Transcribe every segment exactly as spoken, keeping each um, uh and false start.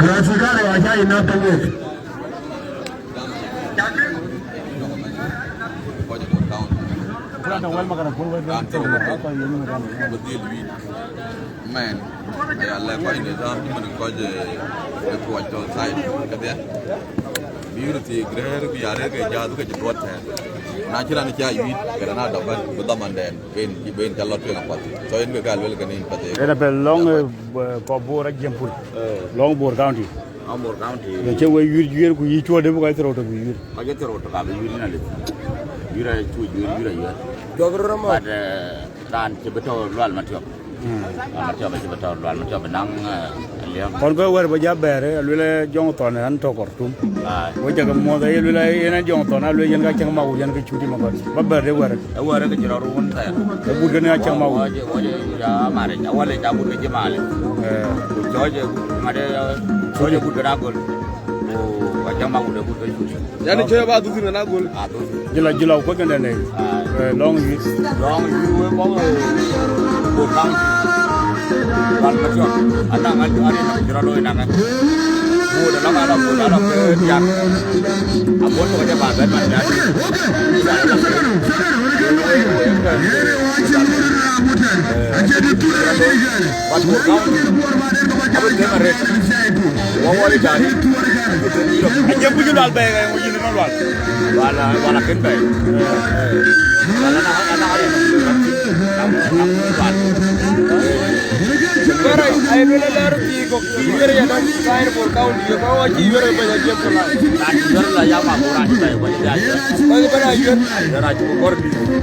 Karasi kale wa ca inap tɔŋ wek. Kɔc Bor County. Raan tɔ̈ wɛl makana puɔl wɛ̈t. Raan tɔ̈ wɛl makana puɔl wɛ̈t. Mɛn, aya lɛ̈k kɔc nidham cïmën kɔc, eh, ë kuɔc tɔ̈ side kedhie. Bï röt thiëëk rëër, bï ya rëër ke jääth ke cï duɔt tɛ̈ɛ̈n. Na cï raan cä yuic, ke raan adɔ̈ bɛ̈n, bï dhamandɛn, ben, ben cä lɔ tueŋ apath. So, yen ke ka luel ke nin path. Yen apɛl lɔŋ, eh, b-, kɔc Bor Ajiëŋ Pul. Eh. Lɔŋ Bor County. Lɔŋ Bor County. Ye cï wek yuic, yuic ku yï cuɔt dë bï kɔc thërou tök bï yuic. Kɔc thërou tök abï yuic nin alith. Yuic acu yuic, yuic ayuɛ̈t. Jɔk rɔt amɔ. But, eh, raan cï bï tɔ̈ Lual Matiɔp. Mm. Lual Matiɔp acï bï tɔ̈, Lual Matiɔp bï naŋ, eh, aliɛm. Kɔn kë wɛ̈t bï ja bɛ̈ɛ̈r, eh, aluel, eh, Jɔŋ Thɔn, eh, an tɔ̈ Khartoum. Ai. Wek cä ke muɔ̈th, eh, aluel, eh, yen, eh, Jɔŋ Thɔn, aluel yen ka cäŋ Magut, yen ke cut ë Magut. Ba bɛ̈ɛ̈r de wɛ̈t. Ë wɛ̈t ke cï rɔt run thɛɛr. Ë but kënë acäŋ Magut. Wɔ jë, wɔ jë, ya Maric, awal ë ca but ke jë Malic. Eh. Ku cɔɔc ë, ŋadë, eh, cɔɔc ë but kënë agöl. Ku acäŋ Magut ë but ke cut. Yani cï ba dhuk thïn na gol. Jila, jila, ku kënë ne. Eh, lɔŋ yï. Lɔŋ yï we bɔ̈, eh, Bor County. Wal Matiɔp. Ana ŋa ju ari na jira looi na ŋa. Bor da la ŋa la, Bor da la ke diak. A Bor ko je ba ben man ya. Wal Bor County. Abin tema red. Wawari jari. Aje buju lal be, eh, yïn nɔn lal. Wala, wala ken be. Wala na, na, na, na, na, na, na, na, na, na, na, Wala, ai, bele ler ki ko ki wer ya na Sair Bor County, ko wa ki wer be ya je ko la. Na ki wer la ya ma Bor a ki be, wala ya. Ko be na wer. Ya ra ki ko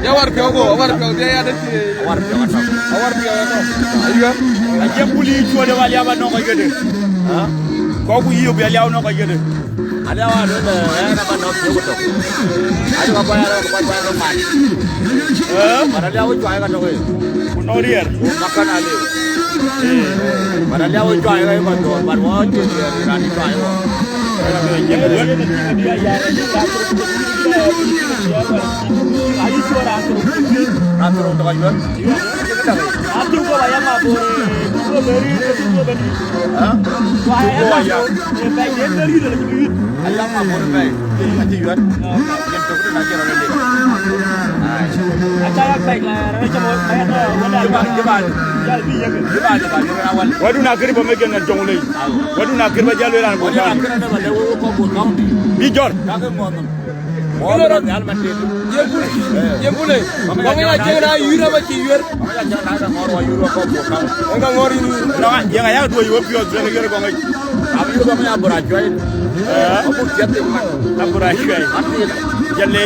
Ya war pia go, war pia ya da ti. War pia ta. War pia ya ta. Ayo. Aje buli chuo de wal ya ba no ko gede. Ha? Ko ku yi bi ya no ko gede. Aliawa do de, eh, na ba no ti ko to. Adi ba ba ya ko ba ba no man. Eh? Bara aliawa chwa ka to. Ku no rier. Makana le. Bara aliawa chwa ka ba to, bara wa ti ran chwa. Ran to to. Aduku aya ma bore, duku beri, duku beri. Ha? Wa aya ma bore, bai de beri de beri. Aya ma bore bai. Ati yuat. Yen to kudu na jero le. Ai. Ata ya bai la, ra jamo, aya na, wala. Jaba, jaba. Ya bi ya bi. Jaba, jaba, jaba, wala. Wadu na kiri ba megen na jongle. Wadu na kiri ba jalo ran bo. Wadu na kiri ba le wo ko bo county. Bi jor. Ka ke mo. Kilo ro nyal man de. Ye bule. Ye bule. Wa ngi na jeng na yura ba ci yer. Wa ngi na jeng na ngor wa yura ko ko kan. Nga ngor yura. No, ye nga ya do yo pio de yer ko ngi. Am yura ko ya bura joy. Eh. Abu jati man. Abura joy. Jale.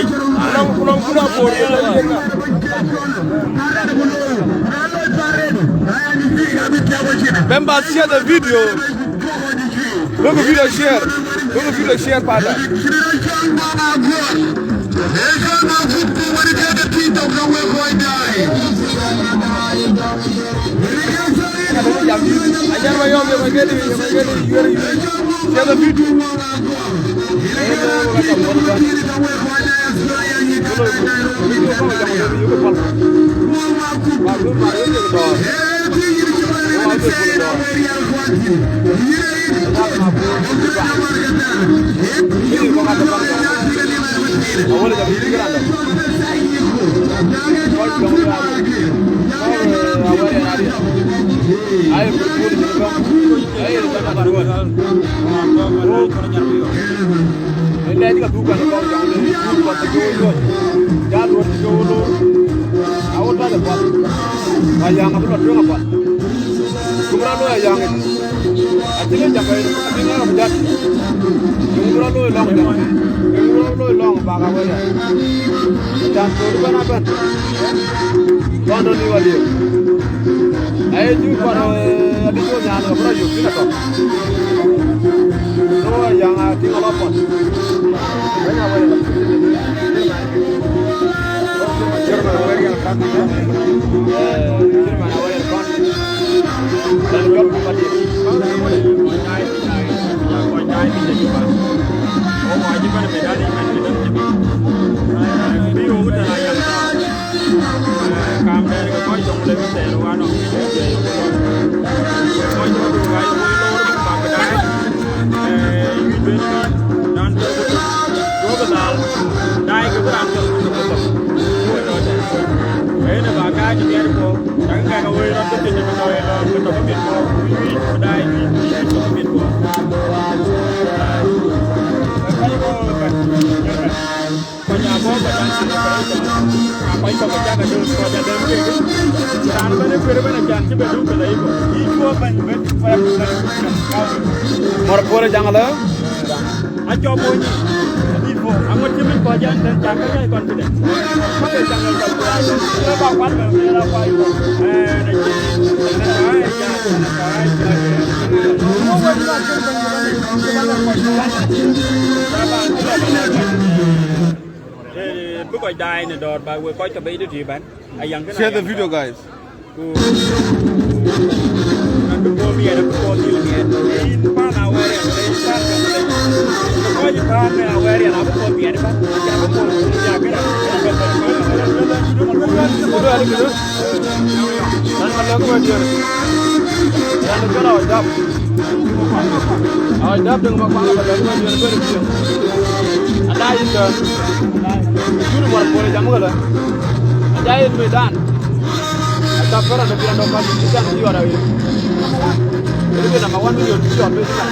Kulang, kulang, kulang bor. Members, share the video. Look at video share. Look at video share, Father. Share the video. Ënë cï ka dhuk kan kɔ̈u jɔŋ le dhuk path ke woi luɔi. Jal luɔt ke woi loor. Awot path apath. Wa yaŋ abï lɔ tueŋ apath. Cuk rɔt looi ayaŋ yic. Acï le jam bɛ̈ɛ̈i, abï ŋɛk abï jat. Cuk rɔt looi lɔŋ jam. Cuk rɔt looi lɔŋ bak awɛ̈t ya. Can thok bɛ̈n abɛ̈n. Kɔn rɔt liu aliu. Aye cuk kɔn, eh, adï cuk nyan abï rɔt yök thïn atɔ̈. Looi ayaŋ atïŋ alɔ pɔt. Bɛ̈ny awɛ̈t ya. Chairman awɛ̈t ya kan. Eh, chairman awɛ̈t ya kan. Thɛɛr ë wään nɔm, kɔc tɔ̈ du ka ye woi lɔɔr bï bak bï daai. Eh, yuc ben raan tök, duɔ̈kkë dhal, daai ke bï raan tök bï tök bï tök. Woi lɔɔr tɛ̈. Yen ë ba kääc ë miɛt puɔ̈u, cakï ŋɛk awëi rɔt bï tëde bï tɔ̈ ë lɔɔr bï tök bï miɛt puɔ̈u. Yuc, yuc, daai, yuc, yuc, bï tök bï miɛt puɔ̈u. Kɔc abɔ̈ ke daŋ cïn operation, a kɔc kɔ̈k ke cak adöŋ kɔc adöŋ kek. Raan ëbɛ̈n ë kueer ëbɛ̈n acan cï bɛ döŋ ke lɔ yï kɔ̈k. Yï cuɔ bɛ̈ny bɛ̈ny fire protection. Mɔ̈r puɔ̈r ë jaŋ alë. Acɔ bony. Aŋot cï min kɔc an tën cak ke yai confident. Kɔc ë jaŋ ë kɔc kuac. Kɔc ba kuat bɛ bɛ la kuac. Eh, na cï. Eh, bï kɔc daai në dɔ̈ɔ̈r, ba wek kɔc ke bei tëtï bɛ̈n. Ayaŋ kënë. Share the video, guys. Ku, ku, na bï puɔ̈u miɛt, bï puɔ̈u dhil miɛt. Yïn pan awɛ̈ɛ̈r yɛn, wala yïn pan ka, kɔc pan awɛ̈ɛ̈r yɛn, abï puɔ̈u miɛt bɛ̈n. Aca bï puɔ̈u miɛt, aca bï puɔ̈u miɛt. Ku du alë këdë? Raan ka lɛ̈k wɛ̈t diɛ̈r. Raan ka lɔ dap. Awa dap dëŋ ba kuaŋ ba lɛ̈k wɛ̈t diɛ̈r bɛ̈n piɛŋ. Ada yïn tɛ̈n. Jur mɔ̈r puɔ̈r jam këlä. Ada yïn medan. Ada pɛ̈rɛ dɔ piɛn dɔ kɔn cï can cï yɔt aɣeer. Ëlë ke number one million cï yɔt bï can.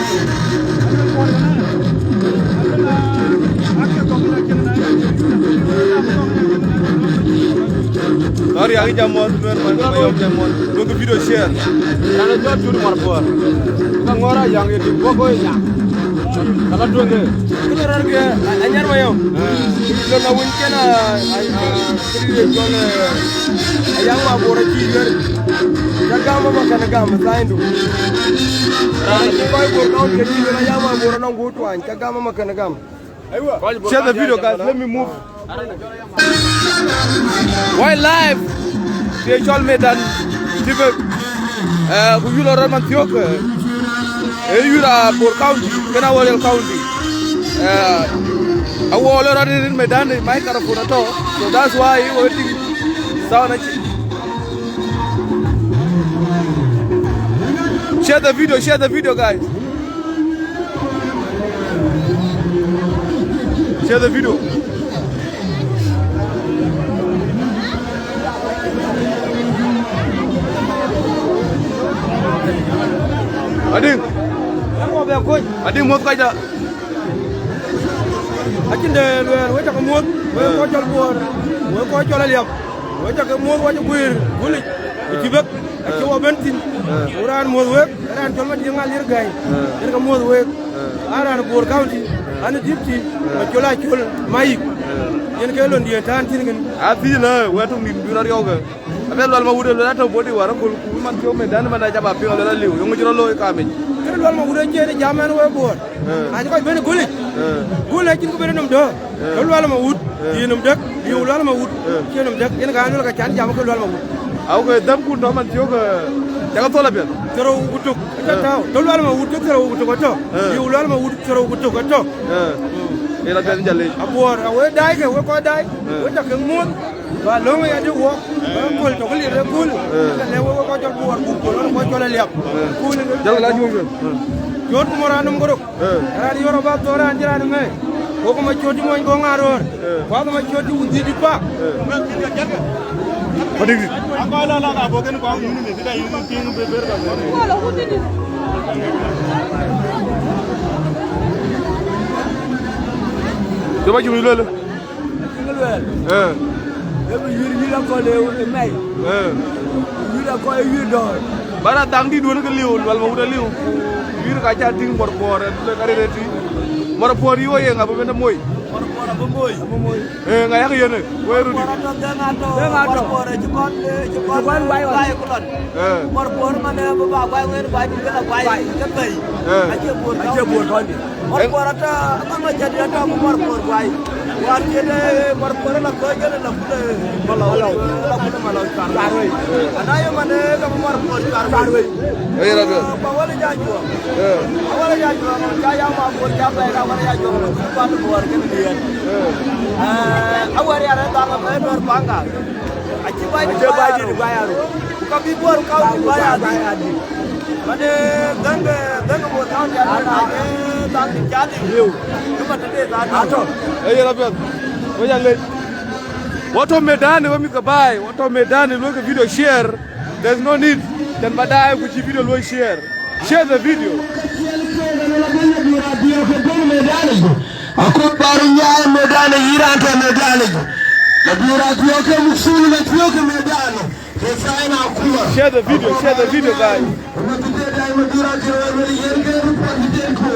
Lɔ̈ɔ̈r yak jam mɔ̈th, luɛɛr man, jam mɔ̈th. Duɔ̈kkë video share. Raan ë jɔt jur mɔ̈r puɔ̈r. Ka ŋɔ̈ɔ̈r ayaŋ ye tik bɔ̈ kɔc ë nyaŋ. Ka la tueŋ ke. Kënë raan ke, a, anyar mayɔm. Lon awiny kën a, a, a, këdï de jɔl, eh, ayaŋ ma bor acï yuɛ̈r. Ca gam ama kën gam, thaindu. Raan cï kɔc bor kaun ke cï luel ayaŋ ma bor anɔŋ guut tuany, ca gam ama kën gam. Share the video, guys. Let me move. Wildlife. Ke cɔl medan. Tibek. Eh, ku yul rɔt man thiök. Eh, yul a Bor County. Kena Awerial County. Eh, awɔ lɔ rɔt in medan, microphone atɔ̈. So that's why we waiting. Sound achi. Share the video, share the video, guys. Share the video. Adïŋ. Adïŋ, muɔ̈th kɔcda. Acïn de luɛɛl, wek cakë muɔ̈th, wek kɔc cɔl Buɔɔr, wek kɔc cɔl Aliap, wek cakë muɔ̈th, wek cï guiir gulic, ë cï bɛ̈k, acï wɔ bɛ̈n thïn. Ku raan muɔ̈th wek, raan cɔl Madiŋ Alier Gäi, yen ke muɔ̈th wek. Aa raan Bor County, an ë deputy, Macol Acol Mayik, yen ke londiɛ̈n tään thïn kën. Athic lë, wɛ̈t tök nïn bï rɔt riɔ̈ɔ̈kë. Abï Lual Mawut ë luel atɔ̈ body wäär aköl, ku man thiɔ̈k medan man acä ba piŋ aluel aliu, yeŋö cï rɔt looi kaamic? Kënë Lual Mawut acïn jam ɛn wek Buɔɔr. Eh. Acï kɔc bɛ̈n ë gulic. Eh. Gul acïn kë bɛ̈n ë nɔm dɔ̈ɔ̈r. Eh. Ke Lual Mawut, eh, ye nɔm dëk, ye Lual Mawut, eh, cie nɔm dëk, yen ka luel ka can jam ke Lual Mawut. Au ke dhämkun tɔ̈ man thiɔ̈k, eh, cakë thɔl apiɛth. Thiërrou ku tök, acä tääu. Tɔ̈ Lual Mawut ke thiërrou ku tök atɔ̈. Eh. Ye Lual Mawut thiërrou ku tök atɔ̈. Eh. Yen apiɛth jal leec. Abuɔɔr, awek daai ke, wek kɔc daai, eh, wek cakë muɔ̈th. Ba löŋ ya dï wɔ, ba köl tök lir ë köl. Eh. Ka lɛ wek kɔc cɔl Buɔɔr, buk köl, kɔc cɔl Aliap. Eh. Köl. Jal la juöc. Cöt mor anum gorok. Eh. Raan yɔr aba thɔɔr raan cï raan ŋɛ̈i. Wok ma cöt cï mony gɔŋ aröör. Eh. Kuath ma cöt cï wun dhïc dït pa. Eh. Madïk dït. Akɔc la la ka bɔ̈ kën kuaŋ yïn mïth da yïn piŋ bë bër ka. Jɔba cï wïc lëlë. Cï luɛɛl. Eh. Ee bï yïr, yïr akɔ̈l ë mɛi. Eh. Yïr akɔ̈l ë yïr dɔ̈ɔ̈r. Bana dhaŋ dït duɔ̈n ke liu, Lual Mawut aliu. Yïr ka ca tïŋ Mɔr Buɔɔr, ë ka rëër ë tïŋ. Mɔr Buɔɔr yï wo ye ŋa bï bɛ̈n moi? Mɔr Buɔɔr abï moi. Abï moi. Eh, ŋa yak yen ë, woi röt dït. Mɔr Buɔɔr acï kɔn, eh, cï kɔn, cï kɔn guai ɣɔn. Guai ku lɔn. Eh. Mɔr Buɔɔr man, eh, bï ba guai wen, guai dït ke la guai, guai ke thëi. Eh. Acie Buɔɔr, acie Buɔɔr kɔn dït. Mɔr Buɔɔr ata, ata ma cä diɛt tɔ̈ ku Mɔr Buɔɔr guai. Wään cïn, eh, Mɔr Buɔɔr la kɔc kën la kut, eh, malɔu, la kut malɔu cuar wei. Ana ye man, eh, ka Mɔr Buɔɔr cuar wei. Aye rɔt wei. Ku awal ja juɔk. Eh. Awal ja juɔk, ja ya ma Buɔɔr ja bɛ̈ɛ̈i, awal ja juɔk, ku kuat Buɔɔr kën diɛt. Eh. Eh, awär ya rɛ̈t dhal, eh, Nuɛ̈r Panga. Acie baai dït, baai arou. Ka bï Bor County baai adït. Mane dhäŋ de, dhäŋ de Bor County adït, na ke dhäŋ de cä dhil. Liu. Ke ba tëde dhäŋ de. Atɔ̈. Ee yen apiɛth. Wek ya lec. Wɔ tɔ̈ medani, wek mïth ke baai. Wɔ tɔ̈ medani, luɔi ke video share. There's no need. Then ba daai ku cï video luɔi share. Share the video. Akɔ̈k bä röt nyaai medani, yïn raan tɔ̈ medani. Madïr Athiɔ̈k ke mukthul, Mathiɔ̈k ke medani. Ke thaai na kuma. Share the video, share the video, guys. Kuma bï tëde, Madïr Athiɔ̈k ë wël yen ke report bï tëde ku.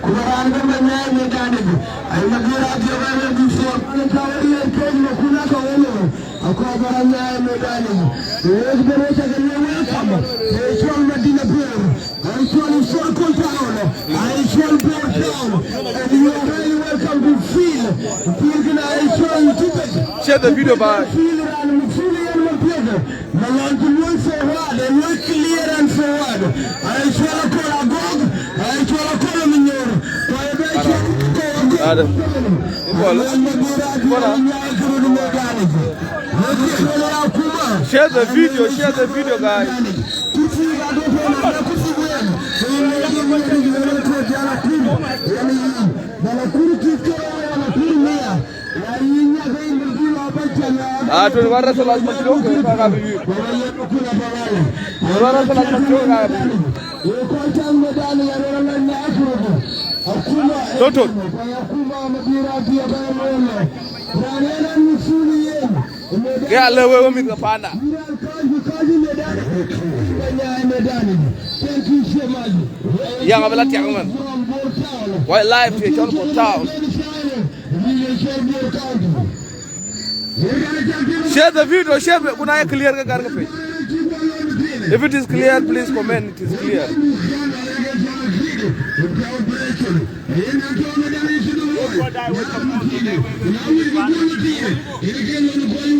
Kuma raan bï ma nyaai medani. Ai Madïr Athiɔ̈k ë wël before. Ana tawari yen ke ma kuna ka wël. Akɔ̈k bä röt nyaai medani. Wek bï röt cä ke luɔi welcome. Ke cɔl Madina Bor. Ai cɔl historical town. Ai cɔl Bor town. And you are highly welcome to feel. Feel kënë ai cɔl Tibet. Share the video, bye. Feel raan muk feel yen ma piɛth. Malan ku luɔi forward. Luɔi clear and forward. Ai cɔl Akɔl Agɔk. Ai cɔl Akɔl Minyor. Ku ai bɛ cɔl Akɔl Agɔk. Share the video, share the video, guys. Ah, twenty-one wrestlers ma cï lok, ka ka bï yïk. Twenty-one wrestlers ma cï lok, ka ka bï yïk. Total. Ke alë wek, wek mïth ke panda. Yaŋ abï la tiak man. Wai live to cɔl Bor town. Share the video, share it. Ku na ye clear ke gär ke piny. If it is clear, please comment it is clear.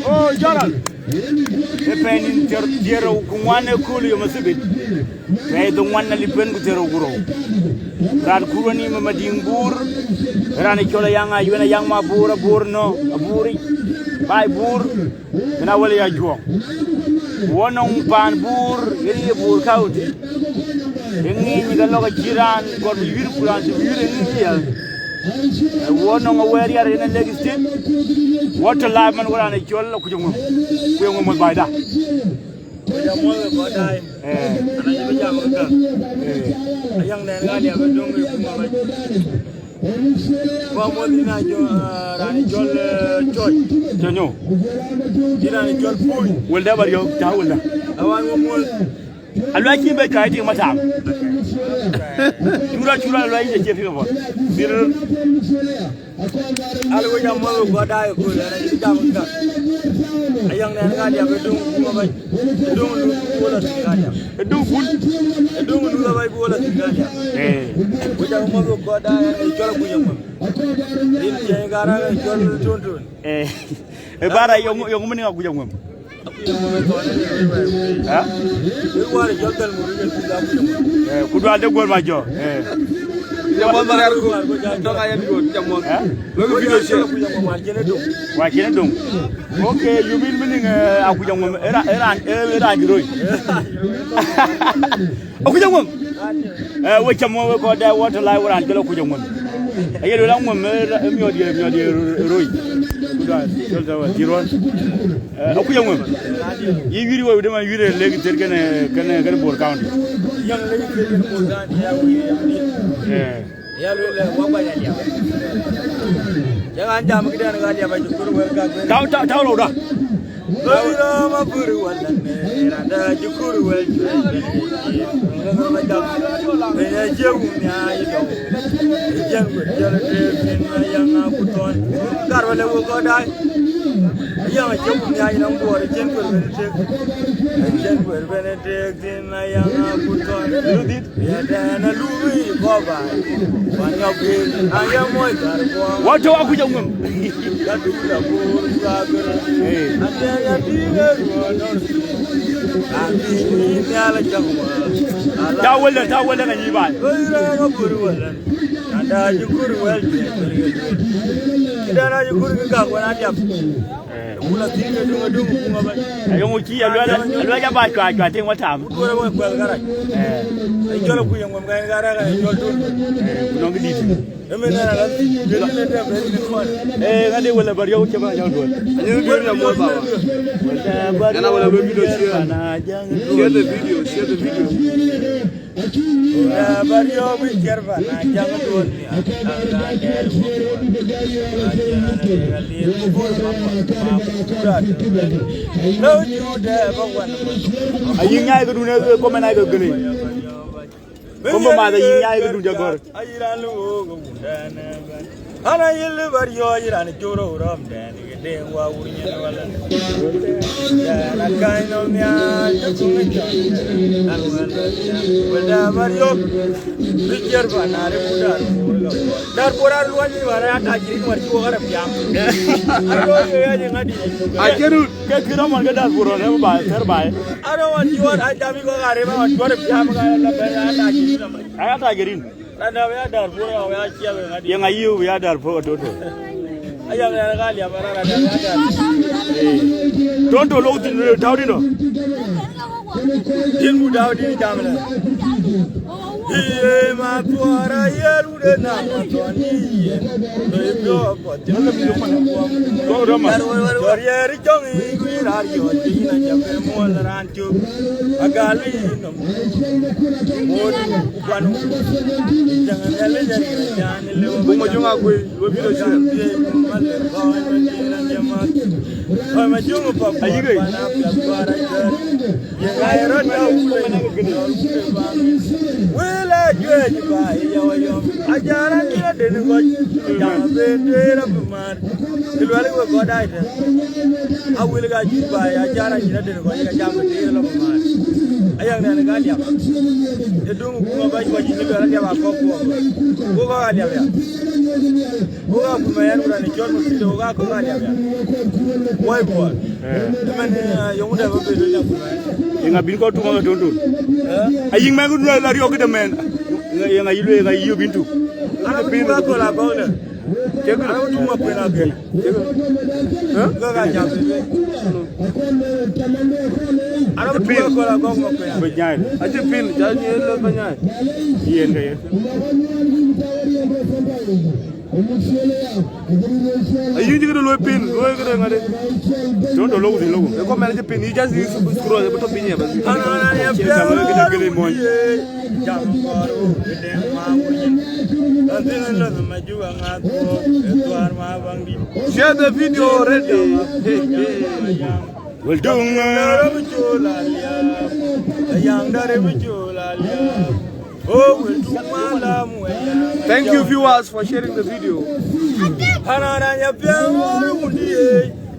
Oh, Jordan. Ë pɛɛi nïn thiär, thiär ku ŋuan ë kööl yom ë thibit. Pɛɛi dhoŋuan alip en ku thiär ku rou. Raan kur wenïïm ë Madiŋ Buur, raan ë cɔl Ayaŋ Ayuën, Ayaŋ Mabuur, Abuur nɔ, Abuuric, baai Buur, kën Awël ya Juɔ̈ɔ̈ŋ. Ku wɔ nɔŋ paan Buur, yen ye Bor County. Ë ŋiiny ke lɔk acï raan gɔt bï yuïr, ku raan cï bï yuïr ë ŋiiny ya. Ë wɔ nɔŋ Awël ya yen ë Lake State. Wɔ tɔ̈ live man wɔ raan ë cɔl Akuc Aŋuɛm. Ku Aŋuɛm mɔ̈th baai da. Ku jam mɔ̈th ë kɔc daai. Eh. Ana yï bï jam ë käŋ. Eh. Ayaŋ nɛn ɣa liap ë döŋ ë kum abac. Ku amɔ̈th yïn a jɔ, ah, raan ë cɔl, eh, Cɔc. Cɔc nyö. Yïn raan ë cɔl Puny. Wëlda ba riɔ̈ɔ̈k, cä wëlda. Awan wä muɔ̈th. Aluac cï bɛc ka ë tik matam. Cura, cura aluac yïn acie tik apuɔth. Dhil. Alë wec amɔ̈th ë guɔ̈t daai ëkööl, ɣɛn acï jam ë käŋ. Ayaŋ nɛn ɣa liap ë döŋ ë kum abac. Ë döŋ ë luth bï wɔ la thïn ɣa liap. Ë döŋ kun. Ë döŋ ë luth abac bï wɔ la thïn ɣa liap. Eh. Wec amɔ̈th ë guɔ̈t daai, ɣɛn ë cɔl Akuc Aŋuɛm. Yïn tiɛɛny ë karak ë cɔl Tonton. Eh. Ë bara yöŋ, yöŋ mënë Akuc Aŋuɛm. Ë? Eh, ku dual de guɔ̈r ma jɔ. Eh. Jam mɔ̈th mariar ku. Tɔŋ ayen duɔ̈t, jam mɔ̈th. Eh? Lok video share. Wa cïn döŋ. Okay, you mean meaning, eh, Akuc Aŋuɛm, era, era, era, era roi. Akuc Aŋuɛm. Eh, we cam we kɔc dɛ wɔ tɔ̈ live wɔ raan cɔl Akuc Aŋuɛm. Aye luel Aŋuɛm, eh, ra-, eh, miɔt ye, miɔt ye ro-, roi. Ku da, cɔl da wa, cï ruɔn. Eh, Akuc Aŋuɛm. Yï wiɛ̈r we, de man wiɛ̈r Lake State kënë, kënë, kënë Bor County. Yaŋ Lake State kënë Bor County, ya we, ya we. Eh. Ya luel, eh, wa ba ya liap. Ya ŋa jam këdɛn ɣa liap, acï kur wël gak ben. Tau, tau, tau, rou da. Loi rɔm apuur wal lɛn, randa cï kur wël cuɛt ben ë cin. Loi rɔm ajam, ben ë cie wun nhiaac tɔ̈u. Ë jiɛn kuet jɔl ë teek thïn, Ayaŋ Akuthɔn. Kar wël ë wok kɔc daai. Ayaŋ acie wun nhiaac nɔm Buɔɔr, ë jiɛn kuet ben ë teek. Ë jiɛn kuet ben ë teek thïn, Ayaŋ Akuthɔn. Yɛn tɛ̈ɛ̈n, alui kɔ̈u baai, ku anyɔk guiir, na ye moc thar kuɔɔr. Wɔ tɔ̈ Akuc Aŋuɛm. Ka duk la bur cua gör. Eh. Atɛ̈ɛ̈n, ya tïŋ ë ruɔ̈ɔ̈n nɔn. Raan bï yïn nhial acäk wä. Ta wëlë, ta wëlë, ka yï baai. Loi raan apuur wël lɛn. Randa cï kur wël cuɛt ben ë cin. Këdɛn acï kur kë gak wën adiap. Eh. Ayɔŋ cï aluɛl, aluɛl aba cuac cuac tiŋ watam. Ku nɔŋ dït. Ee, ŋadï wala bär yɔu cï ba yɔu duɔl. Anyï duɔl ya muɔl baba. Yana wala lo video share. Share the video, share the video. Ayï nyaai këdun ë comment ai ke gëlë. Kombo madha yï nyaai këdun jagɔr. Ana yïl bär yɔɔc raan cuk rou rɔ̈m dɛn ke deŋ wa wur nyin wala. Dɛn a käny nɔm nhial cï kuŋ cɔl an wala. Wala bär yɔɔc. Bï jiɛr pan na rip ku dar puur ka puur. Dar puur ar luɔny ni wala ya ta jirin war cuk ara piam. Ayo yo ya ni ŋadi. Ajerut. Ke kï rɔmɔn ke dar puur rɔn ë baai, thɛr baai. Arɔmɔn juɔr, a jam ikɔ ka rem, arɔmɔn juɔr ë piam ka la bɛ ya ta jirin. Aya ta jirin. Randa wä ya dar puur, wä ya ciɛl ŋadi. Yeŋa yiu wä ya dar puur ka toto. Aya ŋa ka liam ara randa wä ya dar. Tonto lok thin tau dino. Din bu daw din jam la. Iye ma tuara ye ru de na ma tuani ye. Lo ye pio ko tin ko mi ko. Ko rama. Tuar ye ri jong i ku ra yo ti na ja pe mo la ran chu. Agali no. Mo ku panu. Jang ya le ya ya ni le. Bu mo jong a ku lo bi do shi. Ma le ko ma ni na ja ma. Ko ma jong pa. Ayi ge. Ye ŋa ye rɔt ya wule. Wël a juëc ba ya wa yɔm. A jara ni na den gɔc. Jam ben de ra bi mar. Ki luɛl we gɔt ai tɛ. A wël ka juëc ba ya jara ni na den gɔc ka jam ben de ra bi mar. A yang na ga liap. E dung ku ma ba ko ji ni luɛl liap a ko ko. Ko ga liap ya. Wo ka kuma yan wurani cɔl ma pinde wo ka kuma ya. Wai buɔl. Ëmɛn, eh, yɔŋ dɛ ba bedo ya kuma. Inga bin ko tuma ma tondon. Ayiŋ mɛn ku la riɔk de mɛn. Inga yilwe inga yiyo bin tu. Ana bin ko la ko ne. Ke ko tuma pina ke. Ko ka jam. Ana pin ko la ko ma pina. Be nyai. Aje pin, ja ni lo be nyai. Yen ke. Ayï cï këde luɔi pin, luɔi këde ŋade. Don't do logo, logo. E comment cï pin, you just need to scroll, e bï tɔ piny ya bas. Ana ya pia. Jam kɔɔr, këde ma wuri. Antin la ma ju ŋa ko, e tuar ma bang di. Share the video already. Hey, hey. Well done. Thank you, viewers, for sharing the video.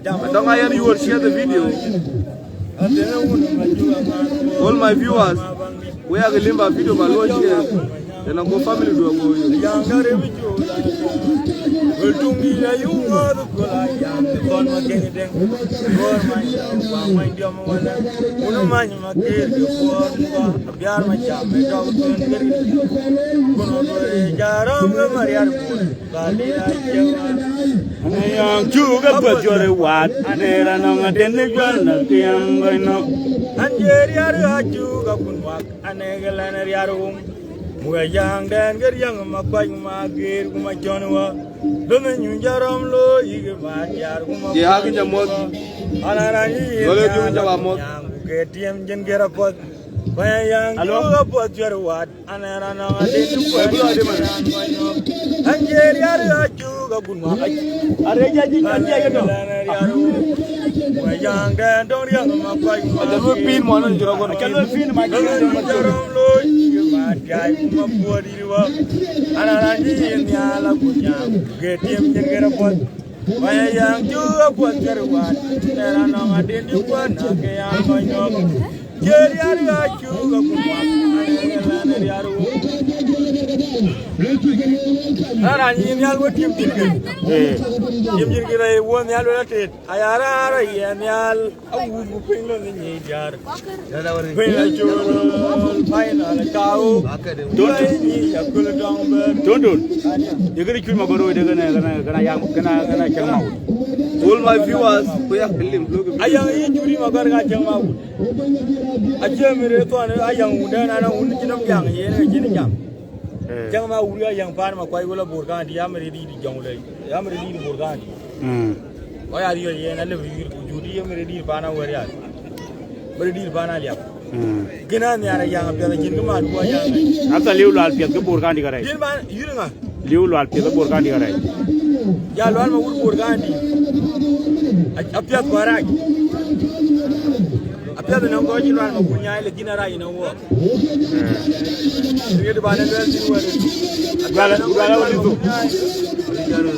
Don't forget you will share the video. All my viewers, we are Limba video, but we share. Then I go family do a go. Wun many ma kër ke kuɔɔr muka, abiar ma cam me dɔk thun kër. Kun wä bä jaram ke mariar bun, ka li a jema. Ane yang chu ke pät jore wat, ane ra nong aden ne jwan na ke yang bai nok. An je riar a chu ka kun wak, ane ke lan riar wung. Muka yang den ke riang ma kwai ma gir kuma chon wa. Lun nyu jaram lo yi ke ba yar kuma. Ye ha ke jamot. Ala ra yi. Lo le ju jaba mot. Ke tiem jin ke ra pot. Ba yang ju ka pot jore wat. Ana ra na ade tu ko. An je riar a chu ka kun ma. Are ja ji ka ya ke do. Wa yang den dong riang ma kwai ma. Aja lu pin mo nan jura ko. Aja lu pin ma. Jaram lo yi ke ba yar kuma pori wa. Ana ra ni ni ala kunya. Ke tiem jin ke ra pot. Ba yang ju ka pot jore wat. Ana ra na ade tu ko na ke ya ma nyok. Jeriar ga chu ga kun wa. Ana ra na riar wo. Raan yïn nhial wek tim jin kë. Tim jin kë rɛy wuɔn nhial wek atet. Aya raan rɛy yɛn nhial. Awuth ku piny lɔ ni nyic diäär. Piny la col, piny la ni kau. Tondon. Tondon. Ye kën cuc magoro de kën, kën, kën ayam, kën, kën acäŋ mawut. All my viewers, ku ya lim. Ayam yï curi magoro ka cäŋ mawut. Acie mi re thɔn ayam wun dɛn ana wun cïn am jaŋ yen ka cïn jam. Cäŋ ma wuri a yäŋ paan ma kuac wël a bor kan di, ya mi rëdït jɔŋ le, ya mi rëdït bor kan di. Kɔc a riɔ̈c yen a lëu yïr ku jut yï mi rëdït paan a wër ya. Mi rëdït paan a liap. Kën a nhiar a yäŋ a piɛth a cïn kë man ku a yäŋ. Asa liu lual piɛth ke bor kan di ka rɛc. Yïn man, yïn ŋa? Liu lual piɛth ke bor kan di ka rɛc. Ya lual ma wur bor kan di. A, a piɛth ku a rac. A piɛth nɔŋ kɔc cï lual ma wur nyaai le gïn a rac nɔŋ wɔ. Riɛt ba ne luel thin wɛ̈t. Duala, duala wä dithu.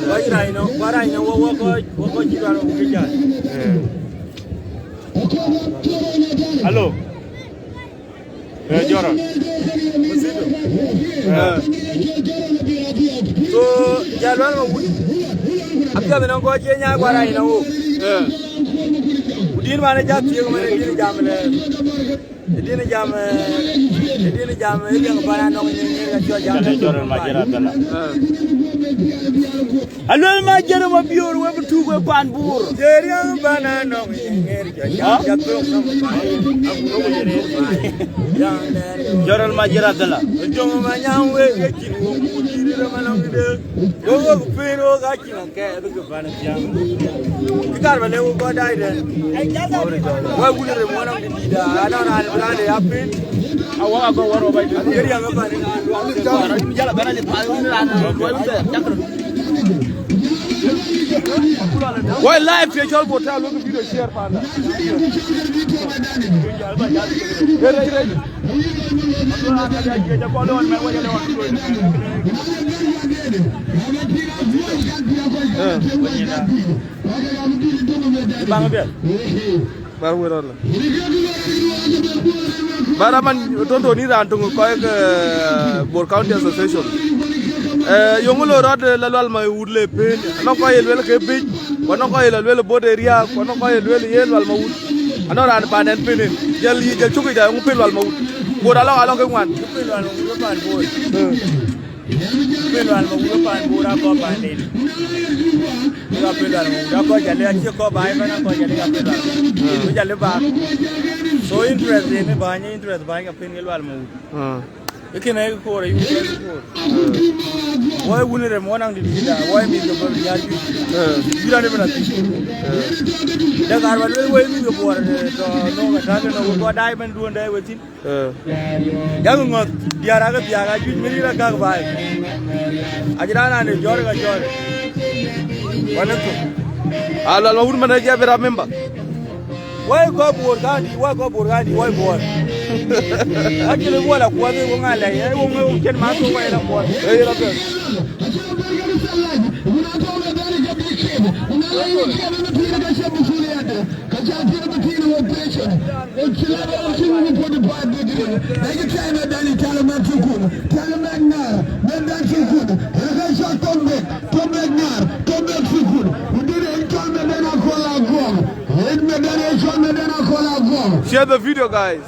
Wä rai no, wä rai no, wä, wä kɔc, wä kɔc cï duala wä ke jal. Alo. Eh, Joro. Eh. So, jal wä ma wut. Apiɛth nɔŋ kɔc cï nyaai wä rai no. Eh. Ku din man ja thiek man din jam le. Ë din jam, eh, ë din jam, ë liɛŋ pan anɔŋ nyin nyin ka cɔl jam. Jɔrɛn ma jɛn Abdalla. Aluel ma jɛn ma bior we bi tuk we pan bur. Jeriang pan anɔŋ nyin nyin ka cɔl jam. Jɔrɛn ma jɛn Abdalla. Jɔŋ ma nyam we ke cin wo ku diri ma nɔŋ de. Wo wo ku pin wo ka cin. Kï kar ba lëu kɔc daai tɛ̈n. Wai wun rem ŋuɔ̈n nɔm dït dït, anɔŋ raan raan de ya piny. Awak akɔ̈k wär wä bac. Kë riɛŋ ë pan. Wai live fiɛ cɔl bot ta luɔ̈k video share panda. Rec rec. Baŋ biɛl. Bar wër rɔt la. Bara man tonto ni raan töŋ kɔc ke Bor County Association. Eh, yöŋ lo rɔt, eh, la lual ma wut le pen. Anɔŋ kɔc ye luel ke bic, ku anɔŋ kɔc ye la luel bot ë riääk, ku anɔŋ kɔc ye luel ye lual ma wut. Anɔŋ raan paan ɛn pen en. Jël yï jël cuk yic da, yöŋ pen lual ma wut. Bot alɔŋ, alɔŋ ke ŋuan. Pen lual ma wut pan Bor. Pen lual ma wut pan Bor akɔ̈k panden. Ka pen lual ma wut akɔ̈k jale, acie kɔ̈k baai ëbɛ̈n akɔ̈k jale ka pen lual. Ku jale ba. So interest in baai, interest baai ka pen ke lual ma wut. Ah. Ikine koor ayu koor. Woi wun rem wonang di dida, woi mi ke bor ya ju. Jira de bena. De kar ba le woi mi ke bor de to no ka ta no ko dai ben duon dai wetin. Eh. Yak ŋɔ̈th diäär akë thiaak ajuëc mënë raan gäk baai. Acï raan raan ë jɔ̈ɔ̈r ka jɔ̈ɔ̈r. Wan ë thok. A lual ma wut man ë jɛ bï rap member. Wai kɔc Bor County, wai kɔc Bor County, wai Bor. Actually, wala kuɔth ë wëŋ alɛc, ë wëŋ ë wëŋ cïn man thok wai rap Bor. Ë yï rap. Ka ca piɛth bï thiin operation. Ë cï la ba cï wun forty five degree. Ë cï tɛ̈ɛ̈n ë dɛ̈n ë cäl ë mɛt thukun, cäl ë mɛt ŋaar, mɛt dɛ̈n thukun. Ë ka cɔl Tombek, Tombek ŋaar, Tombek thukun. Ku dït ë cɔl mɛt dɛ̈n akɔl agɔŋ. Ë mɛt dɛ̈n ë cɔl mɛt dɛ̈n akɔl agɔŋ. Share the video, guys.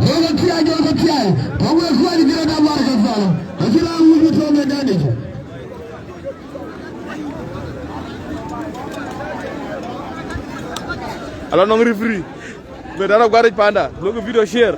Jɔlkë thiai, jɔlkë thiai. Ka wek kuany Greater Bahr el Ghazal. Acï raan wun bï tɔ̈ mɛt dɛ̈n yic. Ala nɔŋ referee. Be dara guarij panda. Look video share.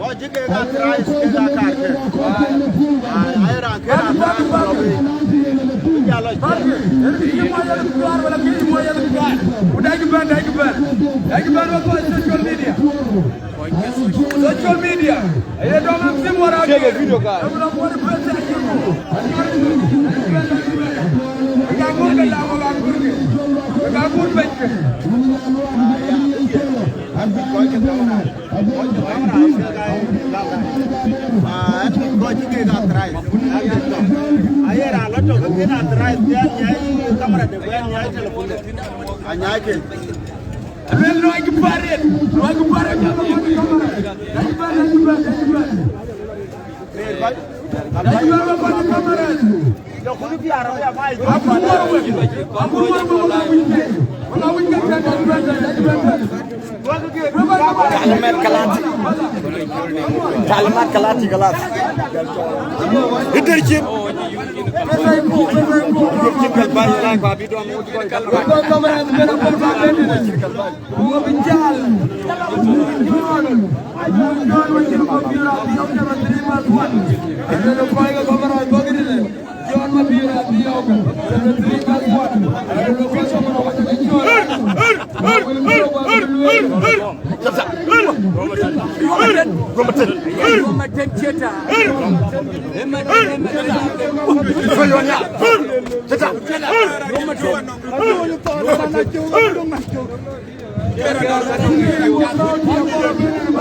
Kɔc cï kek authorized kek aa kaarkë. Ai, ai, raan kën authorized lɔ bei. Bï jal lɔ ciëën. Ku dɛ̈ckï bɛ̈n, dɛ̈ckï bɛ̈n. Dɛ̈ckï bɛ̈n wek kɔc social media. Social media. Aye dɔm M C Muɔr Ajuɛɛr. Take a video, guys. Dɔm Muɔr Ajuɛɛr. Ka gur ke la, ka gur ke. Ka gur bɛ̈ckë. Aye raan lɔ tök kën authorized, bï a nyai kamera de, bï a nyai telephone de. Anyai ke. Luel luɔikï paret, luɔikï paret, luɔikï paret. Talimat kalat. Talimat kalat, kalat. Ide cin. Ide cin kalbai, ina kwa bidon. Ide cin kalbai. Wo bï jal. John, John, wo cïn kɔc bï rɔt yök, seven three plus one. Ade kɔc ke kɔc bï rɔt bɔ̈ këdï le. John ma bï rɔt yök, seven three plus one. Ade kɔc ke bï rɔt bɔ̈ këdï le.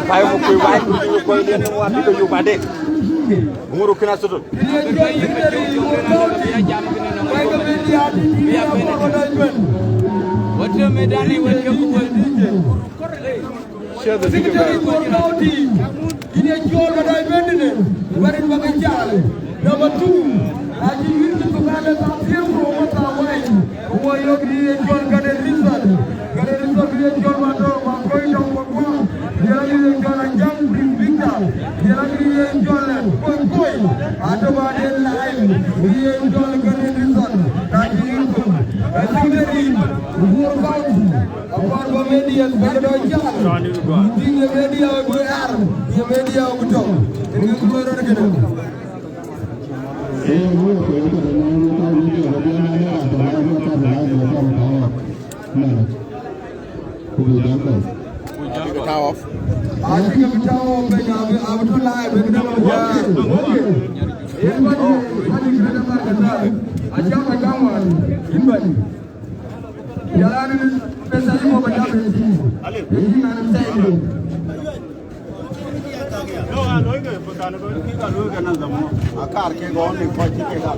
Pai mo kui wai kui kui kui den mo ati ko yu bade. Nguru kina soto. Watu medani watu. Share the video, guys. Secretary for County, yïn ye cɔl ba dai bendine, barin ba ke jal. Number two, acï yïn cï thukal ë thaa thiëër ku rou ë thaa wai, ku wɔ yök yïn ye cɔl Garen Rizal. Garen Rizal yïn ye cɔl ba dɔ̈ ba kɔc tɔŋ ba guaŋ. Yïn yïn ye cɔl Anjaŋ Prince Victor. Yïn yïn ye cɔl Kony Kony. Atɔ̈ ba den live, yïn ye cɔl Garen Rizal. Na cï yïn thuk. Ë secretary, Bor County. Apart from media, bɛ̈n dɔ̈ jal. Tïŋ ë media bï ar, ye media bï tɔ̈. Ë kë kuöör rɔt kënë. Acï ke bï tääu piny, abï, abï tɔ̈ live, bï dɔ̈ wär. Yen bäny, bäny kënë America, acä bä jam wään, yïn bäny. Yalan pesa imo ba jam eti. Eti na na sai do. Akar ke go ni ko ti ke ga.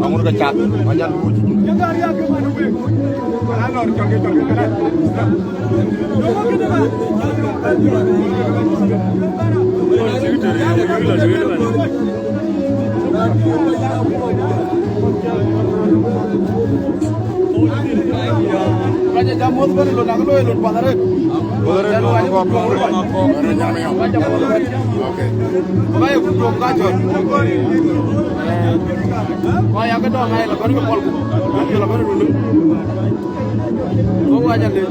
Aŋur ke cath, ma jal wuc. Raja jam muɔ̈th bɛ̈n lon, ak loi lon path arëët. Path arëët lon kɔk, lon kɔk. Raja muɔ̈th bɛ̈n. Okay. Ba ye ku tuɔm ka cɔl. Kɔc ya ke dɔ̈ŋ ai la bɛ̈n ke pɔl ku. Bɛ̈n ke la bɛ̈n run. Go wac ade.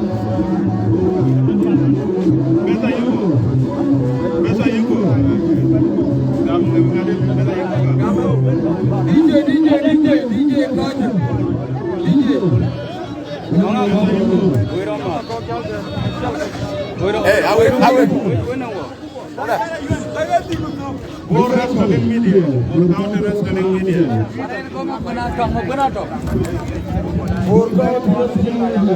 Mesa yuku. Mesa yuku. D J, D J, D J, D J, D J. Hey, awe, awe. Bor Wrestling Media. Bor County Wrestling Media. Bor County Wrestling Media.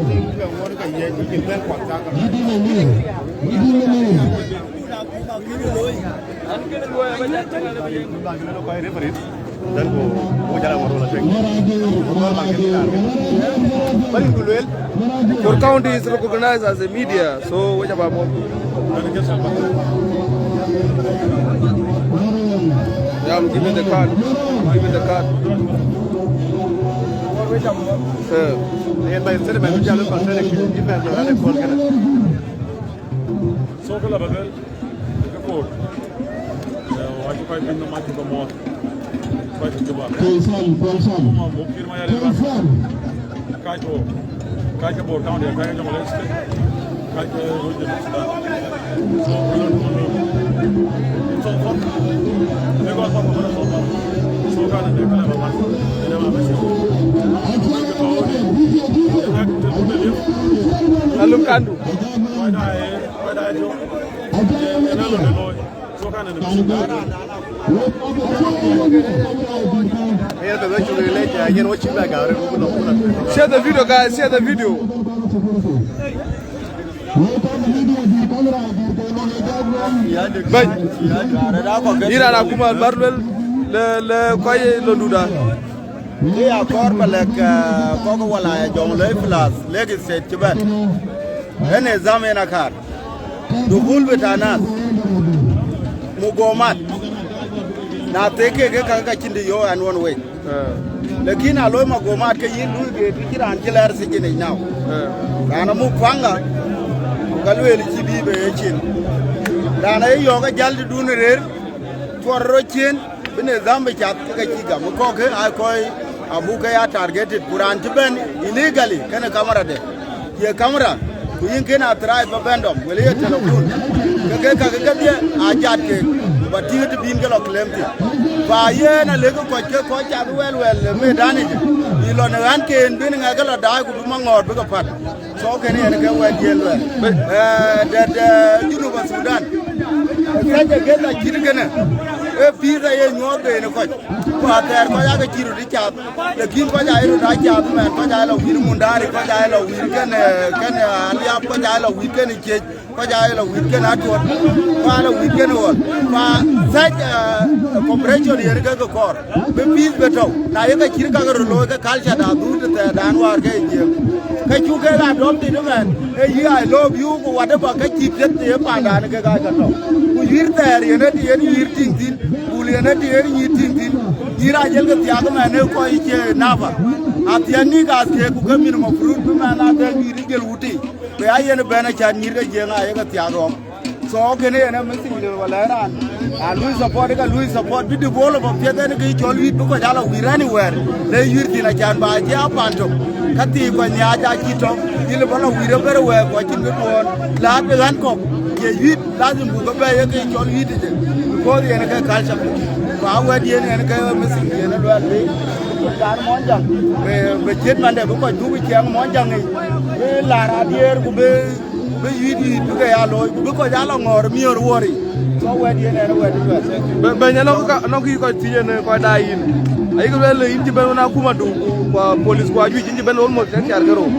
Bor County is recognized as a media, so we have a more. Yeah, I'm giving the card. I'm giving the card. So, so, kë la ba luel, kë koor. Eh, wacï kɔc piny nɔm acï ke mɔɔth. Kɔc cï Juba. Kɔc sam, kɔc sam. Kuma buk kir ma yari ba. Kɔc sam. Kɔc ko. Kɔc ke Bor County, kɔc ke Jonglei State. Kɔc ke Western Sudan. So, we don't know. So, fuck. They got fuck, so, fuck. So, kind of, they kind of a mess. They never mess. Alum Kandu. Share the video, guys. Share the video. Bɛ̈ny. Yïn raan akuma bär luel le, le kɔc ye londuda. Kë ya kɔɔr ba lɛ̈k, eh, kɔc ke walaya Jonglei plus Lakes State cï bɛ̈n. Ënë zam en akar. Dukhul bita nas. Mugomat. Na thek ke, ke ka, ka cïn dï yo an won wec. Eh. Lakin a loi mugomat ke yïn lui ke, ke cï raan cï lɛɛr sijin yic now. Eh. Raan amuk panga, ka lueel cï bï be ye cin. Raan aye yɔ̈ɔ̈k ajäl dï dun rëër, cuɔr rɔt cien, bï nidham bï cath ke ka cï gam. Kɔ̈k ke aa kɔc abuk ke ya targeted, ku raan cï bɛ̈n illegally, kënë camera de. Ye camera, ku yïn kën a thrai ba bɛ̈n dɔm, wël ye telephone. Ke ke ka ke kedhie a jat ke, ku ba tïŋ të bïn ke lɔ claim thïn. Fa yen a lëk kɔc ke kɔc cath wɛl wɛl ë medanic, yï lɔ në ɣän ken bïn ŋɛk ke lɔ daai ku bï maŋɔɔr bï ke pat. So kënë yen ke wɛ̈t yen luɛl. Eh, dɛ̈t, eh, Junub Sudan. Kɛc ë geth acït kënë. Ee pïïth aye nyuɔɔth ben ë kɔc. Ku athɛɛr kɔc aake cï röt ë cath. Lakin kɔc aa ye röt aa cath mɛn, kɔc aa ye lɔ wïïr Mundari, kɔc aa ye lɔ wïïr kën, eh, kën, eh, Aliap, kɔc aa ye lɔ wïïr kën ë Ciec, kɔc aa ye lɔ wïïr kën Atuɔt, ku aa lɔ wïïr kën Ɣɔl. Ku aa such, eh, cooperation yen ke ke kɔɔr. Bï peace bï tɔ̈u. Na ye ke cït ka ke röt looi ke culture da dhuk të thɛɛrdan wäär ke ye Jiëëŋ. Ke cuk ke la dɔm thïn ëmɛn, ee yï I love you, ku whatever ke cï piɛth ye pandan ke ka ke tɔ̈u. Ku yïr thɛɛr yen ë të yen yïr tïŋ thïn. Bul yen ë të yen yï tïŋ thïn, yï rac jël ke thiaak ëmɛn ë kɔc cie nava. Athiɛɛk ŋïk athiɛɛk ku ke min mafrut bï mɛn athiɛɛk yï jël wutic. Ku ya yen ëbɛ̈n acan nyïïr ke Jiëëŋ ayek ke thiaak rɔm. So kënë yen ë message lëu wala raan. A lui support, ka lui support, bï develop apiɛth en ke cɔl wït bï kɔc ala wït anywhere. Le wït thïn acan ba jɛ a pan tök. Ka thii kɔc nhiaac acï tɔ̈, yï lë bä la wït everywhere ku acïn kë duɔɔn. Laat ë ɣän kɔ̈k, ye wït. Lazim buk ke bɛ̈ɛ̈i ye ke cɔl wït ëcë, because yen ke culture. Ku a wɛ̈t yen, yen ke message yen ë luɛɛl bï, bï dan Muɔnyjäŋ, bï, bï ciët mande bï kɔc dhuk ë ciɛɛŋ Muɔnyjäŋ yic, bï laar adiëër ku bï, bï wït wït bï ke ya looi, ku bï kɔc aa lɔ ŋɔ̈ɔ̈r ë miöör wuɔɔr yic. So wɛ̈t yen yen ë wɛ̈t ë luɛɛl. Bɛ-, bɛ̈ny, anɔŋ ka, anɔŋ kï kɔc thiëc yen, eh, kɔc daai yïn. Ayï ke lueel yïn cï bɛ̈n wën akuma du, ku, ku police ku ajuëc yïn cï bɛ̈n almost cï thiar ke rou.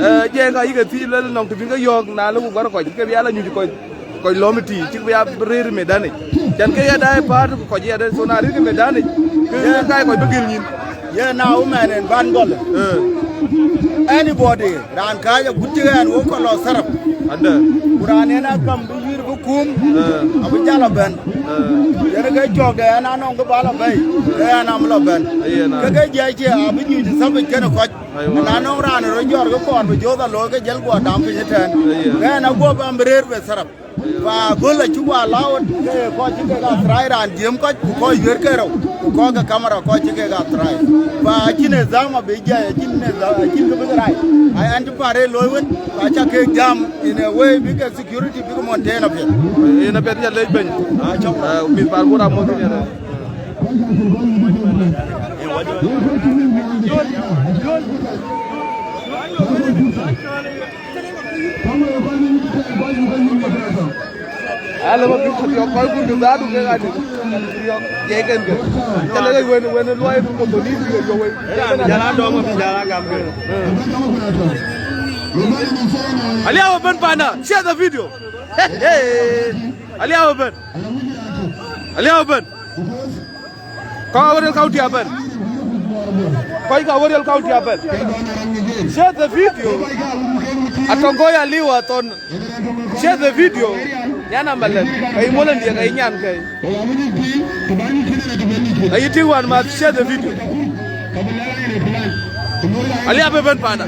Eh, jɛ ka yï ke thiëc lueel nɔŋ të bïn ke yɔ̈ɔ̈k na lë ku guär kɔc, ke bï ya la nyuc kɔc. Kɔc lɔ̈m ë tïï, cïk bï ya rëër ë medanic. Cän ke ya daai paat ku kɔc ya dɛ̈, so na rëër ke medanic, ke yen kaai kɔc bï gël nyïn. Yen na wumɛn en ban gɔl. Eh. Anybody, raan kääc agut cï ɣɛn wok kɔc lɔ tharap. Adë. Ku raan en akam bï yïr bï kum, eh, abï jal ëbɛ̈n. Eh. Yen ke cɔ̈k de ɛn anɔŋ kë ba lɔ bɛ̈i, ke ɛn am lɔ bɛ̈n. Ayen, ah. Ke ke jiɛc cie abï nyuc ë thapic kenë kɔc. Aywa. Na nɔŋ raan ë rɔt jɔt ke kɔɔr bï joth alooi ke jël guɔ dam piny ëtɛ̈ɛ̈n. Ayen. Ke ɛn aguɔ bä bï rëër be tharap. Fa göl acï guɔ lääu ɣöt, ke ye kɔc cï kek a thrai raan jiëm kɔc, ku kɔc yuëër ke rou, ku kɔc ke kamera kɔc cï kek a thrai. Fa acïn nidham abï jai, acïn nidham, acïn kë bï ke rac. Ai, an cï par ë looi wën, ku acä kek jam in a way bï ke security bï ke maintain apiɛth. Yen apiɛth ya lec bɛ̈ny. Ah, cɔk. Eh, mïth pan Bor amoth yen. Ala ma bi ku yɔk kɔc kun du dhadu ke ɣani. Yɔk, ye ken ke. Kale ke wen, wen luɔi ku ko ni ke yɔk wei. Jala dɔm, jala gam ke. Aliau ëbën panda, share the video. Aliau ëbën. Aliau ëbën. Kɔc Awerial County abɛ̈n. Kɔc ke Awerial County abɛ̈n. Share the video. Atɔŋ kɔc aliu athɔn. Share the video. Nyan amalɛn. Ka yï muɔlɛn diɛk, ka yï nyan kɛ̈i. Ayï tïŋ wään math, share the video. Aliap ëbën panda.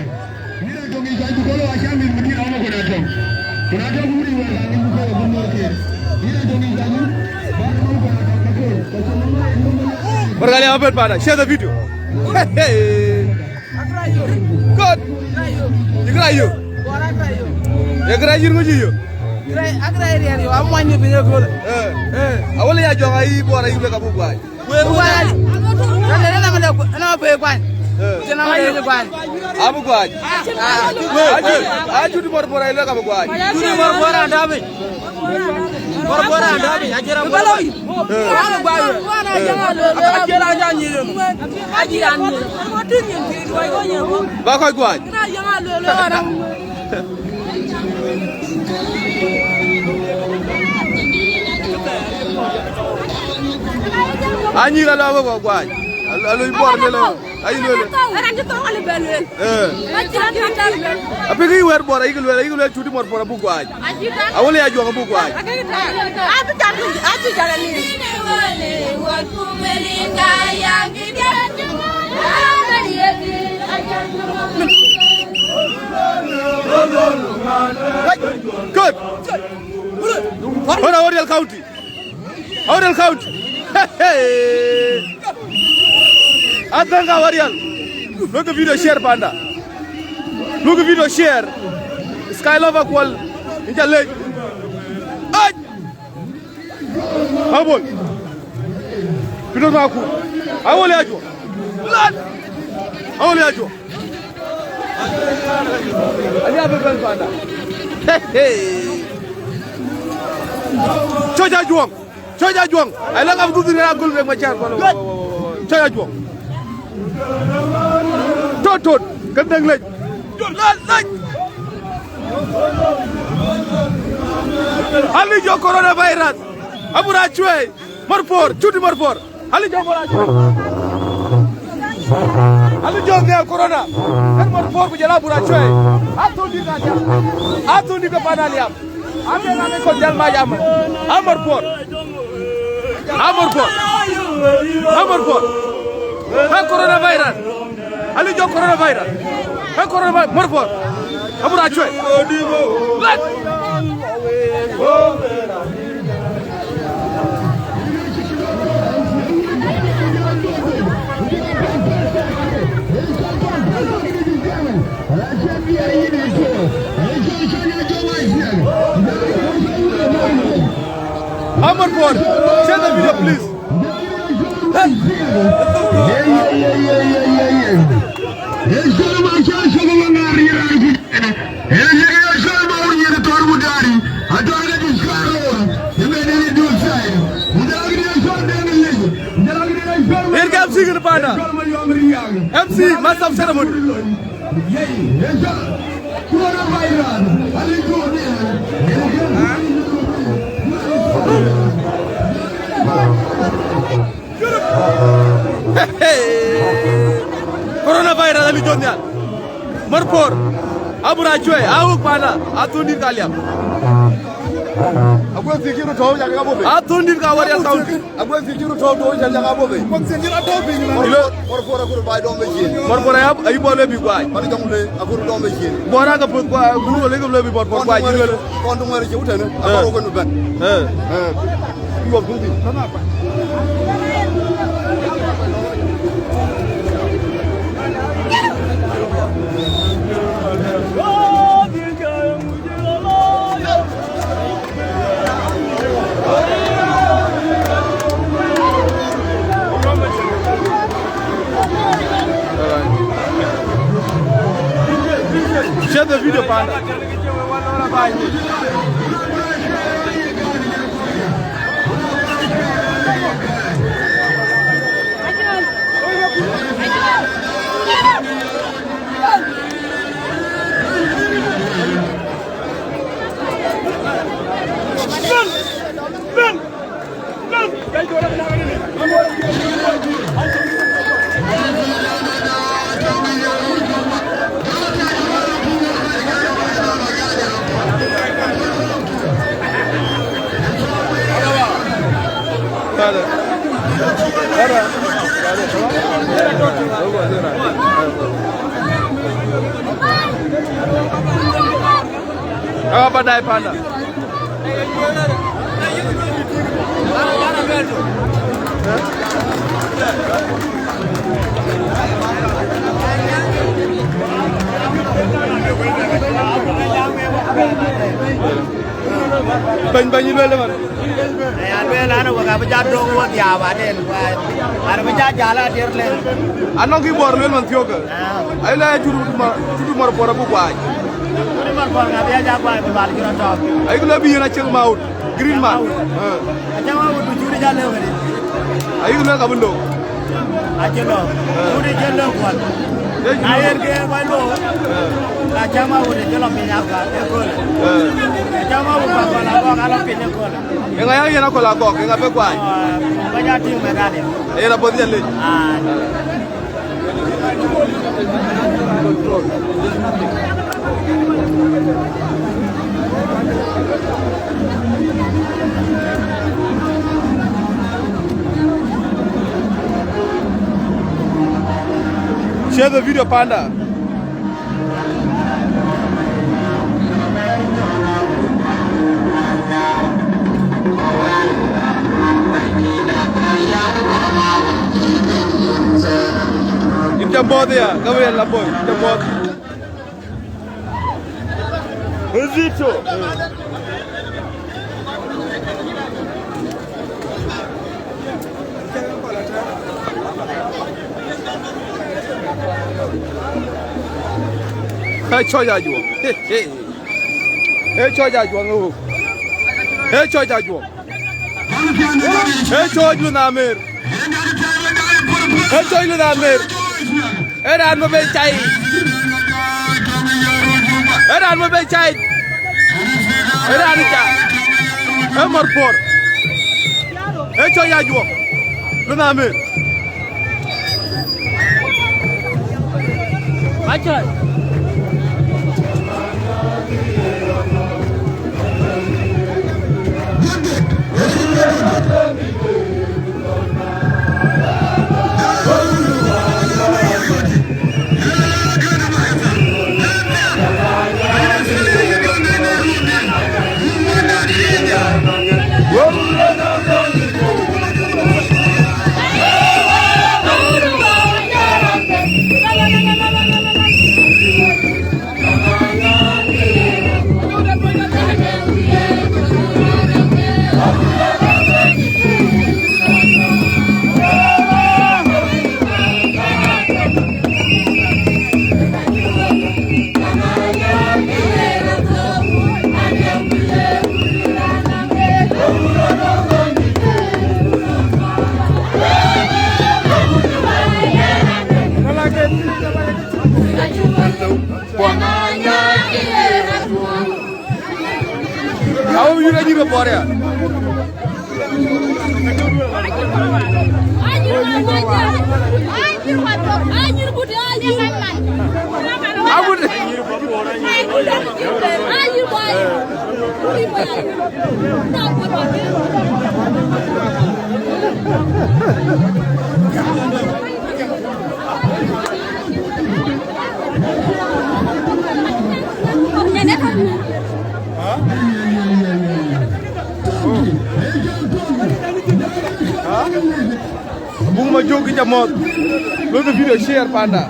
Barkal ya bɛ̈n panda, share the video. Hey, hey. Good. Yï kërac yök. Ye kërac yïn ŋö cï yök? Eh, eh. Awël ya jɔŋ ayï buɔɔr ayï lek abuk guac. Wek wek. Abï guac. Acut, acut mɔr mɔr ayï lek abï guac. Acut mɔr mɔr anda bï. Mɔr mɔr anda bï. Acut mɔr mɔr. Ba kɔc guac. Anyïïr alɔ wek guac. Alɔ bɔr lele. Ayï lele. Eh. Apik yï wɛ̈t bɔr ayï luel, ayï luel cut mɔr bɔr abuk guac. Awël ya juɔŋ abuk guac. Good. Ɣɔn Awerial County. Awerial County. Athaŋ ka Awerial. Luɔ̈kë video share panda. Luɔ̈kë video share. Sky Love Akuɔl. Inca lec. Ai. Abol. Pino na ku. Awël ya juɔŋ. Awël ya juɔŋ. Aliap ëbën panda. Hey, hey. Cɔc ajuɔŋ. Cɔc ajuɔŋ. Ai lak abdudhi na gul bek macär. Cɔc ajuɔŋ. Tot, tot. Kën däŋ lec. Lec. Ali jɔ coronavirus. Abura cuei. Mɔr pɔr, cuti mɔr pɔr. Ali jɔ mɔr acuei. Ali jɔ ŋiɛl corona. Kën mɔr pɔr ku jɔl abur acuei. Athun dït ka jam. Athun dït ka pan aliap. Ade ŋa ne kɔn jal ma jam. Amɔr pɔr. Amɔr pɔr. Amɔr pɔr. Ka coronavirus. Ali jɔ coronavirus. Ka coronavirus. Mɔr pɔr. Abur acuei. Amɔr pɔr, share the video, please. Hey. Yen ke M C kën panda. M C, master of ceremony. Coronavirus abï jɔt nhial. Mɔr pɔr. Abur acuei. Awuk panda. Athun dït ka liap. Aguek thiëc cï röt tɔ̈u, yak abɔ̈ bei. Athun dït ka Awerial County. Aguek thiëc cï röt tɔ̈u, tɔ̈u, yak abɔ̈ bei. Mɔr pɔr, mɔr pɔr akur baai dɔm bei cin. Mɔr pɔr ayï bɔl le bï guac. Pan jɔŋ le akur dɔm bei cin. Bɔr aka puth guac, guru le ke le bï mɔr pɔr guac, yï luel. Kɔn duŋ wɛ̈r cï wutɛnë, eh, akɔr wok kën bɛ̈n. Eh. Eh. Yuɔp duŋ thïn. Share the video, panda. Ka ba dai panda. Bɛ̈ny, bɛ̈ny, luel man. Aya luel an, wek abï ja döŋ wodhia baden, wai. An, abï ja jäl adier lel. Anɔŋ kï bɔr luel man thiökë. Ah. Ai la cudu ma, cudu mar bɔr abï guai. Cudu mar bɔr ŋa bï ya ja guai bï bal jura tɔk. Ai kula bï yen aceng maut. Green man. Aceng maut. Ah. Aceng maut bï cudu ja lëu këdï. Ai kula ka bundo. Acelo. Ah. Cudu je lëu kuan. Na yen ke guai lo. Ah. Aceng maut je lo piny aka, e köl. Ah. Aceng maut ba guai la guai ka lo piny e köl. Eŋa ya yen akɔl agɔk, eŋa be guai? Ah, ba ja tïŋ medali. Yen apuɔth ya lec. Ah. Share the video, panda. Yïn ca bɔ̈ɔ̈th ya, Gabriel Laboi, yïn ca bɔ̈ɔ̈th. Uzito. Hey, Church Ajuɔŋ. Hey, hey. Hey, Church Ajuɔŋ. Oh. Hey, Church Ajuɔŋ. Hey, Church Luth Amer. Hey, Church Luth Amer. Ee raan bï bei cai. Ee raan bï bei cai. Ee raan ca. Ee mor puɔ̈r. Ee cɔc ya juɔk. Luth Amer. Acɔl. Awo yura nyiro boria. Agut. Buk ma jok ki jamot. Lo the video share panda.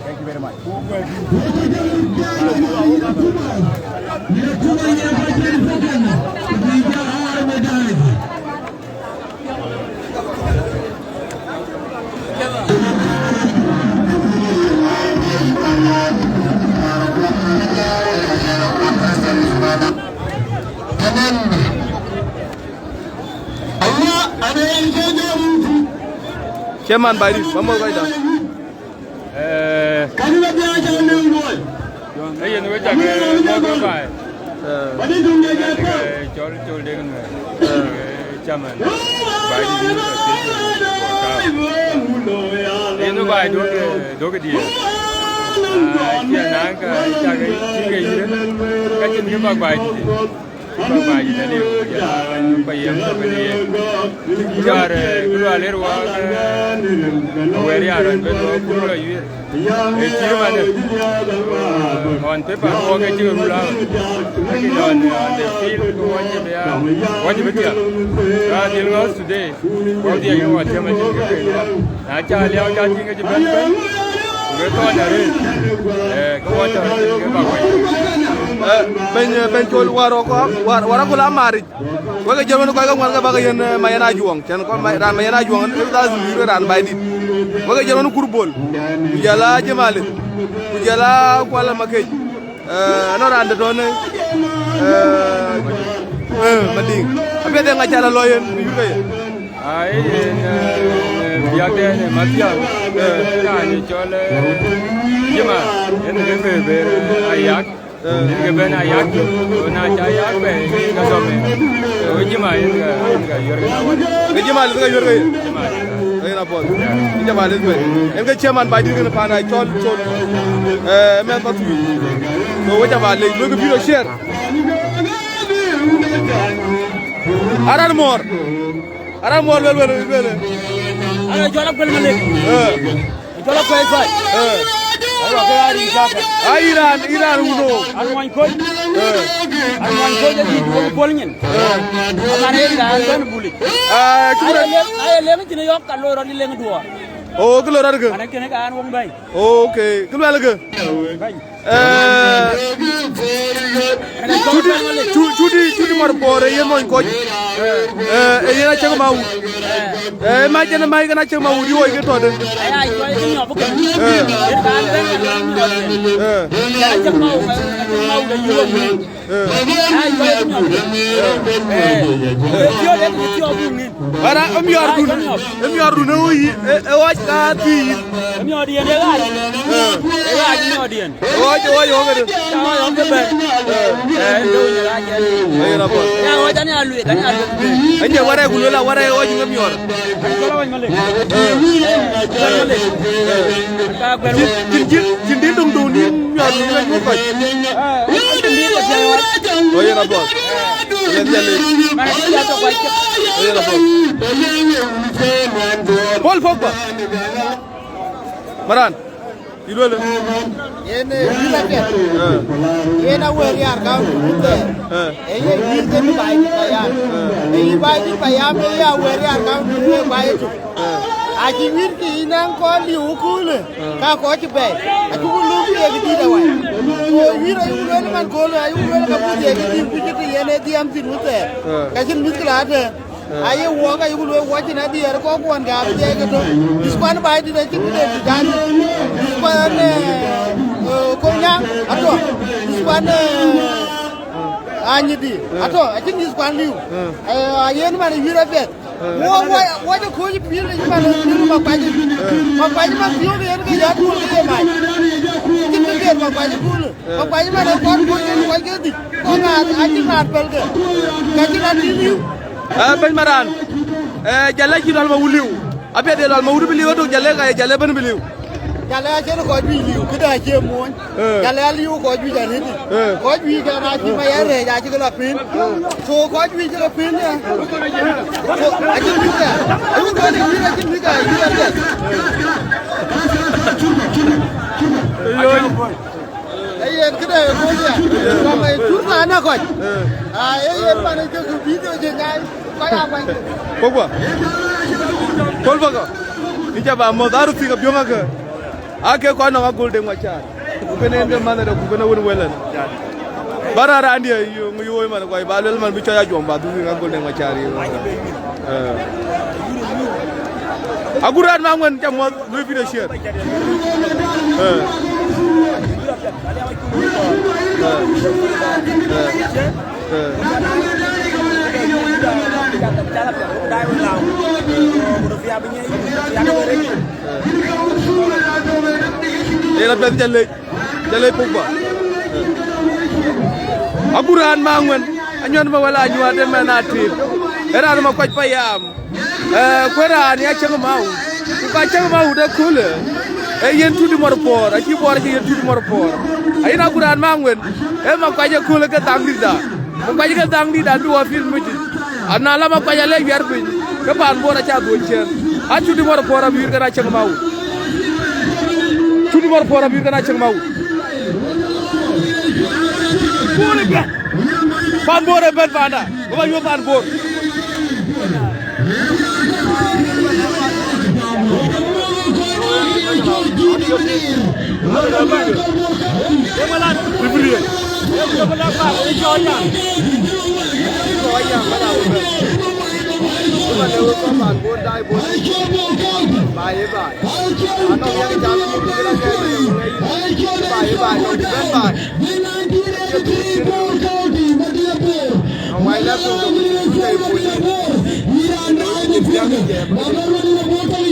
Thank you very much. Chairman Baidit, ba mɔ̈th kɔc dä. Eh. Kani la bia ja ne ngol. Eh, yen we ja ke mo do bai. Eh. Bani dum ja ja pa. Eh, chol Dek në, eh, chairman, baai dït yïn ka thiëc, eh, ka. Yen ë baai duɔ̈k, eh, duɔ̈k diɛɛr. Ah, cie na ka cak cï ke yïr, ka cïn kë bäk baai dït. Bäk baai dït aliu, ya, ba yem, ba yem. Ku luaar, eh, ku luaar ler wak, eh, awɛɛr ya rɔt bɛ̈n wak, ku luaar yïr. Ë cït manë, ɣɔn paper wɔ ke cï ke rul awä. Lakin ɣɔn, ɣɔn de field ke wɔ cï bï ya, wɔ cï bï thiäk. Ka dhil ŋɔ̈th today, wɔ dhiɛl ke wɔ tiëm acïn ke ke ŋɔ̈th. Na ca liau ca tïŋ ke cï bɛ̈n bɛ̈n, ku ke thɔn arëët. Eh, ke wɔ tɔ̈ ke bäk wei. Eh, bɛ̈ny, eh, bɛ̈ny Col, wär ɣɔ̈k, wär, wär akol amaric. Wek ë jël wën kɔc ke ŋuan ke bäk yen, eh, Mayen Ajuɔŋ. Cän kɔc ma-, raan Mayen Ajuɔŋ, eh, lazim bï raan baai dït. Wek ë jël wën Kur Bol. Ku jël a Jemali. Ku jël a Kuala Makec. Eh, anɔŋ raan de tɔ̈ në, eh, eh, Madiŋ. Apiɛth ë ŋa ca la lɔ yen, bï yïr ke ye. Ai, yen, eh, eh, biäk de ne Mathiaŋ. Eh, raan ye cɔl, eh, Jema. Yen ke bɛ̈n, eh, Ayak. Yen ke bɛ̈n Ayak, ku na ca Ayak bɛ̈n, yen ke dɔm, eh, we Jema yen ke, yen ke yuɛ̈r ke na wën. Ke Jema lith ke yuɛ̈r ke ye? Jema lith. Ke yen apuɔth. Yen Jema lith bɛ̈n. Yen ke chairman baai dït kënë paan a cɔl, cɔl, eh, mɛnh Pathuyith. So, we ca ba lec, luel ke video share. Aran muɔɔr. Aran muɔɔr luel, luel, luel. Aran jɔl akuel Malek. Eh. Jɔl akuel Fai. Eh. Alo ke ari jaka. Ai, Iran, Iran uno. An mony kony. Eh. An mony kony, adi, wok pol nyin. Eh. Aman e Iran ben buli. Ah, aye leng, aye leng cïn yɔk ka loi rɔt leng duɔɔr. Oh, kë loi rɔt kë? An kene ka an wong bɛ̈i. Okay, kë luel kë? Bɛ̈i. Eh, Cudi, Cu-, Cudi, Cudi Mɔr Bor, eh, yen mony kɔc. Eh, eh, yen acäk Mawut. Eh, mac yen mac kën acäk Mawut, yoi ke tɔ̈de. Aya, yoi ke nyɔp ke. Eh. Yen ka an ben ka nyɔp ke. Eh. Aya, acäk Mawut, acäk Mawut, yoi ke. Eh. Aya, yoi ke nyɔp ke. Eh. Eh, yoi ke nyɔp ke. Bara, emiɔɔr dun, emiɔɔr dun, ë woi, ë, ë ɣɔc ka thii. Emiɔɔr diɛn, ë ɣac. Eh. Ë ɣac emiɔɔr diɛn. Ë ɣɔc, ë ɣɔc, ë ɣɔc këdë. Ca ɣɔc ɣɔc ke bɛ̈n. Eh. Eh, ë dööny ë ɣac, eh. Ë yen apuɔth. Ya ɣɔc, an ya lueel, an ya lueel. Ë nyɛ wärɛ ku lueel a wärɛ ë ɣɔc ŋë miɔɔr. An cɔl a wany Malek. Eh. Eh, wany Malek. Eh. Ka guɛl wok. Cin, cin, cin din duŋ duŋ ni miɔɔr duŋ ŋë nyuɔ̈th kɔc. Eh, an cin din kɔc ya ɣɔc. Ë yen apuɔth. Yen jali. Paul Pogba. Maran. Yï luel. Yen, eh, yïn apiɛth. Eh. Yen awëër yar ka wun thɛɛr. Eh. Ee yen yïn ke baai dït payam. Eh. Ee yï baai dït payam, ee ya awëër yar ka wun thɛɛr baai ëtök. Eh. Acï wït kë yïn ɛn kɔn liu ëköölë. Eh. Ka kɔc cï bɛ̈ɛ̈i. Acï wun luk ye kë dït awai. Ku wït ayï wun luel man köölë, ayï wun luel ka bï ye kë dït ku cï të yen ee dhiɛɛm thïn wun thɛɛr. Eh. Ka cïn mïth kë la tëë. Eh. Aye wuɔk ayï ku luel wuɔc cïn adiɛɛr kɔk kuɔn ka bï dhiɛɛi ke tök. Mïth kuan baai dït acïn kë de dït dan. Mïth kuan, eh, eh, Kolnyaŋ atɔ. Mïth kuan, eh, Anyidi atɔ. Acïn mïth kuan liu. Eh. Eh, ayen man ë yïr apiɛth. Wo, wo, wo jɔ kuc pïïr de cï man, pïïr de Makuac. Makuac man thiöök yen ke yɔt kun ke ye mac. Cïn ke ket Makuac kun. Makuac man ë kɔn kuc yen kuac ke dhïc. Kɔn a, a cïn raan pɛl ke. Ka cïn a tïï liu. Eh, bɛ̈ny Maran. Eh, jal la cï lɔl ma wun liu. Apiɛth ye lɔl ma wun bï liu ëtök, jal le ka ye jal le bɛ̈n bï liu. Jal le acïn kɔc juëc liu, këdë acie muɔny. Eh. Jal le aliu kɔc juëc arëëtic. Eh. Kɔc juëc kɛn acï ma ya rɛɛc acï ke la piny. So kɔc juëc cï ke piny ya. So acïn mïth ya. Ayuku kɔc juëc acïn mïth ya, yïn apiɛth. Ee yen këdë ë kɔc ya. Kɔc ë cur na na kɔc. Eh. Ah, ee yen man ë jɔkï video jë nyai. Kɔc aa kuany. Pogba. Paul Pogba. Ë ca ba mɔ̈th, arëët thïk abiöŋ akë. Ake kɔc nɔŋ Agol Deŋ Macar. Ku kënë en ke manager, ku kënë wën wëlën. Bara raandiɛ, yöŋ, yöŋ man, kɔc ba luel man bï cɔc Ajuɔŋ ba dhuk Agol Deŋ Macar, yöŋ. Eh. Aguran ma ŋuɛ̈n ca muɔ̈th, lui video share. Eh. Eh. Eh. Eh. Yen apiɛth jal lec, jal lec Pogba. Aguran ma ŋuɛ̈n, Anyuɔn ma wala anyuɔɔt de mɛn atit. Ë raan ma kuac payam. Eh, ku ë raan ya cäŋ Mawut. Ku ka cäŋ Mawut ë köölë. Ee yen Tut Mɔr Puɔɔr, acï Bor acï yen Tut Mɔr Puɔɔr. Ayen aku raan ma ŋuën. Ee ma kuac ë köölë ke thaŋ dïtda. Ma kuac ke thaŋ dïtda du wa fil mucit. Ana la ma kuac ale wiɛr piny. Ke paan Bor aca dhuöc ciɛɛn. A Tut Mɔr Puɔɔr abï wiɛr kën a cäŋ Mawut. Tut Mɔr Puɔɔr abï wiɛr kën a cäŋ Mawut. Paan Bor ëbɛ̈n panda, bä yök paan Bor.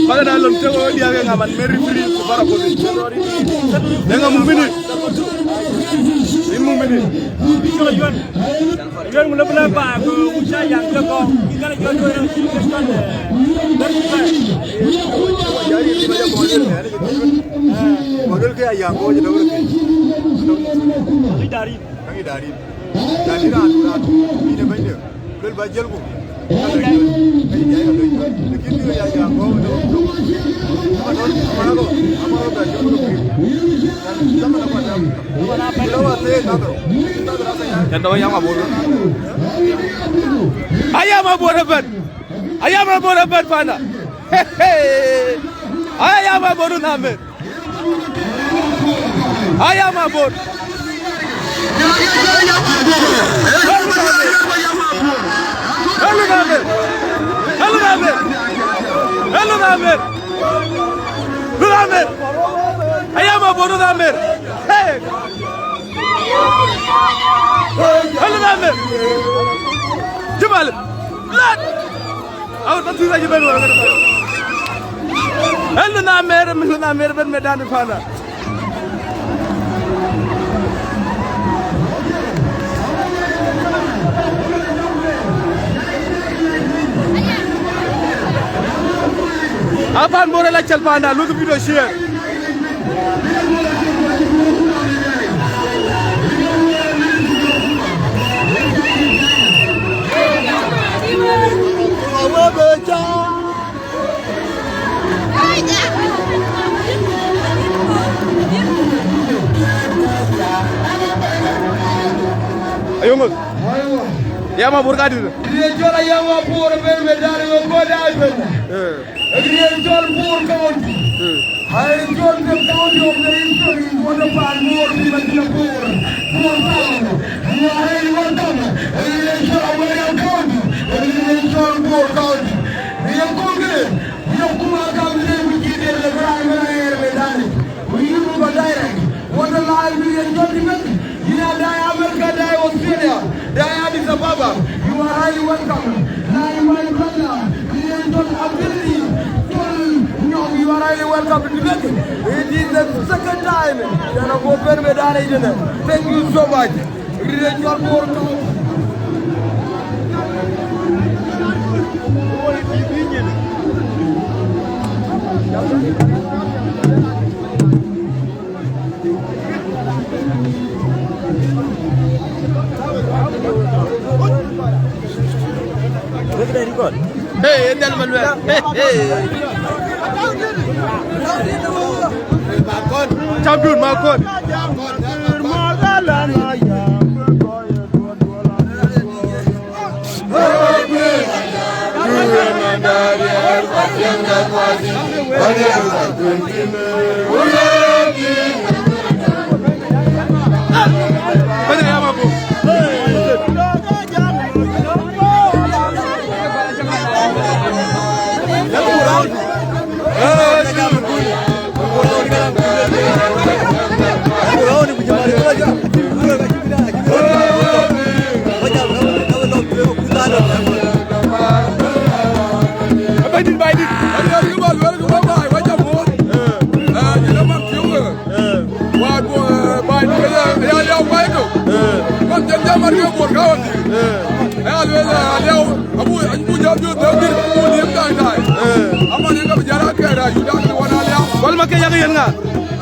Bada na lon te wo dia ke ngaman meri free ku bara ko. Denga mumini. In mumini. Yuan mu le bla ba ku cha yang ke ko. Ingana jo jo na. Model ke ya yang ko je dawre. Dari. Kaŋ ë darin. Darin raan, raan, yïn ë bɛ̈nyde. Luel ba jiëlku. Ka lɔ yïn, ka yïn jai ka lɔ yïn. Lakin bï ya, ya ŋɔ̈ɔ̈ŋ ënɔɔnë. Ama nɔn, ama rɔt, ama rɔt bɛ jiëlku. Zaman akuan dam. Zaman akuan dam. Zaman akuan dam. Cɛn dɔ̈ ya ma bor. Aya ma bor ëbɛ̈n. Aya ma bor ëbɛ̈n panda. Aya ma bor na me. Aya ma bor. Hello, Namer. Hello, Namer. Hello, Namer. Hello, Namer. Aya ma bor, Namer. Hey. Hello, Namer. Jibal. Blood. Awur ba thuth acï bɛ̈n wär kënë. Ë lun amer, ë lun amer bɛ̈n medan ë panda. Apan bor ë la cɛl panda, luth video share. Ayöŋö. Aywa. Ya ma bor ka dït. Ye jɔl aya ma bor ben me dar we ko da ben. Eh. Ye jɔl Bor County. Eh. Ai jɔl the county of the history, what a pan Bor, be like the Bor. Bor Town. You are highly welcome. Ye jɔl Awerial County. Ye jɔl Bor County. Ye ko ge. Ye kuma kam de ku ji de le bra me er me dani. Ku yïn ku ba direct. What a line we enjoy the best. Yïn a dai America, dai Australia, dai Addis Ababa. You are highly welcome. Line my brother. Yïn enjoy ability. Full, you know, you are highly welcome to Tibet. It is the second time. Yana go ben me dani jene. Thank you so much. Ride jɔl Bor Town. Hey, hey, Dal Manuel. Hey, hey. Champion Makon. Baidit, baidit. Baidit, baidit. Baidit, baidit. Aliau, abu, abu jam ju dam dir, abu lim dai dai. Eh. Ama ni ka jara ke ra, yu dam ni wana aliau. Kuɔl Makec yak yen ŋa?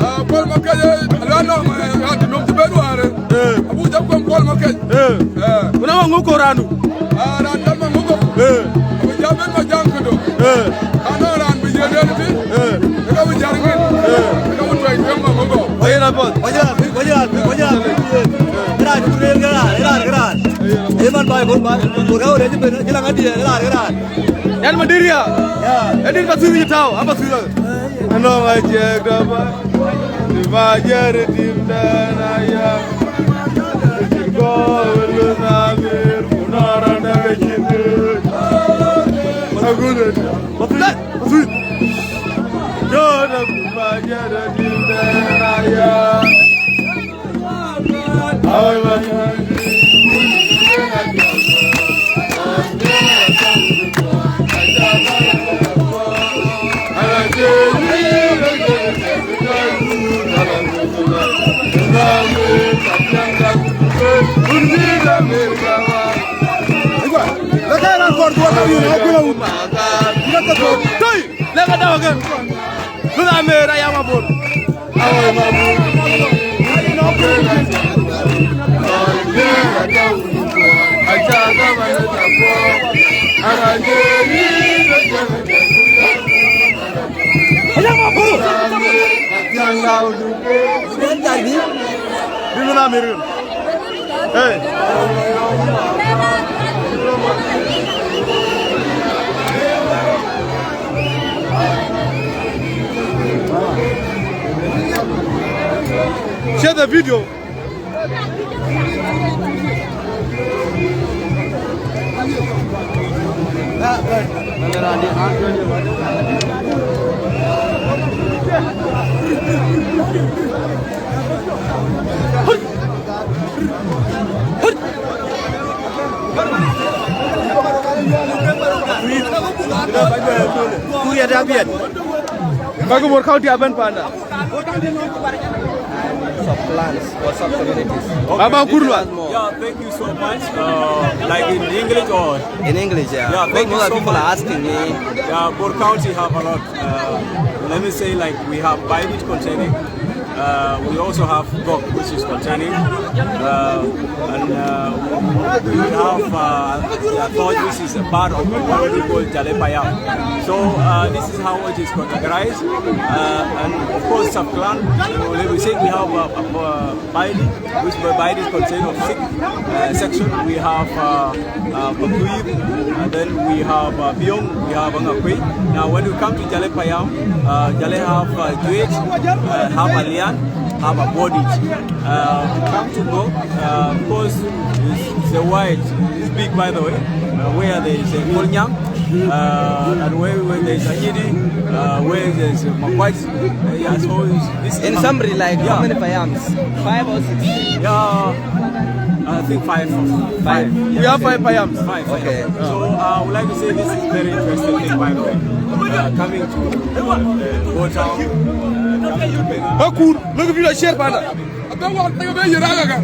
Ah, Kuɔl Makec, ala no, eh, ya di nom ti ben ware. Eh. Abu jam kon Kuɔl Makec. Eh. Eh. Kuna wa ŋu ko randu? Ah, ran dam ma ŋu ko. Eh. Abu jam ben ma jam kendo. Eh. Ana ran bi jere ti. Eh. Ka bu jar ngin. Eh. Ka bu tuai dem ma ŋu ko. Ayen apoth. Wajar, wajar, wajar. Ran kurel gara, ran, ran. Eman bai bol bai. Bol ka ore ti ben, ti la ngadi, ran, ran. Yan Madiria. Ya. Edin ba sui tau, aba sui. Ano ma jek da ba. Di ba jere tim da na ya. Go lu na mir, kuna ran da ke chin. Agule. Ba sui, ba sui. Yo da ba jere tim da na ya. Toi, lek adau ke. Lun amer ayam abor. Ayam abor. Di lun amer. Hey. Share the video. Kuria da biɛt. Bagi Bor County aben panda. Sub clans or sub communities. Baba Kurlwa. Yeah, thank you so much. Uh, like in English or? In English, yeah. Yeah, thank you so much. People are asking me. Yeah, Bor County have a lot. Uh, let me say, like, we have Baidit containing. Uh, we also have Gok, which is containing. Uh, and uh, we have uh, the Athoj, which is a part of what we call Jale Payam. So uh, this is how it is categorized. Uh, and of course, sub-clan. You know, we say we have uh, uh, Baidit, which by Baidit contain of six uh, section. We have uh, uh, Pakuir, and then we have uh, Biong, we have Angakui. Now, when we come to Jale Payam, uh, Jale have uh, Juej, uh, have Alian, have a body. Uh, come to go, uh, because it's, it's a wide, it's big, by the way, uh, where there is a Kolnyang, uh, and where, where there is a Yidi, uh, where there is a Makwaj. Uh, yeah, so it's, this is In summary, like, how many payams? Five or six? Yeah, I think five. Five. We have five payams. Five. Okay. So uh, I would like to say this is very interesting thing, by the way. Uh, coming to uh, Bor Town. Uh, coming to Bor. Akur, look if you share, panda. Abin wa ta ga bai yira ga.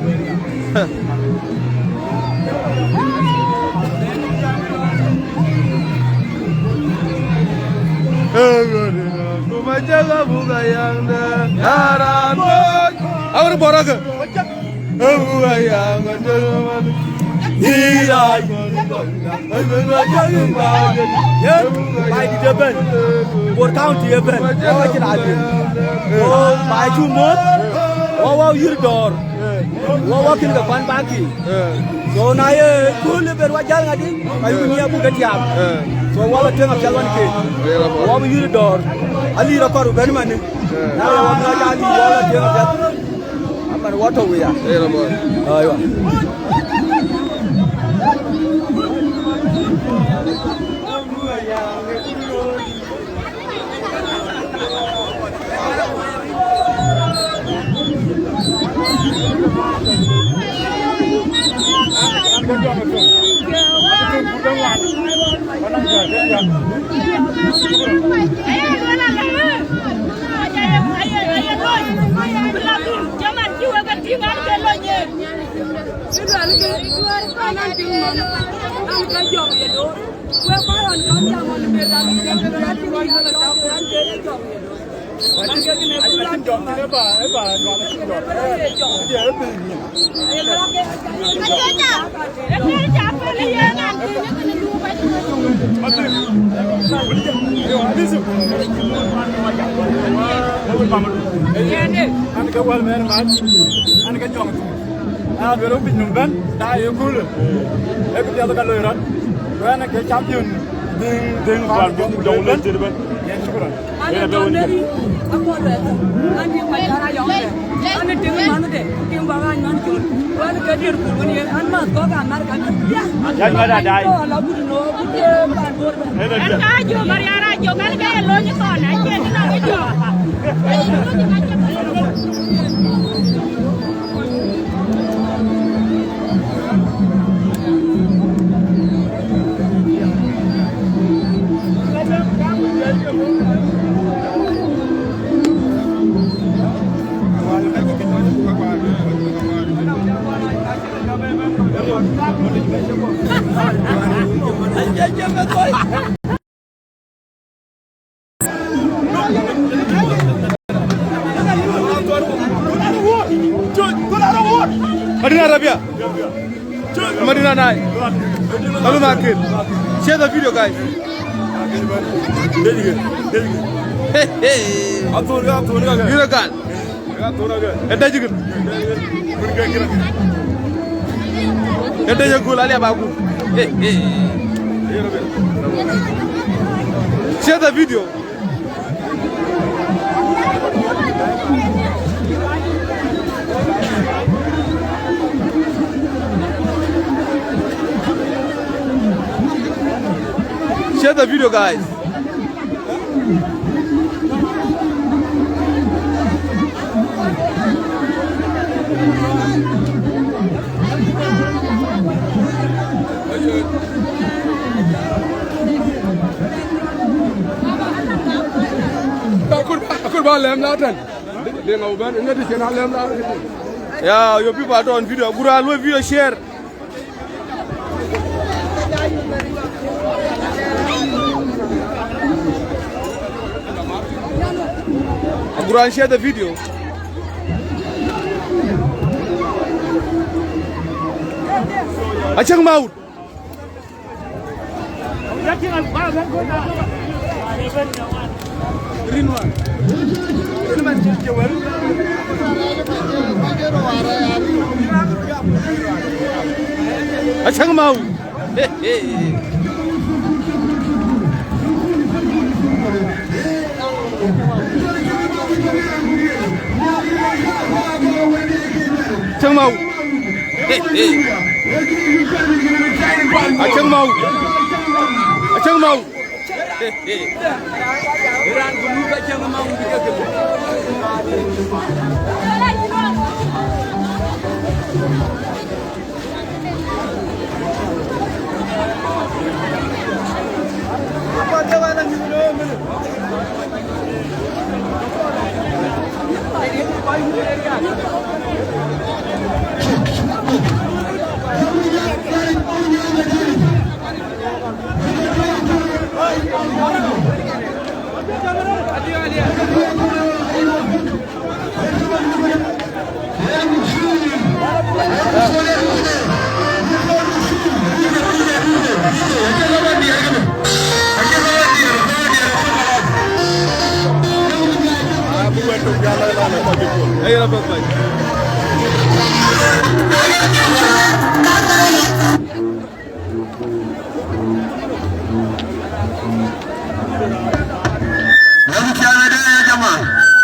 Kuma jaga buga yanda. Yaran boy. Awar boraga. Buga yanda. Iya. Yen, Baidit ëbɛ̈n, Bor County ëbɛ̈n, wɔ ka cïn adil. Wo Baidit cuk mɔ̈ɔ̈th, wɔ wɔ yïr dɔ̈ɔ̈r, wɔ wɔ kën ke kuan bak kï. So na ye kööl ëbɛ̈n wɔ jäl ŋadï, ka yï ŋiɛc buk ke tiaam. So wɔ bï tueŋ apiɛth ɣɔn ke, wɔ bï yïr dɔ̈ɔ̈r, alir akɔr bï bɛ̈n manë. Na ye wɔ bï wɔ jäl yï wɔ bï tueŋ apiɛth. Aman wɔ tɔ̈ wëya. Ee, na bɔ̈. Aywa. An ke wal mɛn mac, an ke jɔŋ thuk. An duel wïc num bɛ̈n, da ye köölë. Ee kë piɛth ka loi rɔt. Wɛn ke champion, dhiŋ, dhiŋ, dhiŋ, dhiŋ, dhiŋ, dhiŋ, dhiŋ, dhiŋ, dhiŋ. Yen shukran. Ana dɔnderi, akolwe, ani majara yɔŋde, ani tiŋ mande, tiŋ baga man jol, wani ke dir ku wani, an ma ko ga mar ka. Ya nyuat adai. Ko la gudu no, gudu ban bor ba. Ena ka jo mariara jo kan ke lo ni ko na ke na ke jo. Madina Arabia. Madina Nai. Kalu Makil. Share the video, guys. Hey, hey. Illegal. Ede jigin. Ede jigul alia bagu. Hey, hey. Share the video. Share the video, guys. Akur ba, akur ba lɛm la tɛn. Dia ngau bɛ̈n, ŋäth cïn alɛm la. Yeah, your people are on video. Gura, lo video share. Aguran, share the video. Acang maut. Acang mau. Acang mau. Acang mau. Acang mau. Iran ku nu ka cäŋ ma wut ke ke. Lɔ̈k cä mɛtdan ya jama.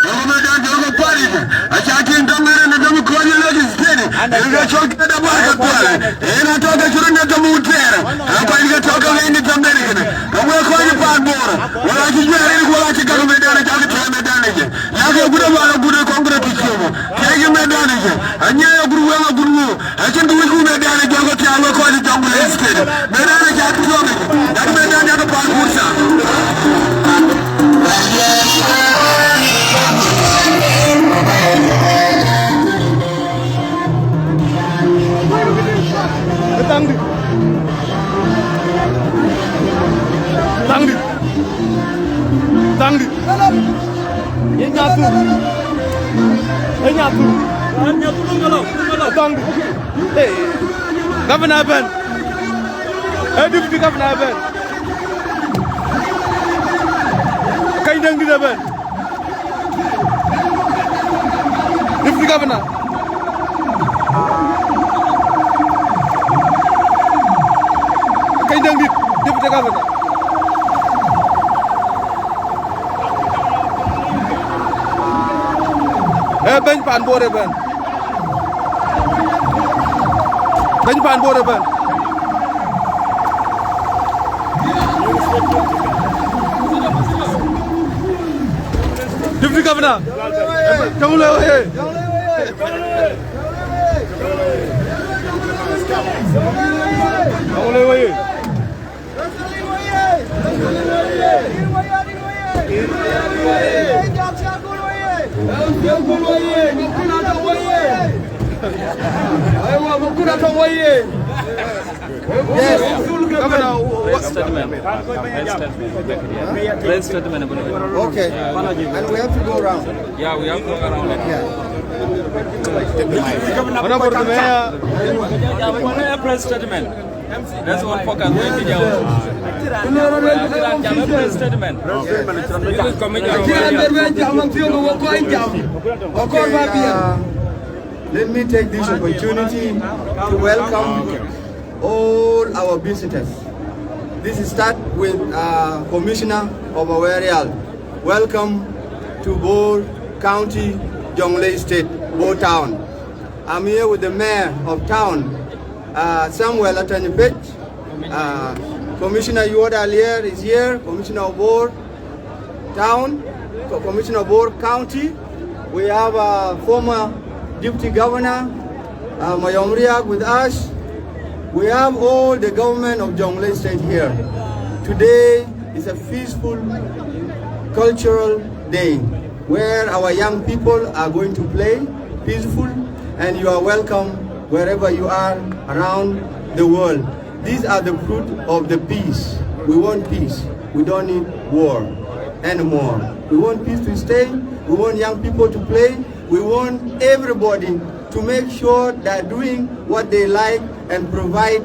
Lɔ̈k mɛtdan jɔl ke Paris. Aca tïŋ tɔŋ ënë dɔm kɔc ë Lake State. Ënë ke cɔl ke da bɔ̈ ke Paris. Ënë atɔ̈ ke cï röt nɛ̈k ke muk tɛɛr. Ë kɔc ke tɔ̈ ke ɣɛ̈ny në tɔŋ ënë kënë. Ke wek kɔc ë paan Bor. Wek acï juɛ̈ɛ̈r rin ku wek acï gäk mɛtdan aca ke tɛ̈ɛ̈u mɛtdan ëcë. Na ke gut ë wal agut ë Congress të ciëmɔ. Thiëc ë mɛtdan ëcë. Anyiɛɛi agut weŋ agut ŋö. Acïn kë wïc ku mɛtdan ë jɔl ke thiaak wek kɔc ë Jonglei State. Mɛtdan ë cak tuɔɔk yic, dak mɛtdan yak paan pur tha. Ë Nyathur. Dɔŋ. Hey. Governor ëbɛ̈n. Ë deputy governor ëbɛ̈n. Kany Däŋdït ëbɛ̈n. Deputy governor. Kany Däŋdït, deputy governor. Ee bɛ̈ny paan Bor ëbɛ̈n. Bɛ̈ny paan Bor ëbɛ̈n. Deputy governor. Jonglei oye. Jonglei oye. Yes, Governor, what statement? Press statement. Press statement. Okay. And we have to go around. Yeah, we have to go around. Yeah. Honorable Mayor. Press statement. Let's all focus on the media. Press statement. This is committee of media. Okay, uh, let me take this opportunity to welcome all our visitors. This start with, uh, Commissioner of Awerial. Welcome to Bor County, Jonglei State, Bor Town. I'm here with the mayor of town, uh, Samuel Atany Page. Uh, Commissioner Yuod Alier is here, Commissioner of Bor Town, Co-, Commissioner of Bor County. We have, uh, former Deputy Governor, uh, Mayom Riak with us. We have all the government of Jonglei State here. Today is a peaceful cultural day where our young people are going to play peaceful, and you are welcome wherever you are around the world. These are the fruit of the peace. We want peace. We don't need war anymore. We want peace to stay. We want young people to play. We want everybody to make sure they're doing what they like and provide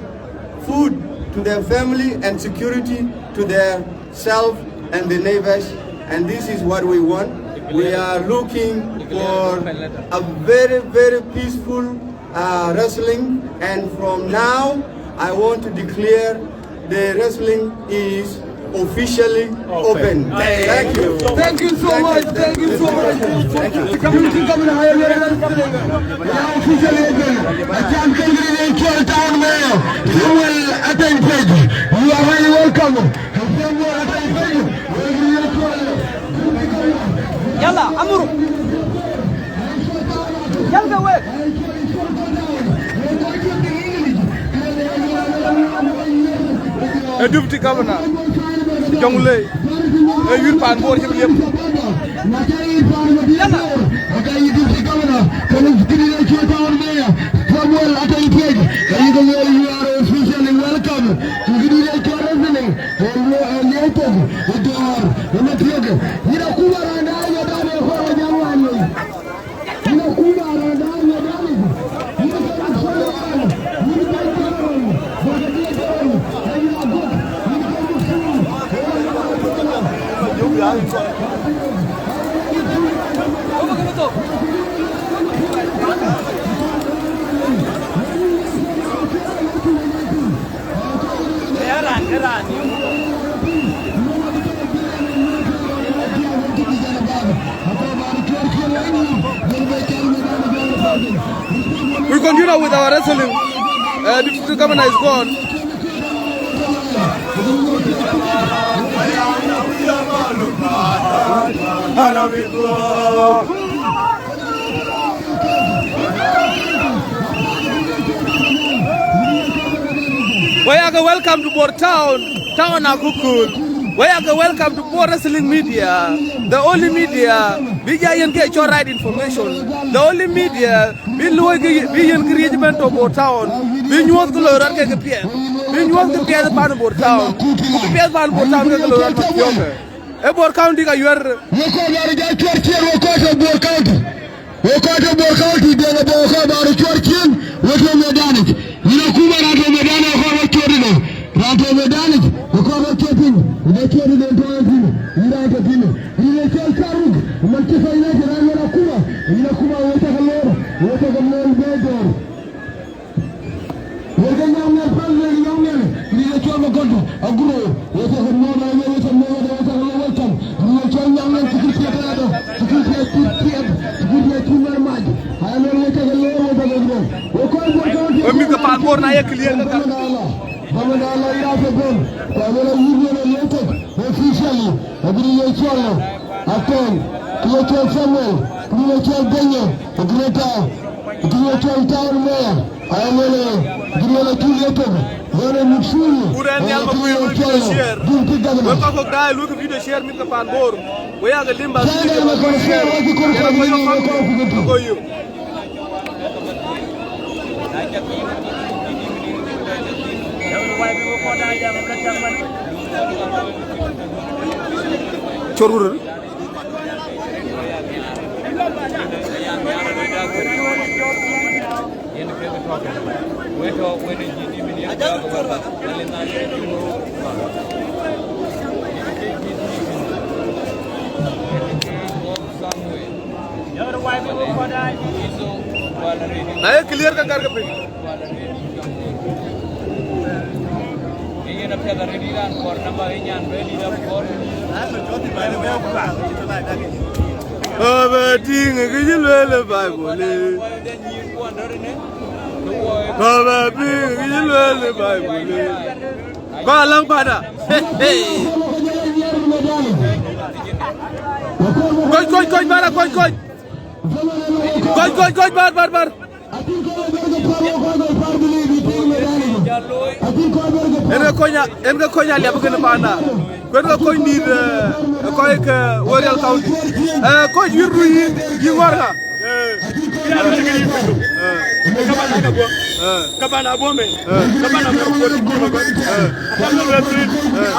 food to their family and security to their self and the neighbors. And this is what we want. We are looking for a very, very peaceful, uh, wrestling. And from now, I want to declare the wrestling is officially open. Thank you. Thank you so much. Thank you so much. Community governor, higher level wrestling. Now officially open. I can congratulate your town mayor, Samuel Atany Page. You are highly welcome. Samuel Atany Page. Yalla, amuru. Yalla wek. A deputy governor, Jonglei, a youth paan Bor cï liep. Yalla. Samuel Atany Page, you are officially welcome. We continue with our wrestling. Uh, the deputy governor is gone. We are welcome to Bor Town, Town Akukul. We are welcome to Bor Wrestling Media, the only media bï ya yen ke cɔl right information, the only media bï luɔi ke bï yen këriëëc ëbɛ̈n tɔ̈ Bor Town, bï nyuɔ̈th ke loi rɔt ke ke piɛth, bï nyuɔ̈th ke piɛth pan Bor Town, ku bï piɛth pan Bor Town ke ke loi rɔt ke piɔ̈kë. Ee Bor County ka yuɛr. Wek kɔc bä röt jɔ cuɔr ciëën, wek kɔc tɔ̈ Bor County. Wek kɔc tɔ̈ Bor County, deŋ ë bä wek kɔc bä röt cuɔr ciëën, wek tɔ̈ medanic. Yïn akuma raan tɔ̈ medanic, wek kɔc röt cuɔr tëde. Raan tɔ̈ medanic, wek kɔc röt cuɔr piny, wek cuɔr tëde tɔ̈ ë piny. Yïn raan tɔ̈ piny. Yïn ë cɔl Karuk, man cï kɔc lɛ̈k raan wën akuma. Yïn akuma wek cä ke lor, wek cä ke lor bë dɔ̈ɔ̈r. Wek ke nyɔŋ nhial, päl wek nyɔŋ nhial, kë dï ye cɔl Makondo, aguro, wek cä ke muɔɔth, wek cä muɔɔth, wek cä ke lɔ welcome, kë dï ye cɔl nyɔŋ nhial, security atɔ̈, security acï tiɛɛt, security acï mär mac, aya luel wek cä ke lor, wek cä ke guro. Wek kɔc Bor County, wek mïth ke pan Bor na ye clear ke ka. Bämëda lɔ, bämëda lɔ, ira ke bom, ku aluel ayï luel ë luel thok, officially, kë dï ye cɔl Atɔŋ, kë dï ye cɔl Samuel, kë dï ye cɔl Benye, kë dï ye tɔ̈, kë dï ye cɔl town mayor. Aluel, gïn wën acuk ye thok, wën ë muk thïn, ku rɛn nhial, bä kuc ye luöi video share. Deputy governor. Wek kɔc kɔ̈k daai, luöikë video share, mïth ke pan Bor. Wek yak lim bä video bä kuc ye share. Yen akɔn kɔc yök. Cor wurë. Na ye clear ka gär ke piny. Yen apiɛth arëët, yïn raan kɔɔr namba, ë nyan bɛ dït akɔɔr. Ka bɛ tïŋ kë cï lueel ë Baibol. Ka bɛ piŋ kë cï lueel ë Baibol. Kɔc alaŋ panda. Koc, koc, koc, bara, koc, koc. Koc, koc, koc, bar, bar, bar. En ke kony, en ke kony aliap kën panda. Kuen ke kony dït, eh, kɔc ke Werial County. Eh, kony yï rui yï, yï ŋɔr ŋa? Eh. Eh. Ka ban abuɔ̈m, eh. Ka ban abuɔ̈m, eh. Ka ban abuɔ̈m, eh. Ka ban abuɔ̈m, eh.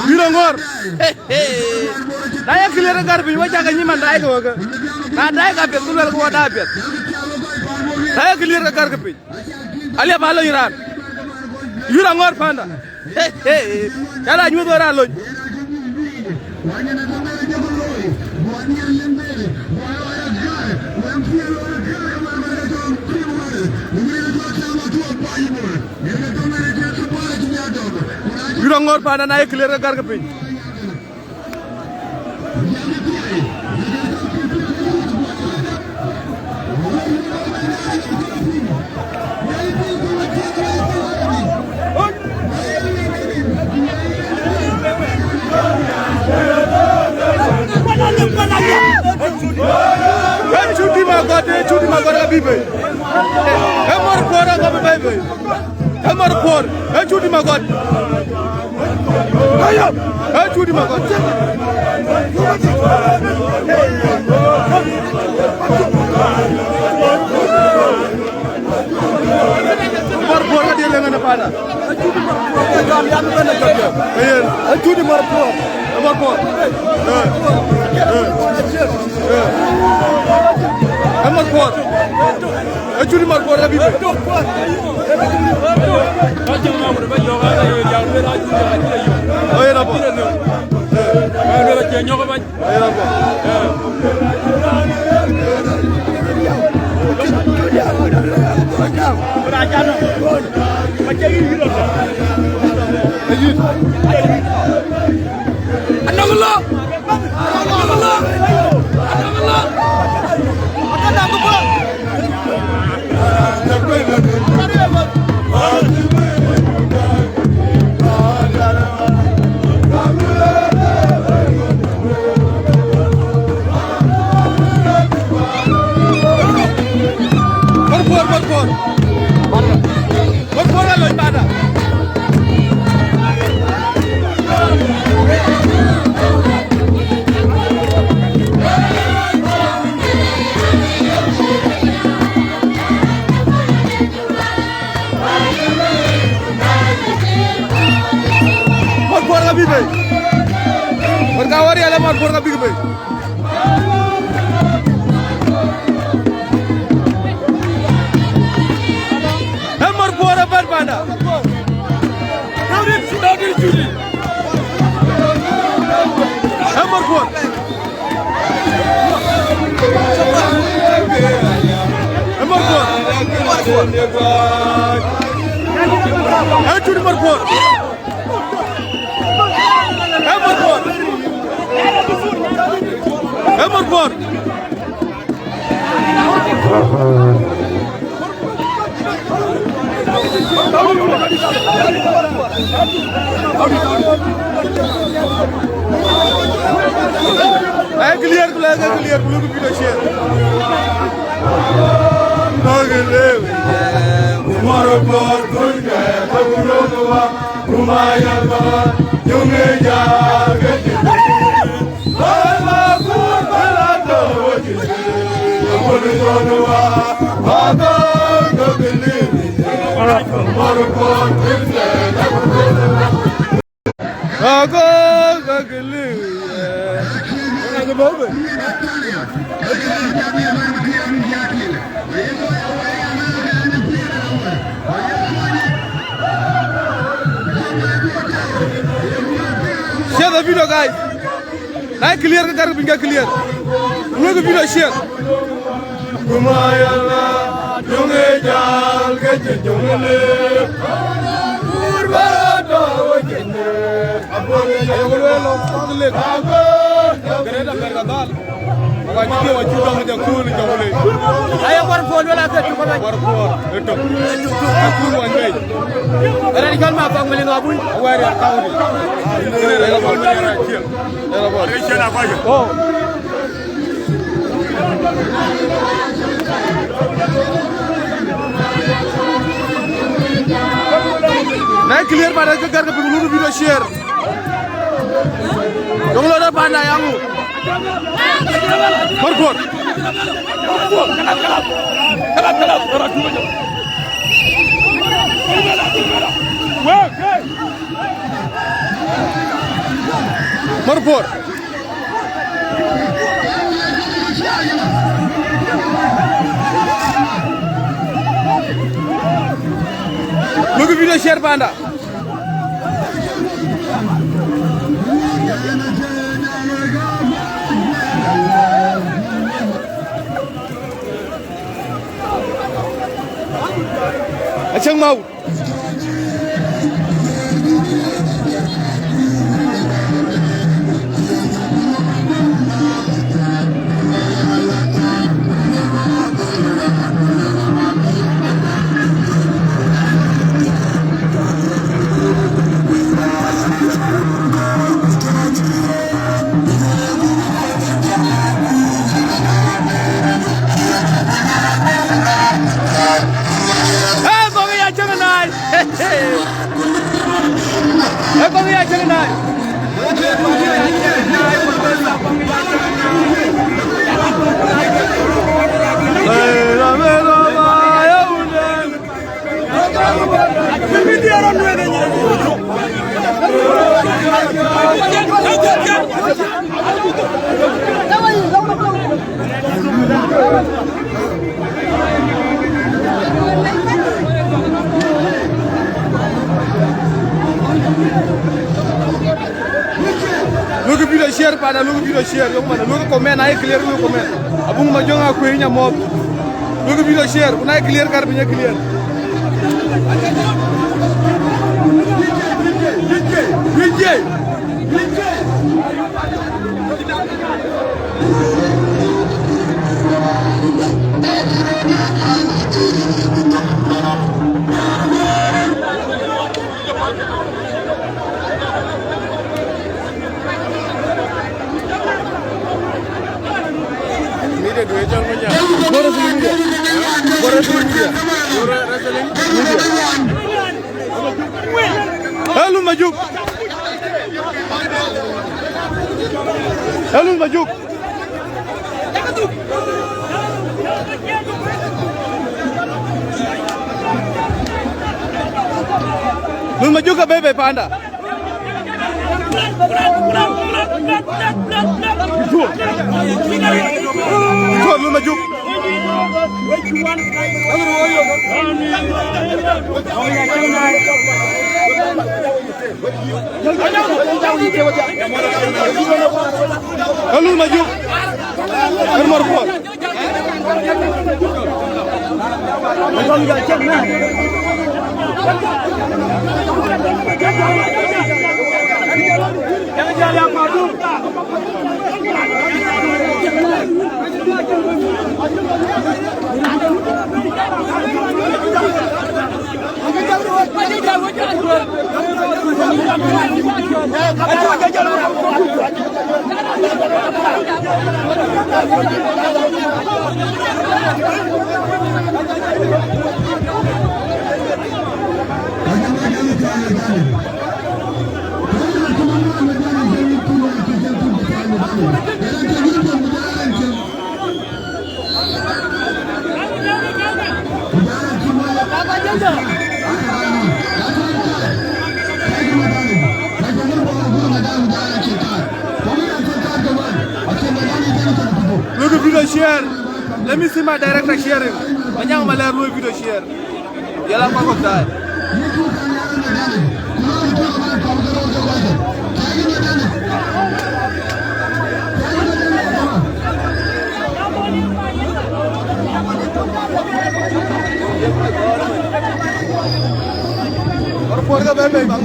Yïn aŋɔ̈r. Hey, hey. Na ye clear ke gär piny, wek cä ke nyïm an daai ke wek. Na daai ke apiɛth, ku luɛl ke wɔ daai apiɛth. Na ye clear ke gär ke piny. Aliap aa lony raan. Yïn aŋɔ̈r panda. Hey, hey. Yala nyuɔ̈th wek raan lony. Yïn aŋɔ̈r panda, na ye clear ke gär ke piny. Ee Cudi Magɔt, ee Cudi Magɔt abï bei. Ee mor kuɔɔr akɔ̈p bei bei. Ee mor kuɔɔr, ee Cudi Magɔt. Ee Cudi Magɔt. Mor kuɔɔr ka diɛl leŋ ënë panda. Ee yen. Ee Cudi mor kuɔɔr. Ee mor kuɔɔr. Ee. Ee. Ee mor kuɔɔr. Ee Cudi mor kuɔɔr abï bei. Ee yen abɔ̈. Ee yen abɔ̈. Ee yïn. Anɔŋ lɔ. Mor kuɔɔr, mor kuɔɔr. Mor kuɔɔr alony panda. Yala Markuɔr ka bïk bei. Ee Markuɔr ë bɛ̈n panda. Ee Markuɔr. Ee Markuɔr. Ee Tut Markuɔr. Ee Markuɔr. Ee Markuɔr. Ee clear, ku lɛ̈k ke clear, ku lɛ̈k ke video share. Bäk lëu. Mɔ̈r bɔ̈, dhöl kë, bäk röt wä, ku ma ya bɔ̈, jöŋ ë jal ke cï. Bäk ma kuur, bäk la tɔ̈ wä cï. Bäk röt wä, bäk röt wä, bäk lëu. Mɔ̈r bɔ̈, dhöl kë, bäk röt wä. Ago, ago, ago, eh. Share the video, guys. Na clear, ka kar piny ka clear. Look at video share. Kuma yala, jöŋ ë jal ke cï jöŋ lëk. Kur ba tɔ̈ wecin. Abuɔl ë jal ke lëk. Abuɔl. Gërëda Bergadal. Wa cï diëu acï dɔm jɔ kuul jɔ wule. Aya Warkuɔr wala ke tuk ba. Warkuɔr, ë tok. Tuk, tuk, tuk, tuk, wan bei. Era ni kan ma kɔŋ meli no abui. Awari a kauri. Era ni kan ma kɔŋ meli era chiel. Era bɔl. Era chiel a kɔc. Oh. Na clear ba da ke gar ke piny, look at video share. Dong lo da panda yangu. Markuɔr. Markuɔr. Look at video share panda. Acäŋ mau. Ee, kɔ̈k ya cäŋ nai. Ee, kɔ̈k ya cäŋ nai. Look at video share, panda, look at video share. Young man, look at comment, I clear, look at comment. Abung ma jong a kwe nya mob. Look at video share, kuna clear kar pinya clear. Media du ecɔl ŋö nya? Go wrestling media. Go wrestling media. Go wrestling media. Hello, Majuk. Hello, Majuk. Lun Majuk abebe panda. Tuɔ̈l, Lul Majuk. Ee Lul Majuk. Ee mɔr puɔl. Look at video share. Let me see my director sharing. Manyang Malɛr, look at video share. Yala kwa kwa tai. Or por ka bebe bang.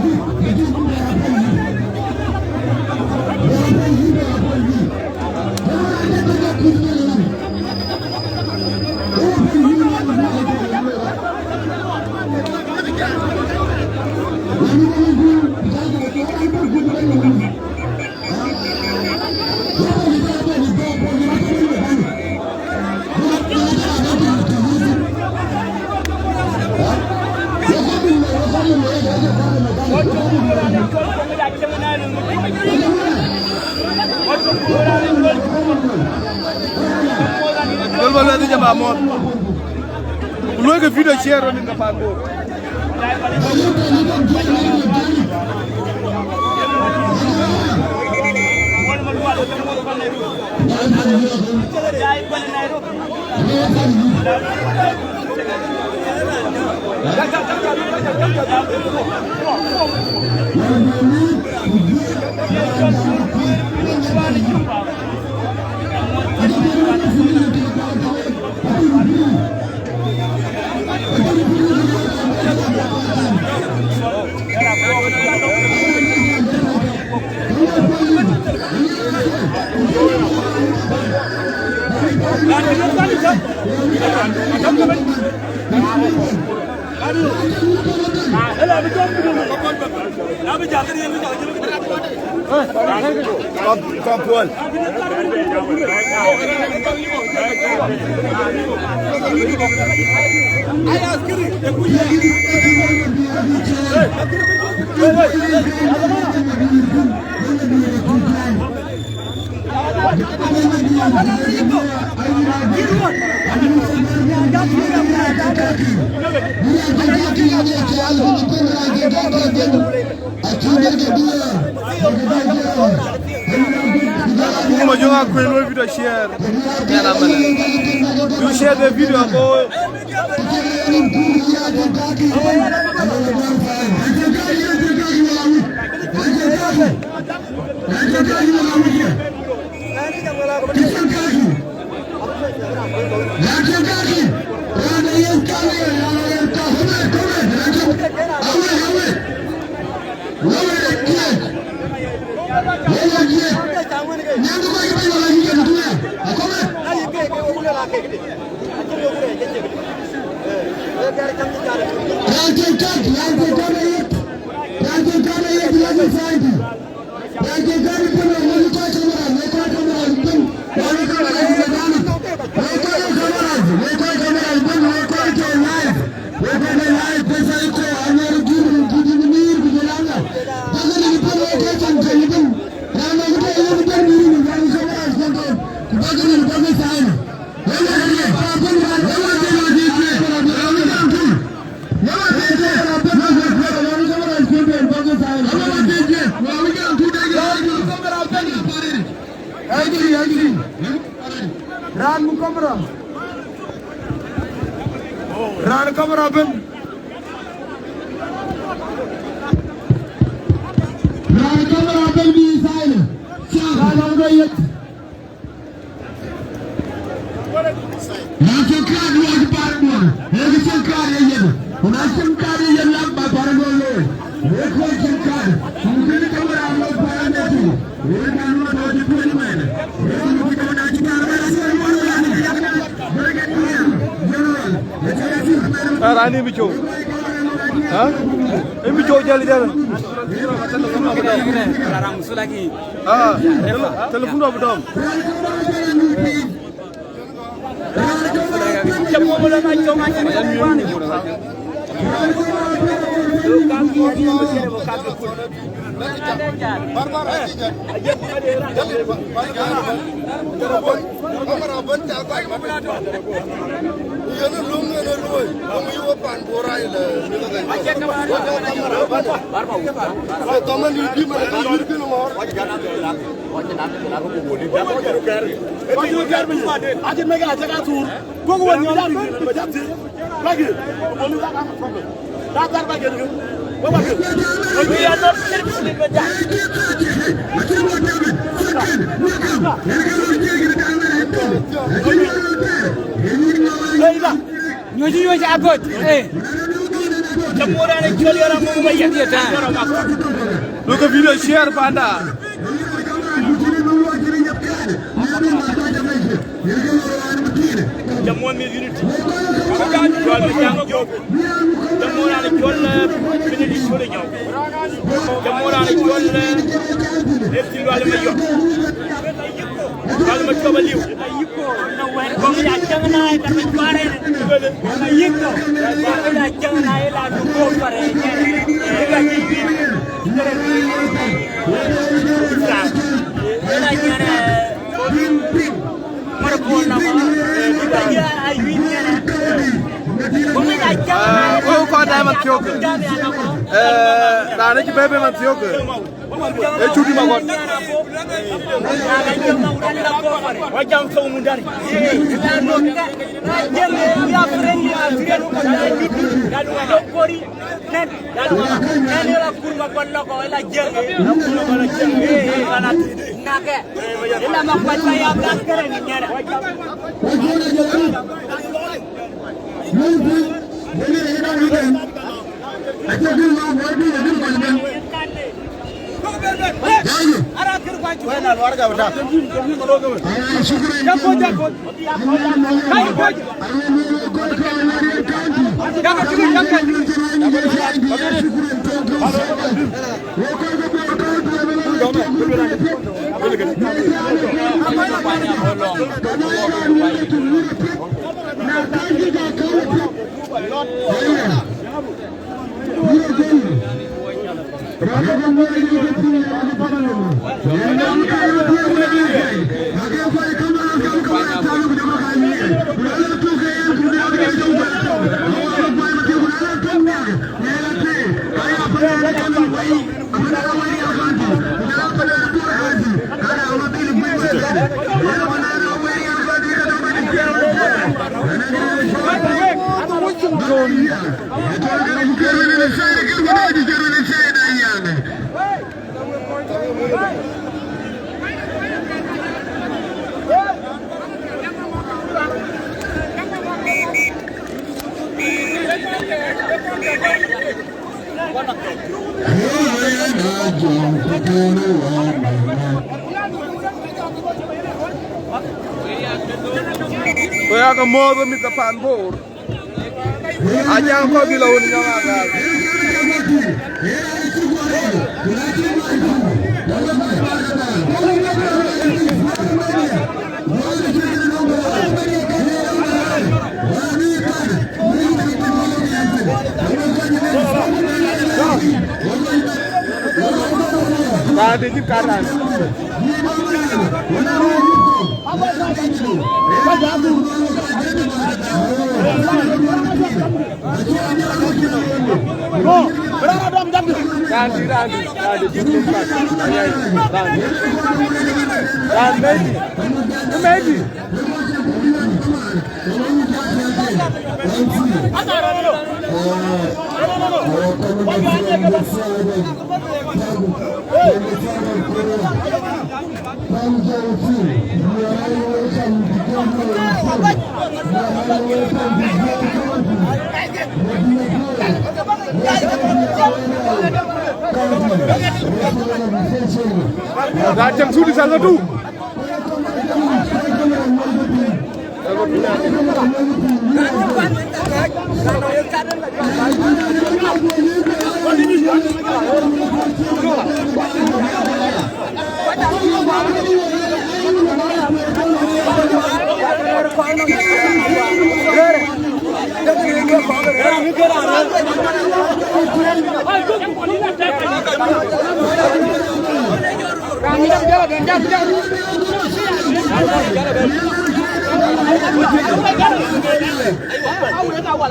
Jɔl ba luɛth jama mɔ̈th. Ku luɔi ke video share rɔt in ke pan Bor. Kɔc, kɔc puɔl. Lul Majuk Akuei, luɔi video share. Yɛn amɛn. You share the video, boy. Ëcï, ëcï. Raan muk kamera. Raan kamera bɛ̈n. Raan kamera bɛ̈n bï silent. Raan ë wën ë yeth. Na cïn kaat luɔi cï Paraguay, ee kë cïn kaat ye yen. Ku na cïn kaat ye yen, lak ba Paraguay looi. Wek kɔc cïn kaat, ku kënë ke we raan looi Paraguay tïŋ. Wek raan looi tɔ̈ cï tuɔ̈c mɛn. Wek kɔc cïn kaat, na cïn kaat, wek raan looi Paraguay tïŋ. Raan ë bï cou. Ha? Ë bï cou jäl jäl. Ah, tele-, telephone abï dɔm. Nyuc, nyuc, agot. Eh. Jamuran e chol yara mo ma yet yet, ah. Look at video share panda. Jamuran mi unity. Jamuran e chol, eh, unity chole nyau. Jamuran e chol, eh, Epti Lual Mayok. Lual Mayok aliu. Ah, wek kɔc daai man thiɔ̈k. Eh, raan ë cï bɛ̈ɛ̈i bɛ̈ɛ̈i man thiɔ̈k. Ee Cuti Magɔt. Wa jam thou mundari. Jeng ya friendly Assyrian. Kori. Nen. Nen la kurma kon loko la jeng. Kurma kon la jeng. Eh, eh, la nake. Ila ma kwa ya bla kere ni nyara. Ku ya ke mɔ̈ɔ̈th we mïth ke pan Bor. Ajaŋ kɔc bï lɔ wun nyɔŋ aŋaal. Raan de cï kat raan. Raan dït, raan dït, raan dït, raan dït, raan dït. Medi. Medi. Dah cam sudi salga tu.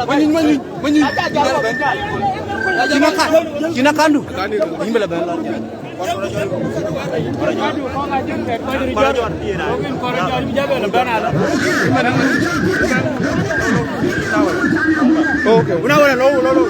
Manyuny, manyuny, manyuny. Cïn akan, cïn akandu. Yïn bï la bɛ̈n lɔ. Okay. Una wala lo, lo, lo.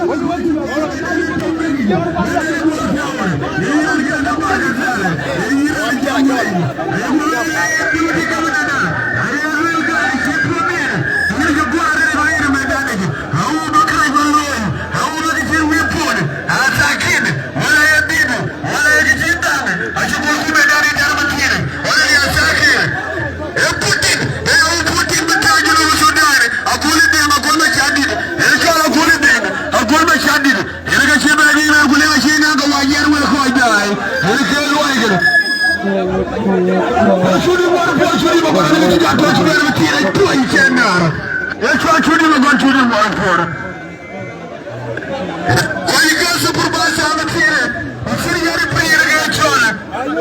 Wala ye bï bï, wala ye kë cï dhaŋ, acï gɔl ku bɛ dɔ̈ɔ̈r ë jam ë thiëënë, wala ye thɛɛr kë. Ee Putin, ee wun Putin bï tääu Junub Sudan, agul ë Deŋ, agul Macärdït, ee cɔl agul ë Deŋ, agul Macärdït, yen ke cï bɛ riŋ rɛ̈ɛ̈r ku lek acï ŋɛk ke wac yɛn wek kɔc daai, yen ke luɔi kënë. Ee cï dï mɔr puɔ̈r, cï dï mɔr puɔ̈r, cï dï mɔr puɔ̈r, cï dï mɔr puɔ̈r. Ku yï ke supervisor në thiëënë, ku cïn yɛn ripëër ke cɔl,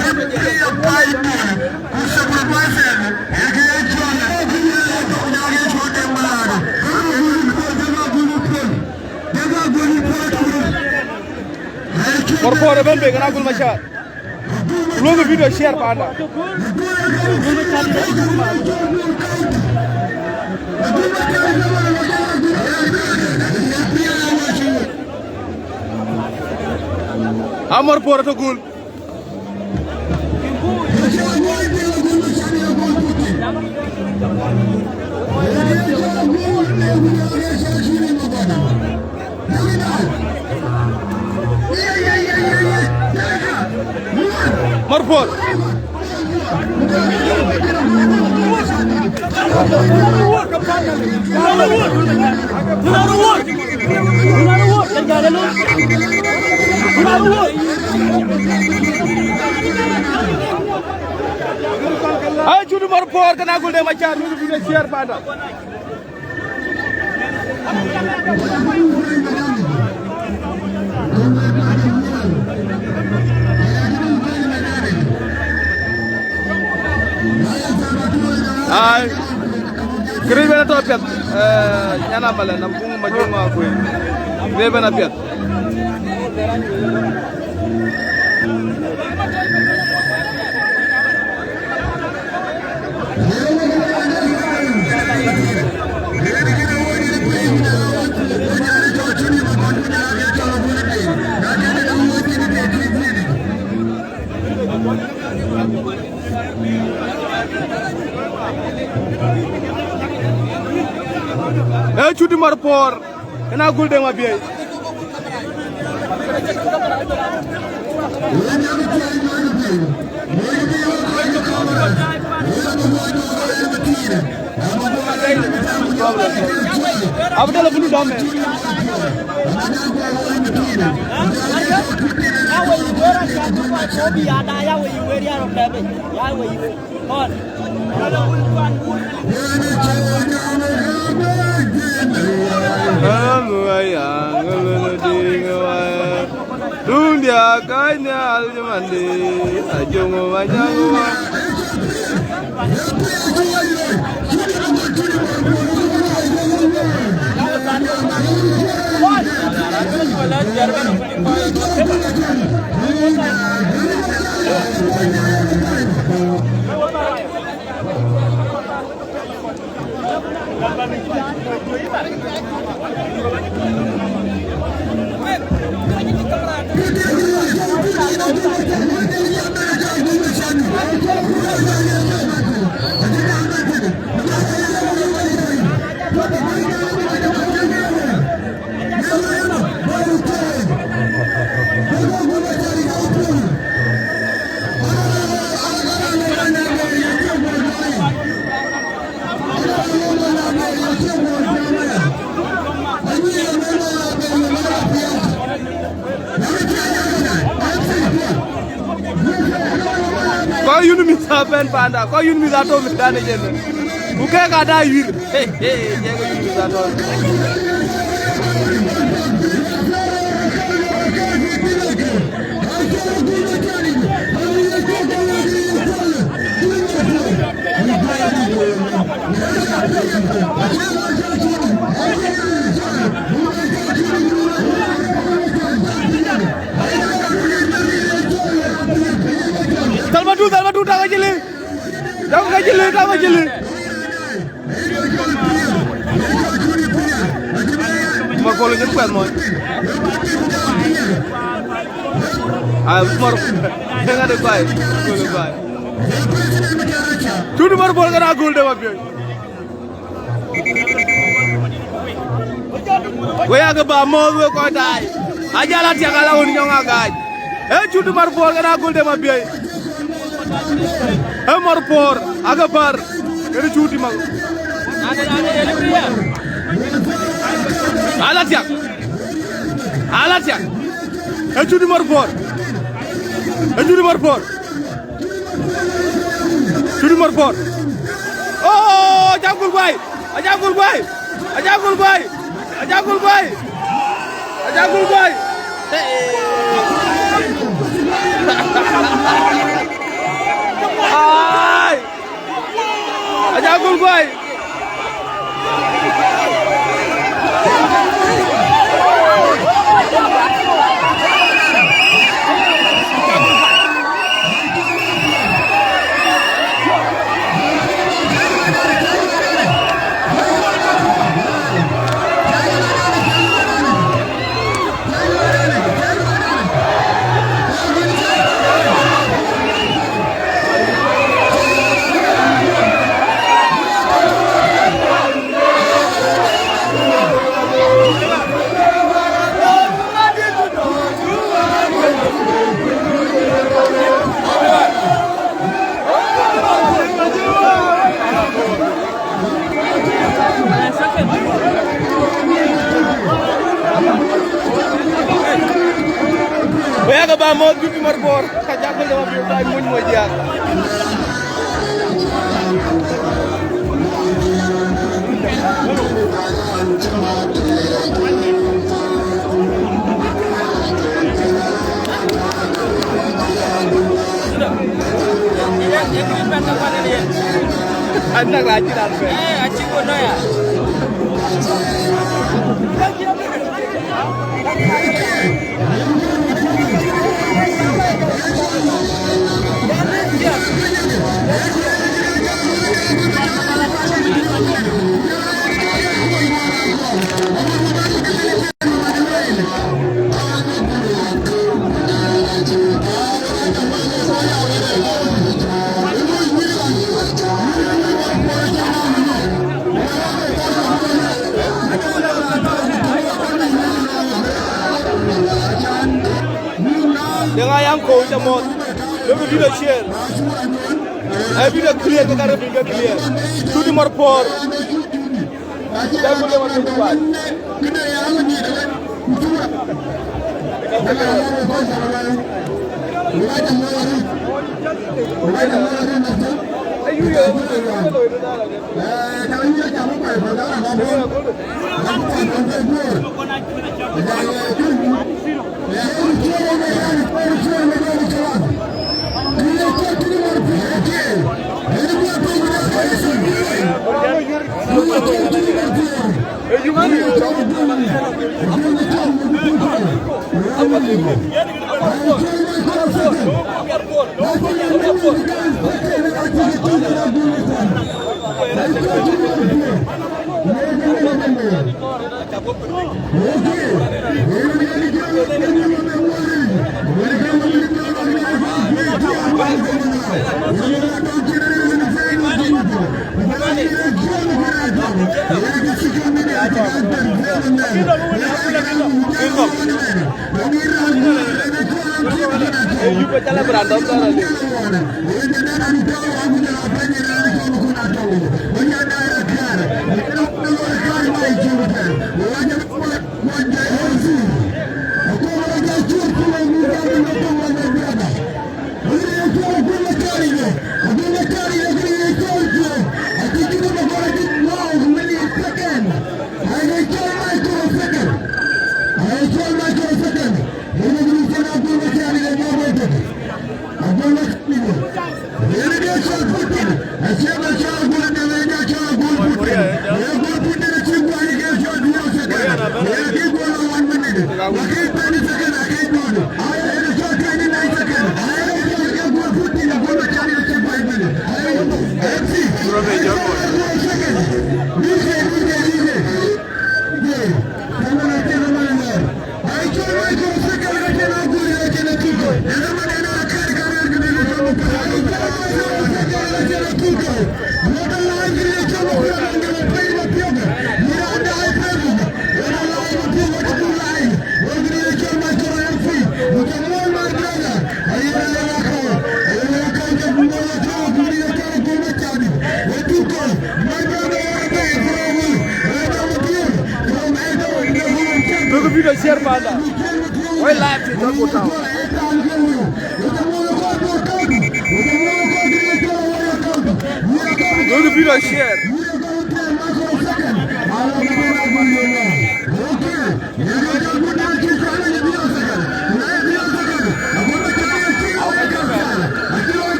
ripëër pay dun, ku supervisor ke cɔl, ku cɔl de malade. Mɔr puɔ̈r ëbɛ̈n bek na gul Macär. Luɔ̈ŋ video share panda. Amɔr puɔ̈r tɔ̈ gul. Mɔr puɔ̈r. Ai, cï dï mɔr puɔ̈r, kënë agul de Macär, luɔ̈ŋ video share panda. Ai, kërëc bɛ̈n atɔ̈ apiɛth, eh, nyan amalë, nam kuŋ ma juŋ ma kuëë. Kërëc bɛ̈n apiɛth. Ee, cï dï mɔr puɔ̈r, kënë agul de Mabiëi. Abdallah bunu dame. Dunia kany al jumandi, ajuŋ ma jaŋ ma. Kɔc yun mïth abɛ̈n panda, kɔc yun mïth atɔ̈ mïth dan ë jënë. Ku kek ada yuir. Hey, hey, jek yun mïth atɔ̈. Thalmadu, Thalmadu, tak acï lëu. Tak acï lëu, tak acï lëu. Ma kolo jin kuɛth mɔc. Ai, mor. Denga de guai. Kolo guai. Tudu mor bol kana gol de ma piöc. We ake ba mɔ̈ɔ̈th we kɔc daai. Ajal atiak ala ɣön nyɔŋ agac. Ee cut mor puɔɔr kën agul de mabiɛi. Ee mor puɔɔr ake pär. Kën cut ma. Ala tiak. Ala tiak. Ee cut mor puɔɔr. Ee cut mor puɔɔr. Cut mor puɔɔr. Oh, aca gul guai. Aca gul guai. Aca gul guai. Aca gul guai. Aca gul guai. Ai. Aca gul guai. Wek aba mɔ̈ɔ̈th jupi mor bor, ka jak bï lëu abï bai muny mɔc diaak. Anak racin alpe. Eh, acï ku nɔya. Deŋ Ayaŋ Koc amɔ̈ɔ̈th. Lok video share. Ai video clear, ke ka rep ke clear. Cut mor puɔɔr. Look at video share, panda. Why live to Double Town? Look at video share.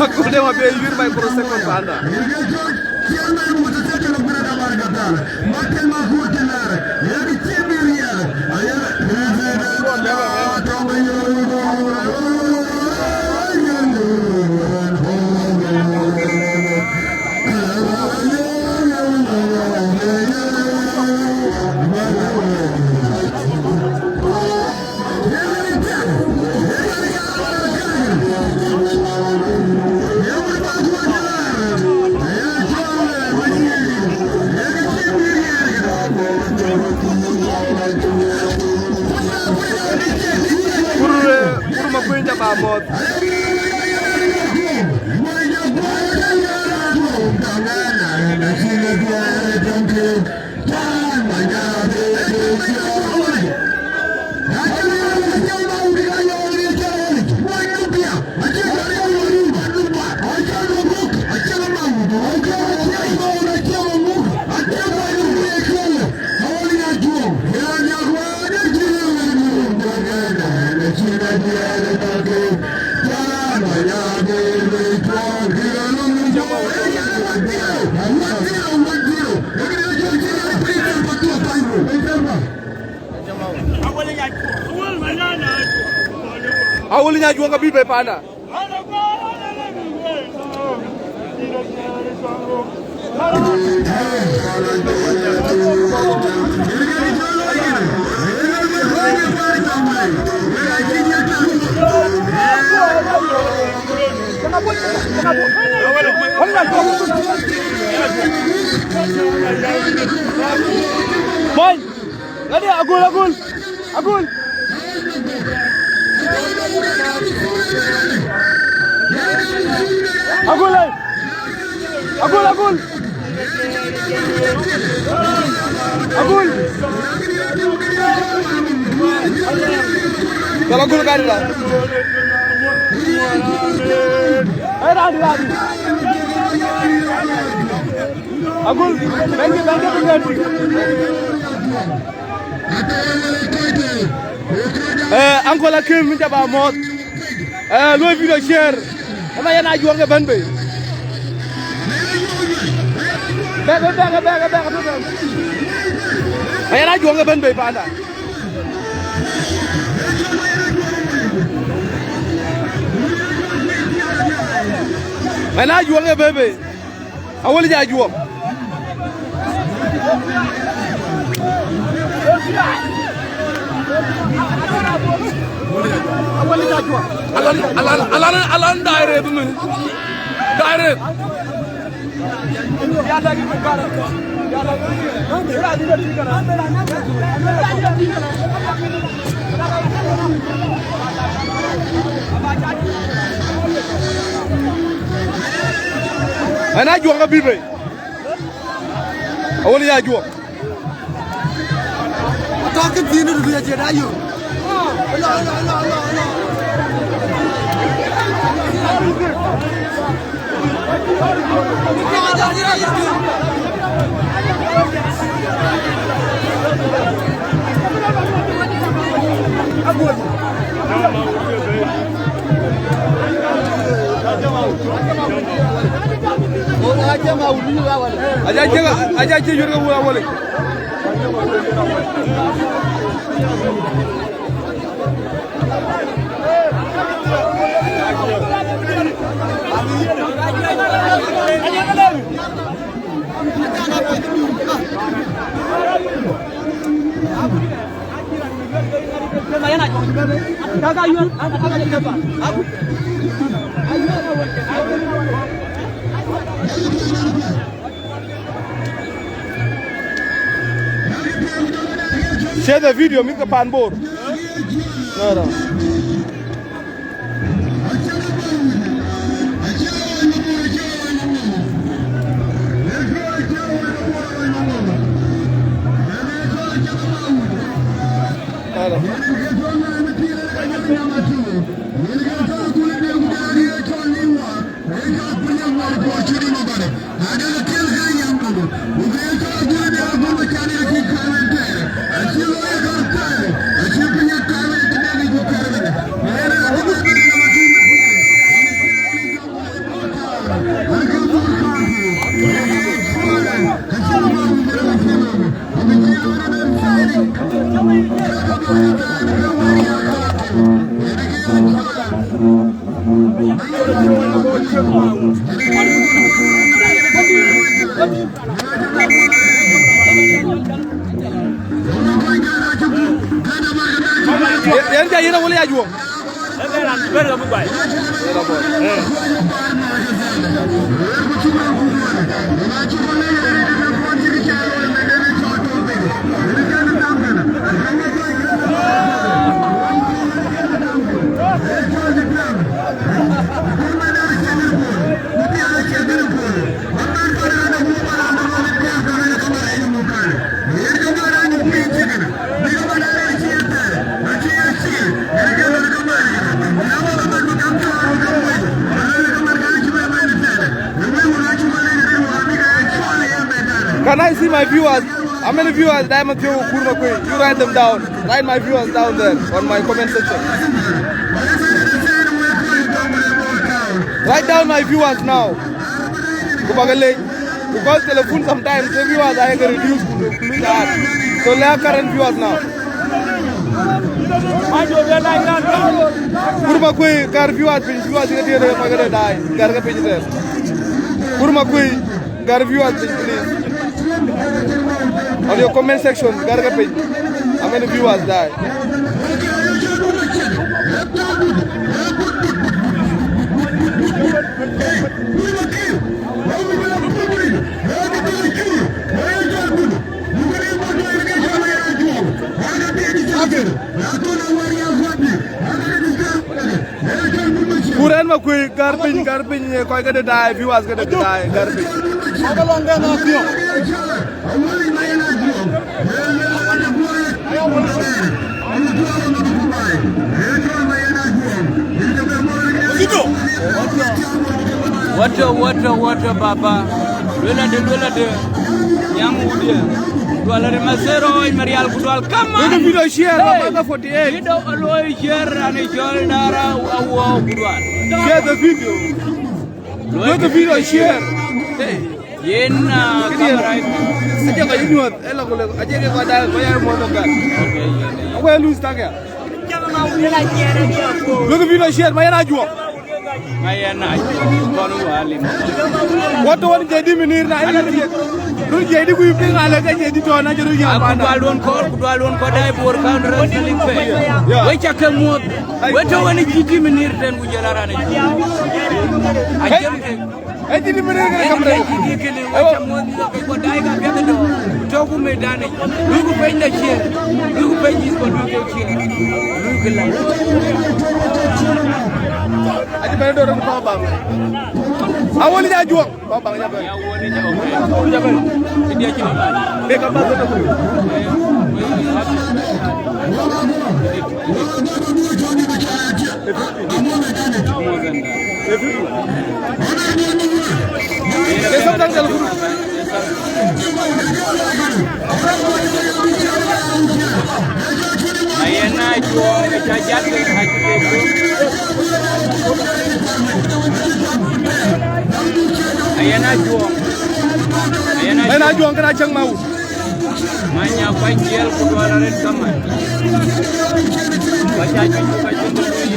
Aku de ma be yur microsecond, panda. Kur, eh, kur ma kuinja ba mot. Awil nya juɔŋ abï bei panda. Bɔny. Ready, agul, agul. Agul. Agul, eh. Agul, agul. Agul. Kalau agul kan dah. Eh, dah, dah, dah. Agul, bɛ̈nykï, bɛ̈nykï, bɛ̈nykï. Eh, Uncle Akim, min ca ba mɔ̈ɔ̈th. Eh, luɔi video share. Ëma yɛn a juɔŋ ke bɛ̈n bei. Bɛ̈k, bɛ̈k, bɛ̈k, bɛ̈k, bɛ̈k. Ëma yɛn a juɔŋ ke bɛ̈n bei panda. Ɣɛn Ajuɔŋ ë bebe. Awël ja Ajuɔŋ. Alan, alan, alan, alan direct mën. Direct. Ɣɛn Ajuɔŋ abï bei. Awël ya Ajuɔŋ. Atɔ̈ kë thiin röt ya jël ayö. Alo, alo, alo, alo, alo. Aja cï, aja cï yurke wur awël. Share the video, mïth ke pan Bor. No, no. No, no. Yen ja yen awël ya Ajuɔŋ. Can I see my viewers? How many viewers Diamond Tio Kurma Kui? You write them down. Write my viewers down there on my comment section. Write down my viewers now. Ku bak lec. Because telephone sometimes the viewers are reduced to, to lose out. So let current viewers now. Kurma Kui, kar viewers piny, viewers ke tiere, kɔc ke dai, gar ke piny tɛ̈n. Kurma Kui, gar viewers piny, please. On your comment section, gar ke piny. How many viewers die? Kuren Makui, gar piny, gar piny, eh, kɔc ke dai, viewers ke dai, gar piny. Water, water, water, baba. Luel ade, luel ade. Nyang wudie. Dual ade masero, Marial ku dual. Come on. Video share, hey. Baba forty-eight. Video alo share, ane share dara, awo ku dual. Share the video. Luel the video share. Hey. Yen, ah, camera. Aje ko nyuɔth, ela ko le, aje ke ko da, ko ya mo to kan. Okay, yeah, yeah. Ko lose tag ya. Look at video share, ma yen Ajuɔŋ. Ŋa yɛn na kɔn wä lim. Wä tɔ̈ wän J D Minir na yïn. Run J D ku yï piŋ alë ke J D tɔ̈ na cï run yäŋ. Aku panda. Dual duɔn kɔɔr, ku dual duɔn kɔɔr dai Bor County wrestling fest. Yeah. We cä ke muɔ̈th. We tɔ̈ wän J D Minir tɛ̈n ku jɔl a raan ë. Hey. Acïn kek. Ë J D Minir kënë kam rɛc. Ë J D kënë. Ewo. Wä cä muɔ̈th. Ku dai ka piɛth dɔ, tɔ̈ ku medan yic, luku piny de ciëën, luku piny yïth kɔ̈k, luku ke ciëën, luku la. Acï bɛ̈n dɔ̈ɔ̈r rɔt kɔ̈k baŋ. Awuɔ̈l ja juɔ̈ŋ, kɔ̈k baŋ ja bɛ̈n. Ya Awuɔ̈l ja, okay. Ja bɛ̈n. Këdiɛ̈ cï bɛ̈n. Bek abäth dɔ̈ɔ̈r. Ayɛn Ajuɔŋ, ë cä jat ke ka cï ke thök. Ayɛn Ajuɔŋ. Ayɛn Ajuɔŋ. Ayɛn Ajuɔŋ kën Acäŋ Mawut. Manya kuany jiɛl ku duɔl arëët kaman. Ba ca juëc ku ka cïn dë luui.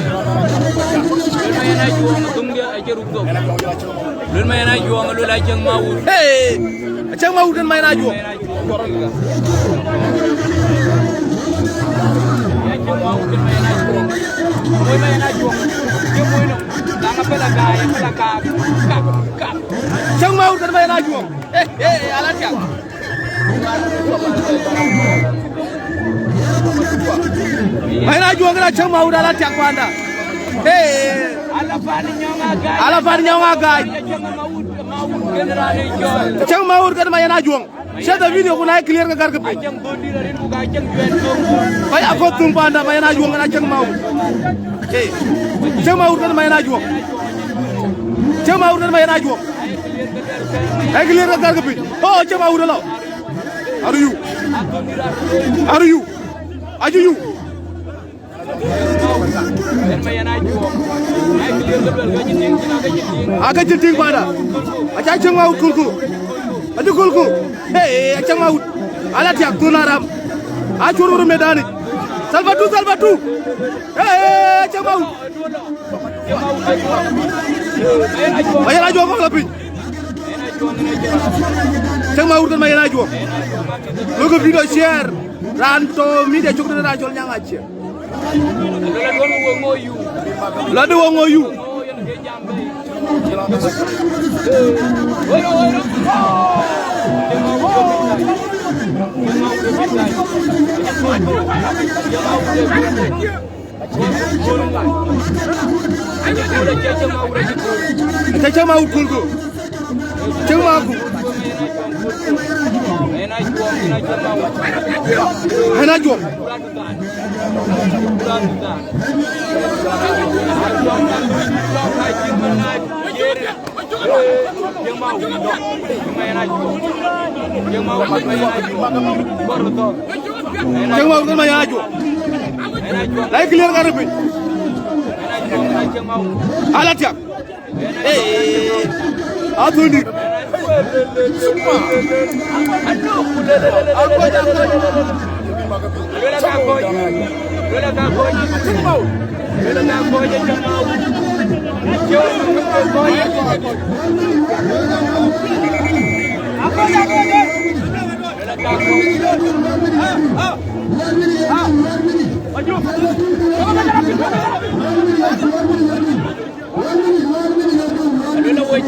Luel ma yɛn Ajuɔŋ, dhuŋdiɛ̈ acï ruk thok. Luel ma yɛn Ajuɔŋ, luel Acäŋ Mawut. Hey! Acäŋ Mawut kën ma yɛn Ajuɔŋ. Acäŋ Mawut kën ma yɛn Ajuɔŋ. Moi ma yɛn Ajuɔŋ. Cï moi nɔm. Daŋ apɛl agaai, apɛl agaak. Kap, kap. Acäŋ Mawut kën ma yɛn Ajuɔŋ. Hey, hey, ala tiak. Mayen Ajuɔŋ kën Acäŋ Mawut ala tiak panda. Hey. Ala pan nyɔŋ agac. Ala pan nyɔŋ agac. Acäŋ Mawut kën Mayen Ajuɔŋ. Share the video ku na ye clear ke gär ke piny. Kɔc akɔ̈th thöŋ panda Mayen Ajuɔŋ kën Acäŋ Mawut. Hey. Acäŋ Mawut kën Mayen Ajuɔŋ. Acäŋ Mawut kën Mayen Ajuɔŋ. Ee clear ke gär ke piny. Oh, Acäŋ Mawut ëlɔ. Are you? Are you? Are you? Ake cïn tïŋ panda. Aca Acäŋ Mawut kulku. Aca kulku. Hey, Acäŋ Mawut. Ala tiak thun aram. Acuɔr wur medanic. Salva tu, Salva tu. Hey, Acäŋ Mawut. Mayen Ajuɔŋ kɔ̈k la piny. Acäŋ Mawut kën Mayen Ajuɔŋ. Lok video share. Raan tɔ̈ media cök de raan cɔl Nyaŋ Aciëk. Lɔ de wä ŋö yu. Aca Acäŋ Mawut kulku. Acäŋ Mawut. Ɣɛn Ajuɔŋ. Acäŋ Mawut kën Mayen Ajuɔŋ. Lai clear gär piny. Ala tiak. Hey. Athundi. Aluel awec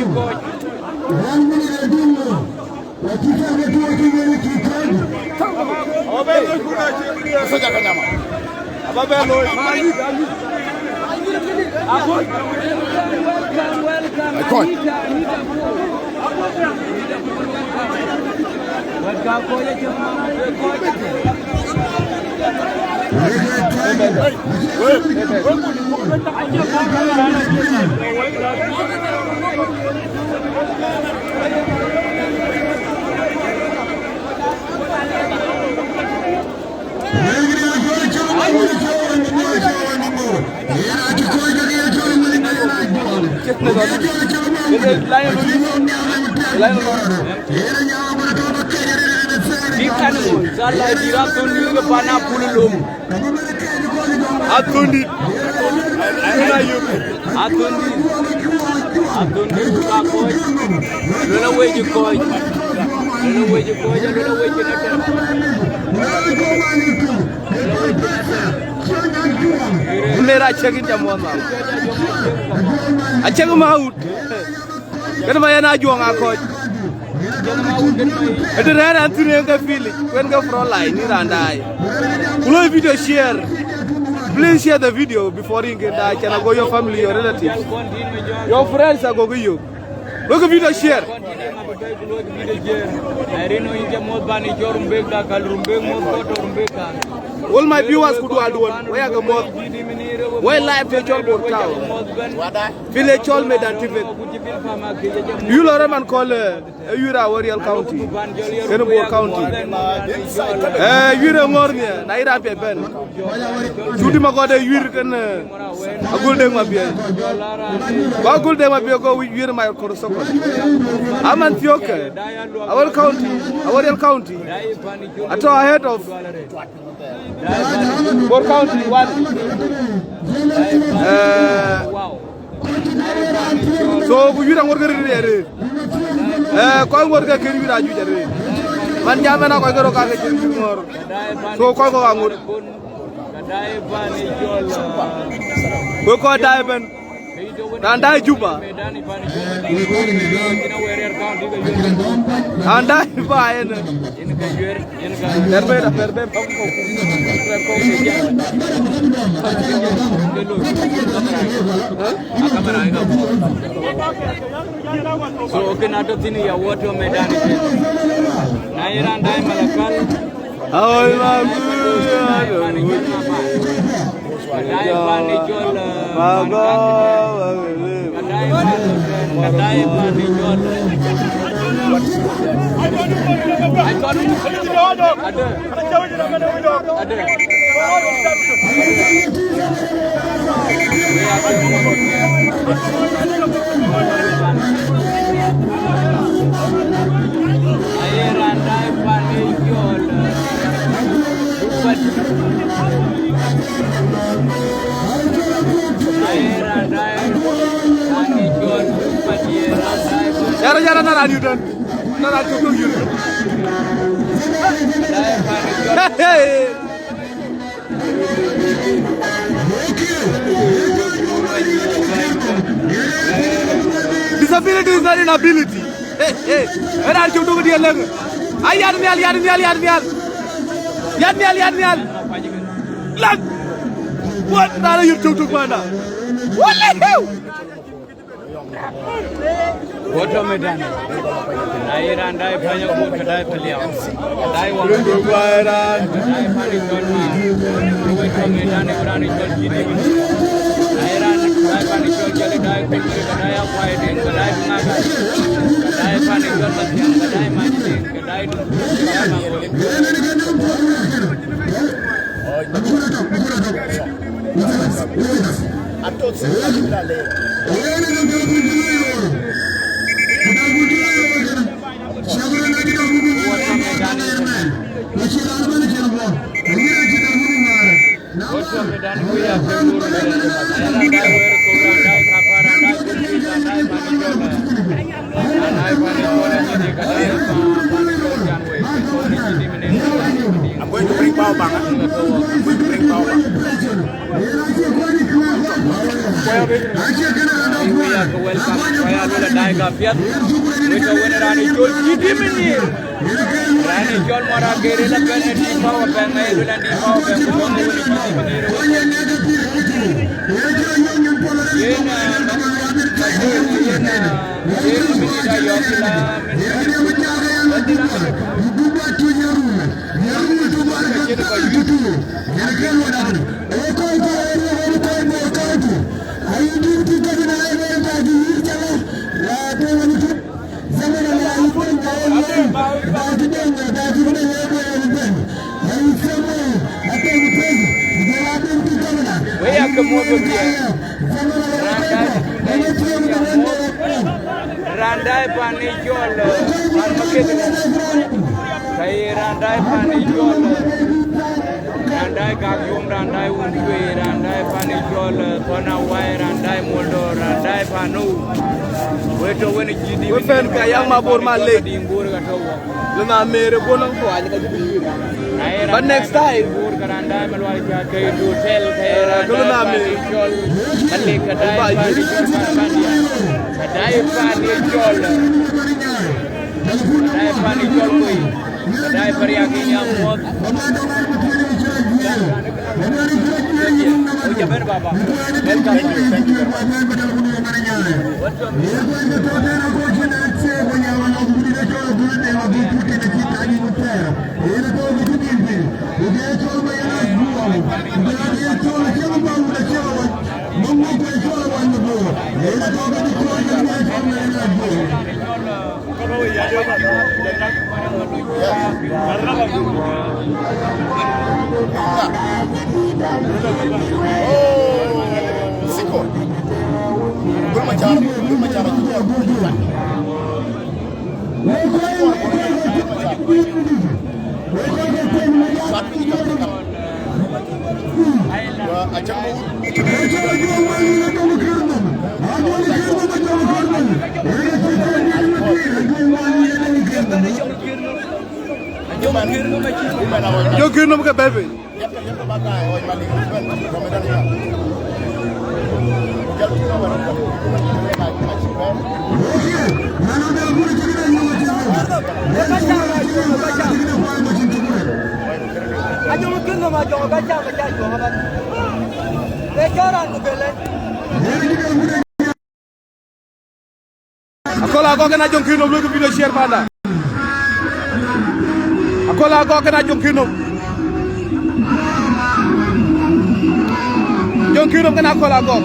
kɔc. Kɔc. Big animal, sala dït, athöndït ke pan Apul lom. Athöndït. Athöndït. Athöndït ku ka kɔc. Luel awec ë kɔc. Luel awec ë kɔc, luel awec ë kɔc. Mera cek in jam wan ma. Acek ma wut. Kën ma yɛn a juɔŋ a kɔc. Ëtï rɛ̈ɛ̈r an thïn en ke feel it, ku en ke front line ni raan daai. Ku loi video share. Please share the video before you get daai. Can I go your family, your relatives, your friends ago ke yök. Look video share. All my viewers, good one, one. Where are the most? Where live to Chol Bor Town? Village Chol Medan T V. You lor man call, eh, eh, you are Awerial County. Kën Bor County. Eh, you are Ngor ni, na ira pe ben. Cudi ma gode yuir kën, eh, Agul Deng Mabior. Ba Agul Deng Mabior go yuir ma kor sokol. Aman thioke. Awerial County, Awerial County. Ato ahead of Bor County one. Eh, So ku yuir aŋot ke rëër arëër. Eh, kɔc ŋot ke kën yuir ajuëc arëër. Man jam en akɔc ke rɔt ka ke cïn yuir ŋɔ̈ɔ̈r. So kɔc kɔ̈k aŋot. Ku kɔc daai ëbɛ̈n. Raan daai Juba. Raan daai ba en. Pɛr bɛ̈n, pɛr bɛ̈n, pɛr kɔ̈u. Pɛr kɔ̈u. So, kën atɔ̈ thïn ya wɔ tɔ̈ Medan. Na ye raan daai Malakal. Aoi, ma. Daai pan ë cɔl, eh, Mago, Mago. Daai pan ë cɔl, eh, Adë. Adë. Aye raan daai pan ë cɔl, eh, Rubat. Aye raan daai pan ë cɔl Rubat, ye raan daai pan. Yara, yara, na raan yudän. Na raan cuk yudän. Hey, hey. Disability is not inability. Hey, hey. Ëna cuk duk diɛl lëk. Ay, yat nhial, yat nhial, yat nhial. Yat nhial, yat nhial. Lak. What? Raan yïr cuk duk mana. What the hell? Wɔ tɔ̈ Medan. Na ye raan daai pany agut, ke daai Paliau. Ke daai Waŋ. Ke daai pan ë cɔl ma. Wɔ tɔ̈ Medan, ë raan ë cɔl Jidit. Na ye raan daai pan ë cɔl Jali, daai Kunyir, ke daai Akuai Deŋ, ke daai Ŋakai. Ke daai pan ë cɔl Mathiaŋ, ke daai Mac Deŋ, ke daai Duk. I'm going to bring power back. I'm going to bring power back. Welcome. Raan ë cɔl Mɔr Ager ë la bɛ̈n ë dït power bank, ë luel an dït power bank, ku bɔ̈ ŋö wël ë dït ë bï nïïr ë wël. Yen, ë, yen, ë, yen minit ayɔ̈ɔ̈k la, minit ayɔ̈ɔ̈k la. Wek aa ke muɔ̈th wepiɛth. Raan daai pan ë cɔl, ë, pan Maketh. Ka ye raan daai pan ë cɔl, raan daai Gak Yom, raan daai Wun Cuei, raan daai pan ë cɔl, eh, Thɔn Awai, raan daai Moldo, raan daai pan ë wek tɔ̈ wën cï dï. We fan ka yak ma bor ma lek. Dï ŋoor ka tɔ̈ wɔ. Lë na mere bɔ̈ nɔŋ tuany ka cï bï yïn. But next time. Ŋoor ka raan daai Malual Cäät ke du tɛl, ka ye raan daai pan ë cɔl, ka lek ka daai pan ë cɔl, pan, pan diäk. Ka daai pan ë cɔl. Daai pan ë cɔl Kuei. Daai Pariak, yïn amuɔ̈th. Ku ca bɛ̈n, baba. Welcome. Jɔŋ Kïr Nɔm ke bɛ̈ɛ̈i bei. Akol Agɔk kën a Jɔŋ Kïr Nɔm, luɔikë video share panda. Akol Agɔk kën a Jɔŋ Kïr Nɔm. Jɔŋ Kïr Nɔm kën Akol Agɔk.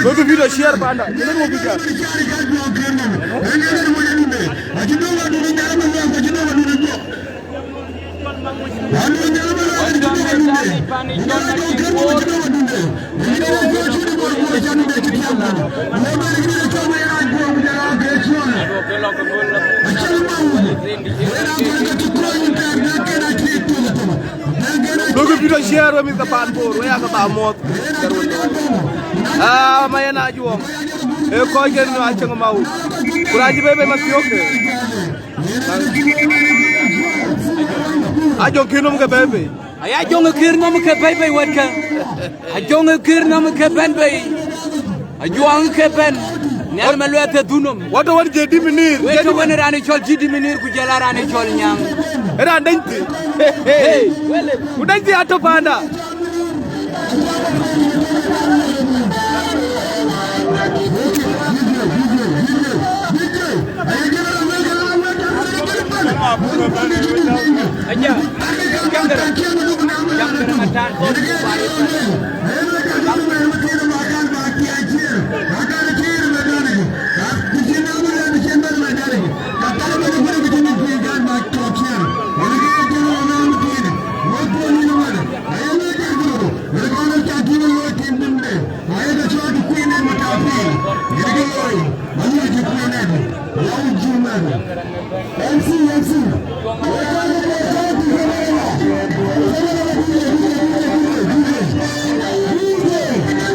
Luɔikë video share panda. Kën wɔ bï jal. Luɔikë video share, we mïth ke paan Bor, we yakë ba muɔ̈th. Ah, ma yen Ajuɔŋ. Ee kɔc kën nu acäŋ mau. Ku raan cï bɛ̈ɛ̈i bei ma thiɔ̈k ke. Ajɔŋ Kïr Nɔm ke bɛ̈ɛ̈i bei. Aya Jɔŋ Kïr Nɔm ke bɛ̈ɛ̈i bei wɛ̈tkë. Ajɔŋ Kïr Nɔm ke bɛ̈n bei. Ajuɔŋ ke bɛ̈n. Nhial Maluɛth ë dhunɔm. Wɔ tɔ̈ wën Jedi Minir. Wek tɔ̈ wën raan ë cɔl Jedi Minir ku jɔl a raan ë cɔl Nyaŋ. Raan dɛ̈ny thïn. Hey, wele. Ku dɛ̈ny thïn atɔ̈ panda.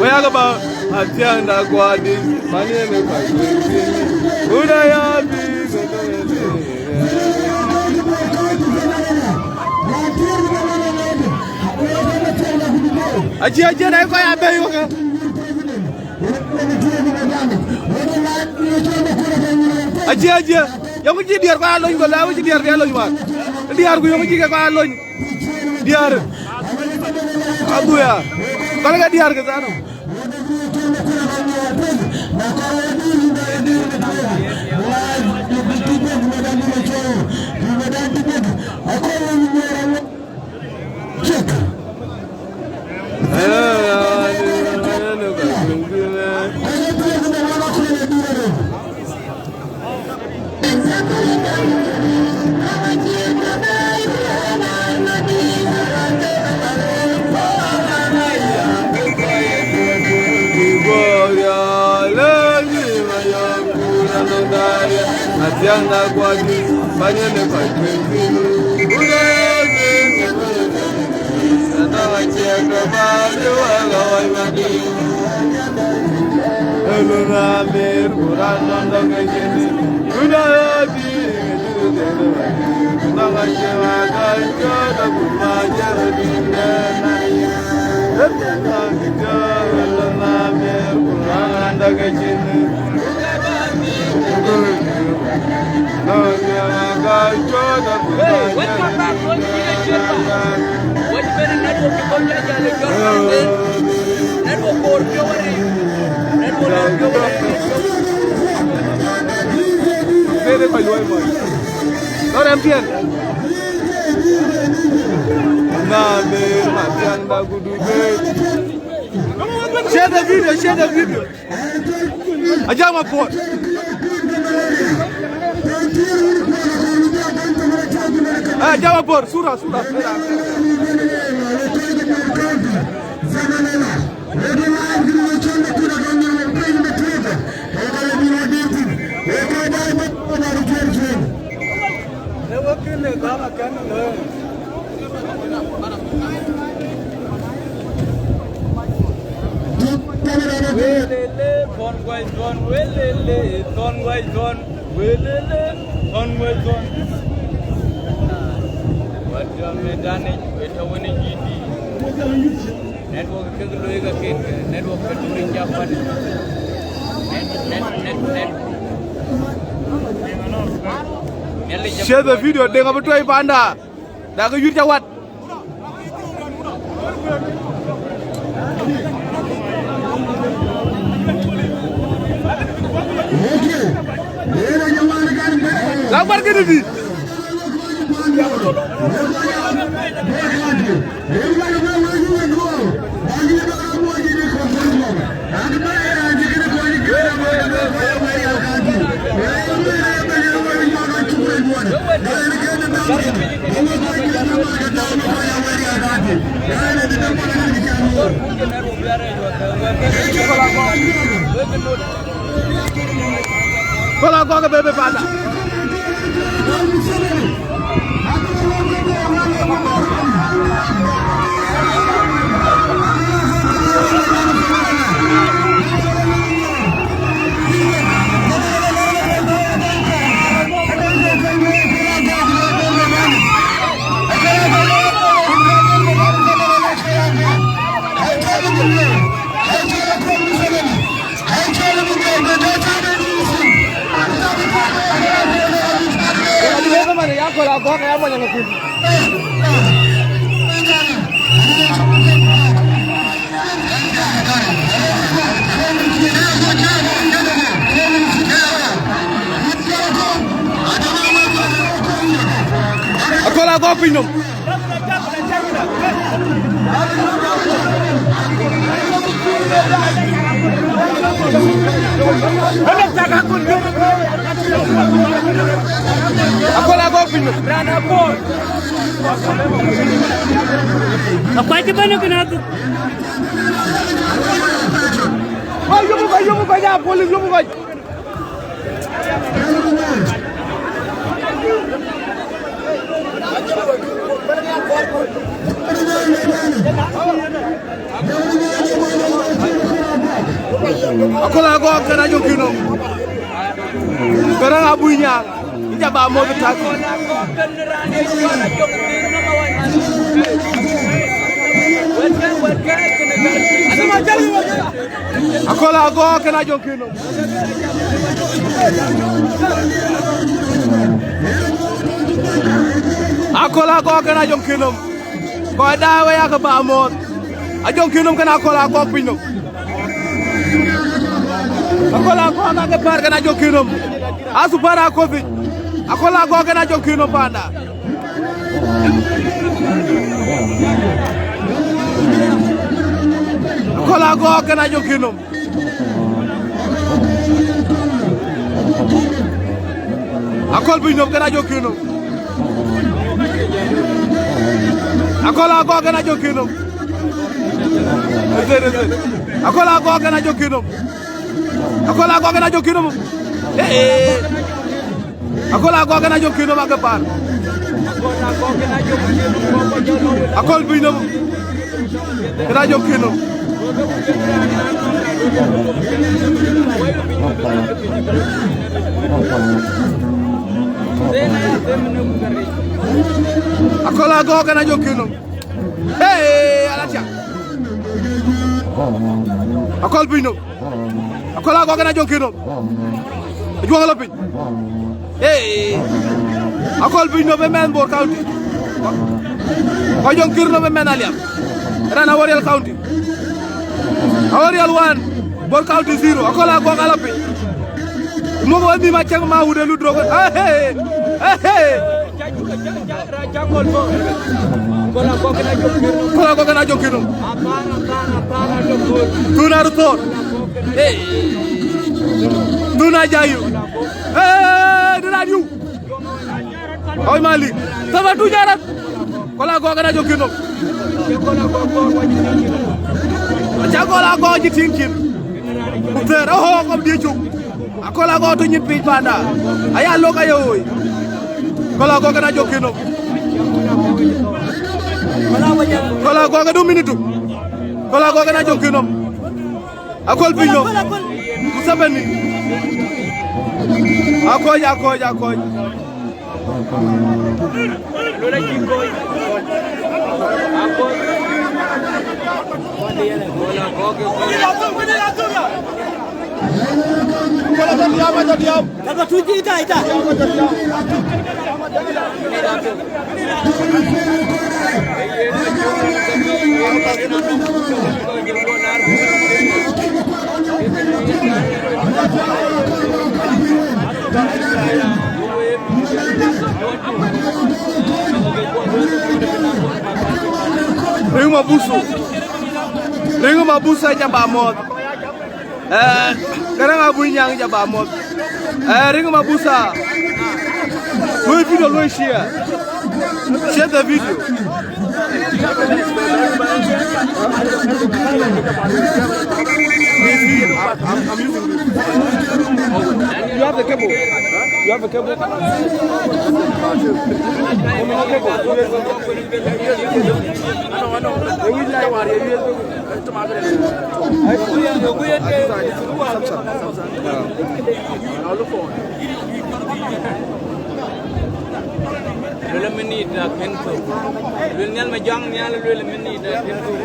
We yak ba atiang da kuadi, mani ene ka. Una ya bi. Acie, acie, na ko ya be yo ke. Acie, acie. Yong ci dier ko alony ko la, ci dier ko alony wa. Dier ku yong ci ke ko alony. Dier. Abuya. Kala ka dier ke sano. Atiang da kuadi, banyene kuadi. Lɔr M T N. Na be ma tiang da gudu be. Share the video, share the video. Ajama por. Ajama por, sura, sura. Welele, thɔn guac thɔn, welele, thɔn guac thɔn, welele, thɔn guac thɔn. Wɛ̈t jɔ mëëdan yic, wek tɔ̈ wën ë G D. Network kek looi ka ken, network ke turi Japan. Net, net, net, net. Share the video, deng abï tuɔi panda. Dak yut ca wat. La bar ke di. Kola kɔk bebe panda. Akol agɔk piny nom. Aköl Agɔɔk piny. Akuac cï bɛ̈n ë kënë adhuk. Kɔc yökë, kɔc yökë, kɔc ya police yökë kɔc. Aköl Agɔɔk kën Ajɔŋ Kinɔm. Kërɛŋ Abui Nyaŋ. Ija ba moth tak. Aköl Agɔɔk kën Ajɔŋ Kinɔm. Aköl Agɔɔk kën Ajɔŋ Kinɔm. Kɔc daai wek yakë ba moth. Ajɔŋ Kinɔm kën Aköl Agɔɔk piny nɔm. Aköl Agɔɔk akë päär kën Ajɔŋ Kinɔm. Asu päär aköthic. Aköl Agɔɔk kën Ajɔŋ Kinɔm panda. Aköl Agɔɔk kën Ajɔŋ Kinɔm. Aköl Pinynhom kën Ajɔŋ Kinɔm. Aköl Agɔɔk kën Ajɔŋ Kinɔm. Ëthën, ëthën. Aköl Agɔɔk kën Ajɔŋ Kinɔm. Aköl Agɔɔk kën Ajɔŋ Kinɔm. Ee, ee. Aköl Agɔɔk kën Ajɔŋ Kinɔm akë päär. Aköl Pinynhom kën Ajɔŋ Kinɔm. Aköl Agɔɔk kën Ajɔŋ Kinɔm. Ee, ala tiak. Aköl Pinynhom. Aköl Agɔɔk kën Ajɔŋ Kinɔm. Ajuɔŋ lɔ piny. Ee. Aköl Pinynhom ë mɛnh Bor County. Ku Ajɔŋ Kinɔm ë mɛnh Aliap. Raan Awerial County. Awerial one, Bor County zero. Aköl Agɔɔk alɔ piny. Muk wä nhïïm acäŋ ma wut ë lu drok. Ee, ee, ee. Aköl Agɔɔk kën Ajɔŋ Kinɔm. Thun arëthɔɔr. Ee. Thun ajayu. Ee, dï raan yu. Oi Malik. Thama tu jarat. Aköl Agɔɔk kën Ajɔŋ Kinɔm. Aca Aköl Agɔɔk jï tïŋ cin. Ku thɛɛr, oho, kɔm dië cuk. Aköl Agɔɔk tɔ nyin piny panda. Aya lok aye woi. Aköl Agɔɔk kën Ajɔŋ Kinɔm. Aköl Agɔɔk adu minute. Aköl Agɔɔk kën Ajɔŋ Kinɔm. Aköl Pinynhom. Museveni. Akɔc, akɔc, akɔc. Riŋ Mabusu. Riŋ Mabusu aca ba moth. Eh, Garang Abui Nyang aca ba moth. Eh, Riŋ Mabusa. Lui video, lui share. Share the video. You have the cable. You have a cable. Luel minit akën thök. Luel nhial ma jɔŋ nhial, luel minit akën thök.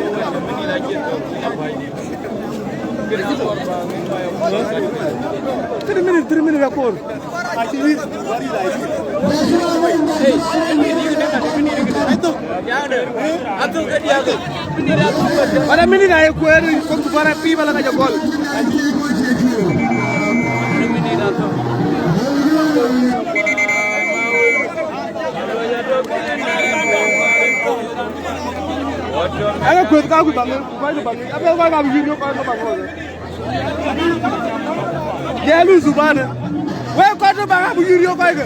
Three minutes, three minutes akor. Mana minit aye kueer, kɔc ku bära pïïr ba la ka jɔ gɔl. Ënë kueth ka ku baŋ, ku kɔc ke baŋ, abï kɔc ka bï yïn yök kɔc ke baŋ. Ye luth bana. Wek kɔc tɔ̈ baŋ abï yïn yök kɔc ke.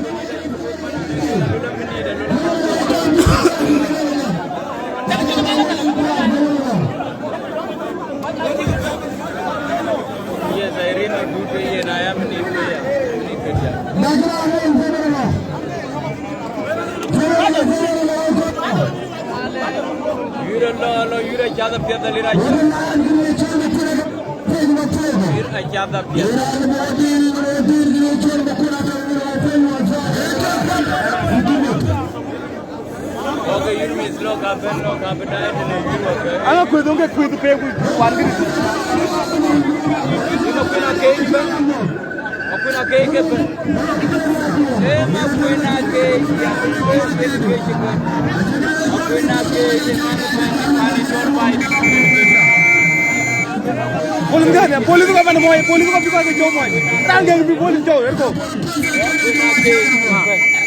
Yes, I really do. Yeah, I am in Ethiopia. Yura lo, lo, yura cada pieza lira. Yura cada pieza. Okay, yura mis lo ka ben lo ka ben dai ne yura. Ana kueth, onge kueth pe ku wan gidi. Ina kuena ke. Makwena ke ke bɛ̈n. Ee, makwena ke, ya, ke, ke, ke, ke bɛ̈n. Makwena ke, ye, man, man, man, cɔl bai. Police ka ne, police ka man moy, police ka biko ke jɔ moy. Ran ke bi police jɔ, erko. Makwena ke,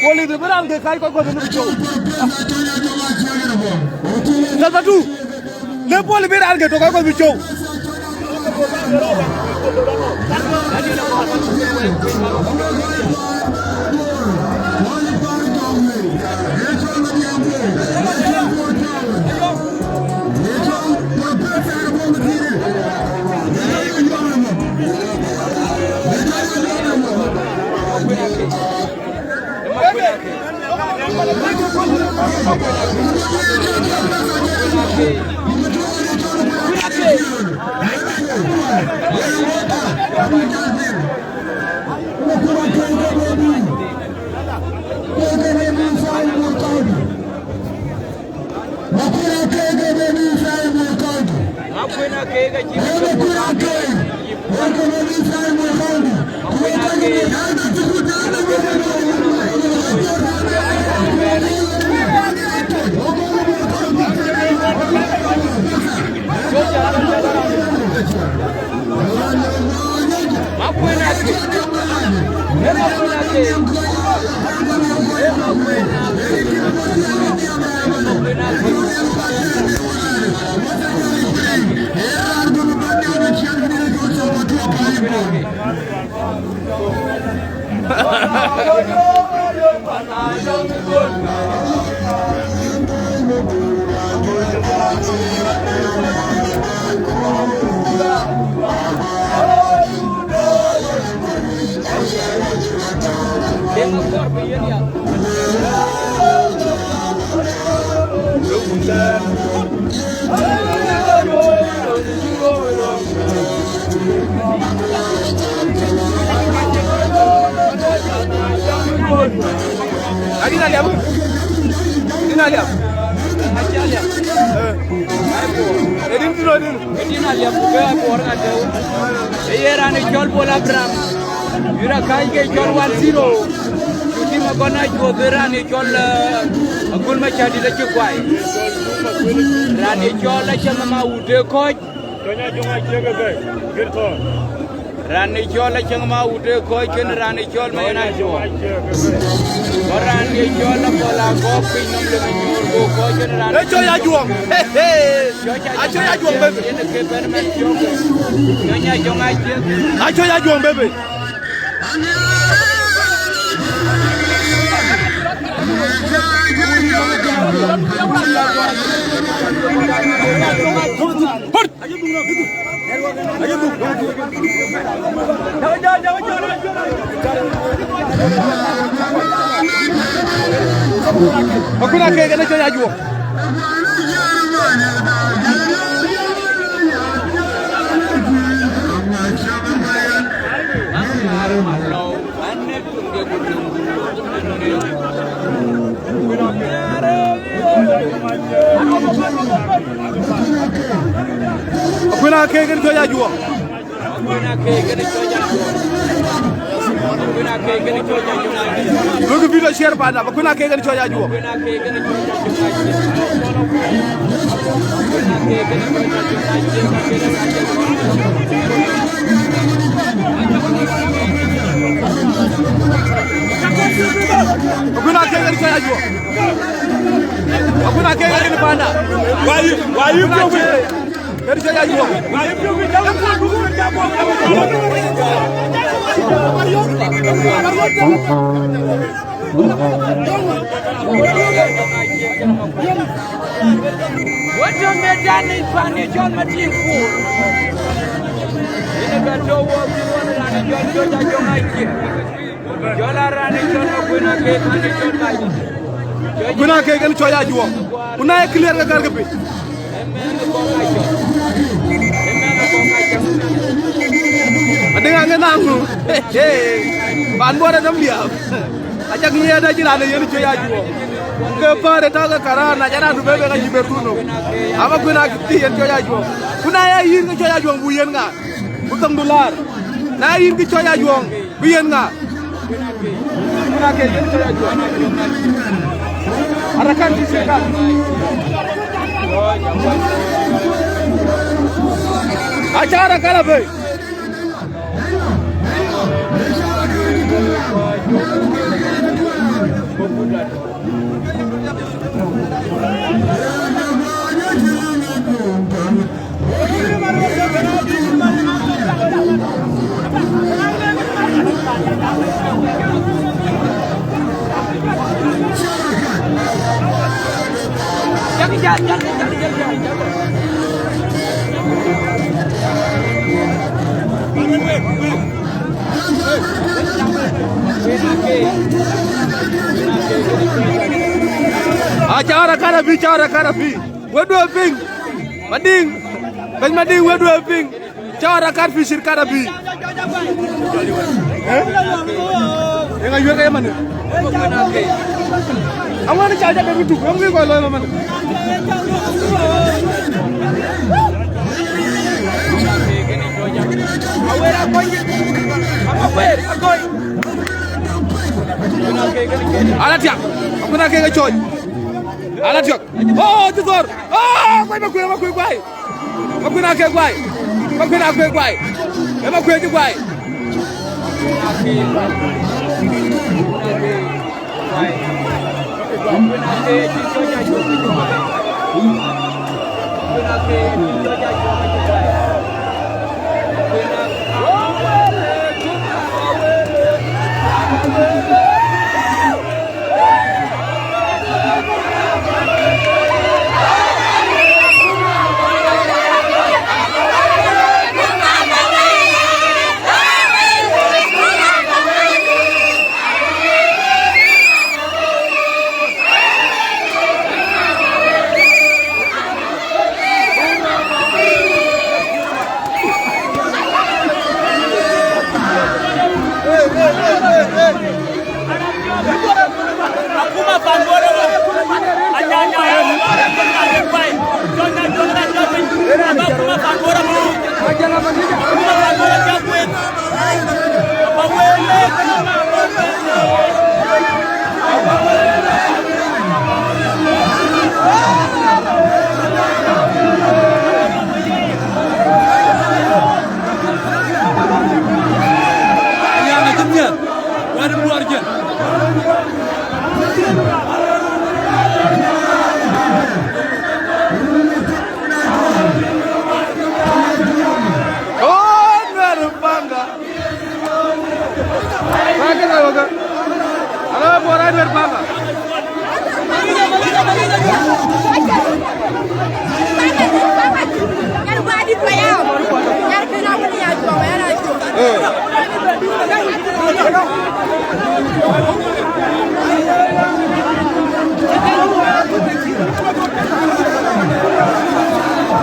police bi ran ke kai ko ko ne bi jɔ. Sasa tu. Le police bi ran ke to ko ko bi jɔ. Adïn aliap. Adïn aliap. Acie aliap. Eh. Edïn tïn, edïn. Edïn aliap ku ke abuɔɔr ka teu. Ee ye raan ë cɔl Bol Abraham. Yura kac ke cɔl one zero. Tim agɔn acuɔth ë raan ë cɔl, eh, Agul Macädït acï kuai. Raan ë cɔl Acäŋ Mawut ë kɔc. Raan ë cɔl Acäŋ Mawut ë kɔc kën raan ë cɔl Mayen Acuɔɔk. Ku raan ë cɔl Abɔl Agɔɔk piny nɔm le ke nyuur ku kɔc kën raan ë cɔl Ajuɔŋ. He, he. Acɔl Ajuɔŋ bebe. Yen ke bɛ̈n man cɔk. Cɔny Ajuɔŋ Aciëk. Acɔl Ajuɔŋ bebe. Put. Akuna ke gana cɔny ajuɔ. Akuna ke gana cɔny ajuɔ. Look at video share panda, but kuna ke gani cɔny ajuɔ. Kuna ke gani cɔny ajuɔ. Kuna Kek kën panda. Why you, why you feel me? Kën cɔc Ajuɔŋ. Why you feel me? Wëtɔ̈ në dan ë pan ë cɔl Matiŋ Kuur. Yen ë ka tɔ̈ wɔ bï wɔ raan ë cɔl cɔc Ajuɔŋ acie. Jɔl a raan ë cɔl Makuën Akek, raan ë cɔl Mac. Makuën Akek kën cɔc Ajuɔŋ. Ku na ye clear ke gär ke piny. Ëmɛn ë kɔŋ acɔk. Ëmɛn ë kɔŋ acɔk. Adï ŋa ŋë naŋ ŋö? Pan Bor ë dɔm liaap. Acak ŋiɛɛt acï raan ë yen cɔc Ajuɔŋ. Ke päär ë tɔ̈ ke karan, na ca raan du bebe ka cï ber dhun nɔm. Ama Makuën Akek yen cɔc Ajuɔŋ. Ku na ye yïn ke cɔc Ajuɔŋ buk yen ŋa? Ku thöŋdu laar. Na yïn kë cɔc Ajuɔŋ, bï yen ŋa? Makuën Akek yen cɔc Ajuɔŋ. Arakat bï sirkal. Aca Arakat abëi. Aca Arakat abï, ca Arakat abï. Wëdu ë piŋ. Madiŋ. Bɛ̈ny Madiŋ, wëdu ë piŋ. Ca Arakat fi shirkat abï. Eh? Yen ayuer ke man. Awan ca ja be rutuk, am wi ko lo man. Ala tiak. Makuën Akek cɔc. Ala tiak. Oh, cï thɔ̈r. Oh, guai Makuën, Makuën guai. Makuën Akek guai. Makuën Akek guai. Ee Makuën cï guai. Oh, Nuer Panga. Panga na yoga. Ala bora Nuer Panga.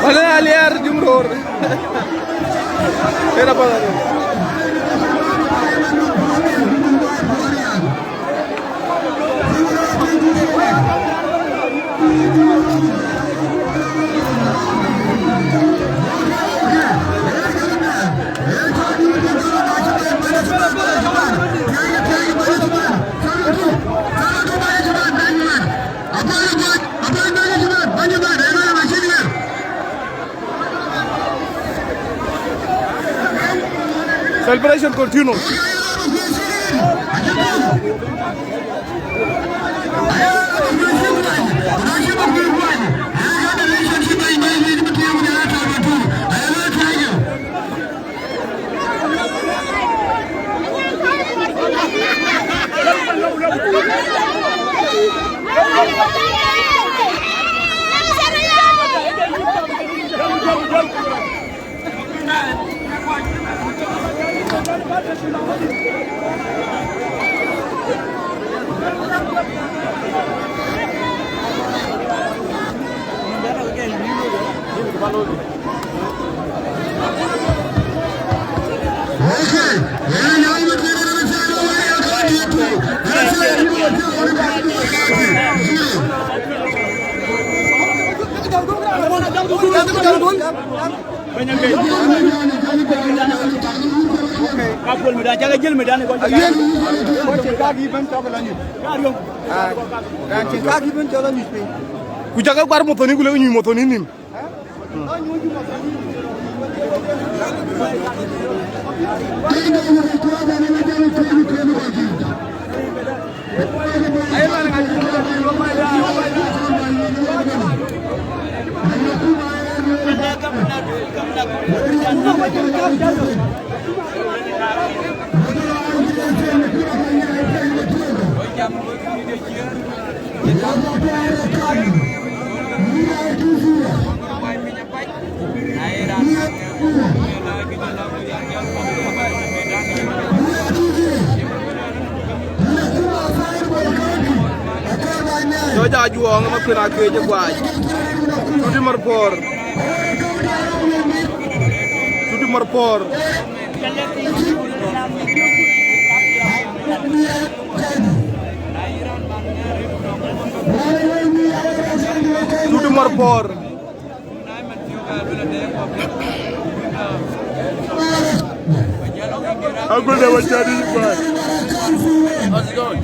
Wala aliar jumhur. Era para. Celebration continues. Ku cak ke guar mothoni, ku lek nyuc mothoni nim. Jɔc Ajuɔɔŋ ë Makuën Akeec ë guac. Cuti Marpɔɔr. Cuti Marpɔɔr. Cuti Marpɔɔr. How's it going?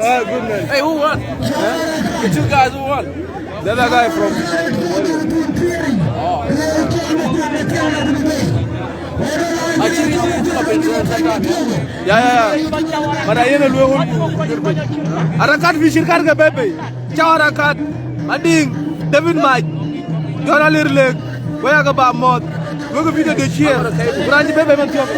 Ah, good, man. Hey, who won? Huh? The two guys who won? The other guy from. Oh. I think he's doing two up in the same time, yeah? Yeah, yeah, yeah. But I ain't a little. Arakat fi shirkat ke bebe. Cäu Arakat, Madiŋ, David Mac, Jɔn Alir Lek, wek aake ba mɔ̈ɔ̈th, wek video de share, ku raan cï bɛ̈n bɛ̈n man thiɔ̈k.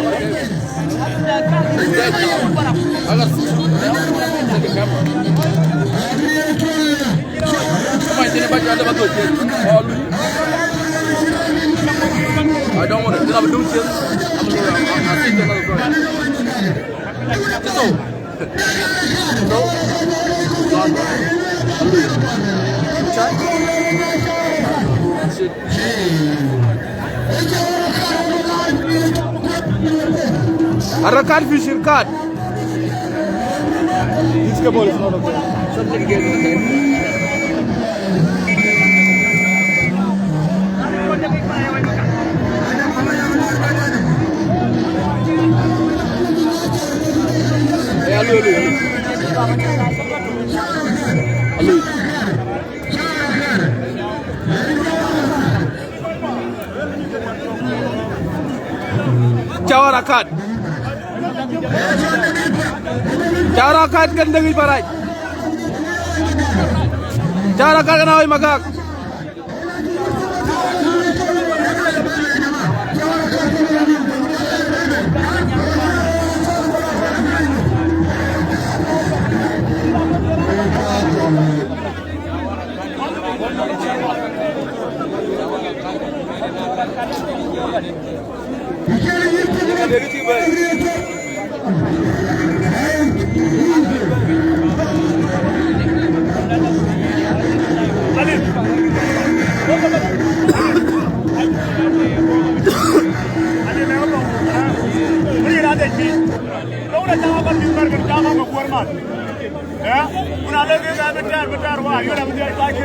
I don't want to. Then I'm doing shit. I'm gonna, I'm, I'm taking another drink. Just so. Arakat fi shirkat. This cable is not okay. Something again. Hey, alo, alo, alo. Alo. Cäu Arakat. Cäu Arakat kën dëŋ yic parac. Cäu Arakat kën awai magak.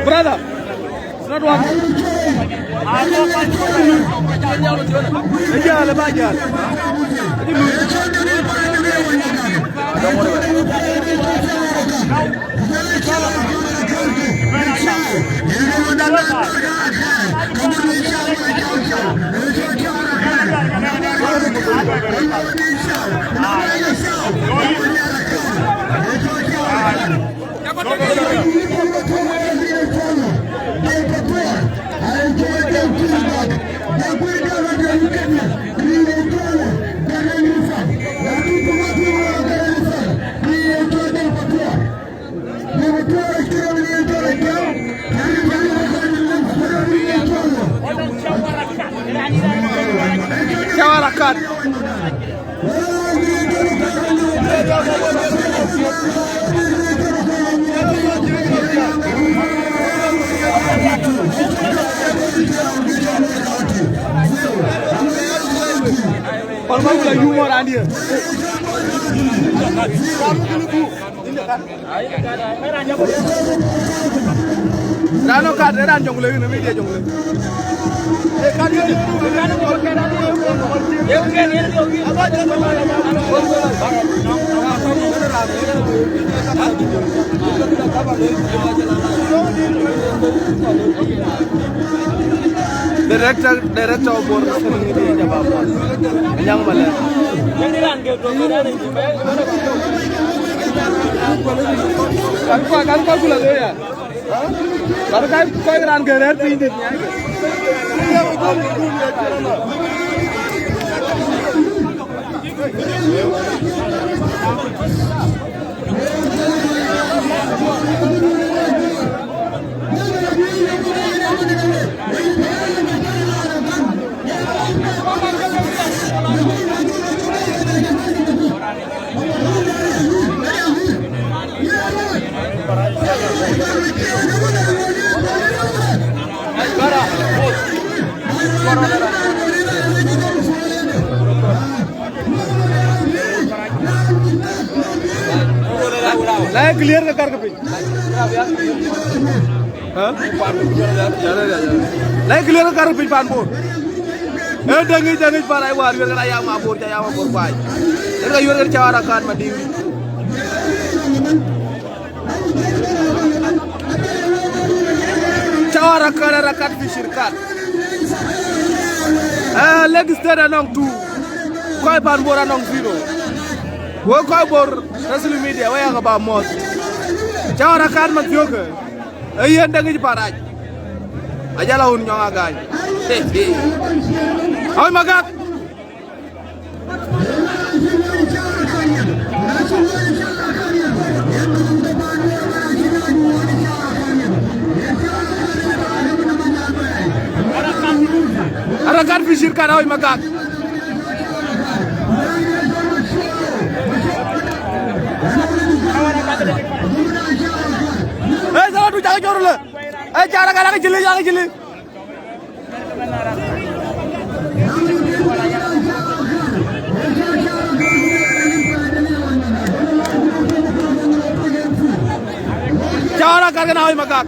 Brother, it's not one. Ejal, ejal. Cäu Arakat. Kɔn ba wula yum ran diɛ. Rano kat, ran Jonglei, ni media Jonglei. Director, director of Bor Wrestling Media, Jabab. Anyang Malek. Kan kua, kan kua kula doya. Kan kai kua ran gerer piny dit nyai. Na ye clear ke kar ke piny. Ha? Na ye clear ke kar ke piny pan Bor. E dëŋ yic, dëŋ yic pan ai war yuer kena ya ma Bor, ca ya ma Bor bai. Yen ka yuer kena ca wara kan ma diŋ. Ca wara kan, ara kat fi shirkat. Eh, Lake State anɔŋ two. Kɔc pan Bor anɔŋ zero. Wek kɔc Bor Wrestling Media, wek yak ba mɔ̈th. Ca wara kan ma thiökë. E yen dëŋ yic parac. Ajala wun nyɔŋ agany. Awï Magak. Arakat fi shirkat Awï Magak. Eh, sawa tu jaga jorule. Eh, cara kala ke jili, jaga jili. Cara kala kena Awï Magak.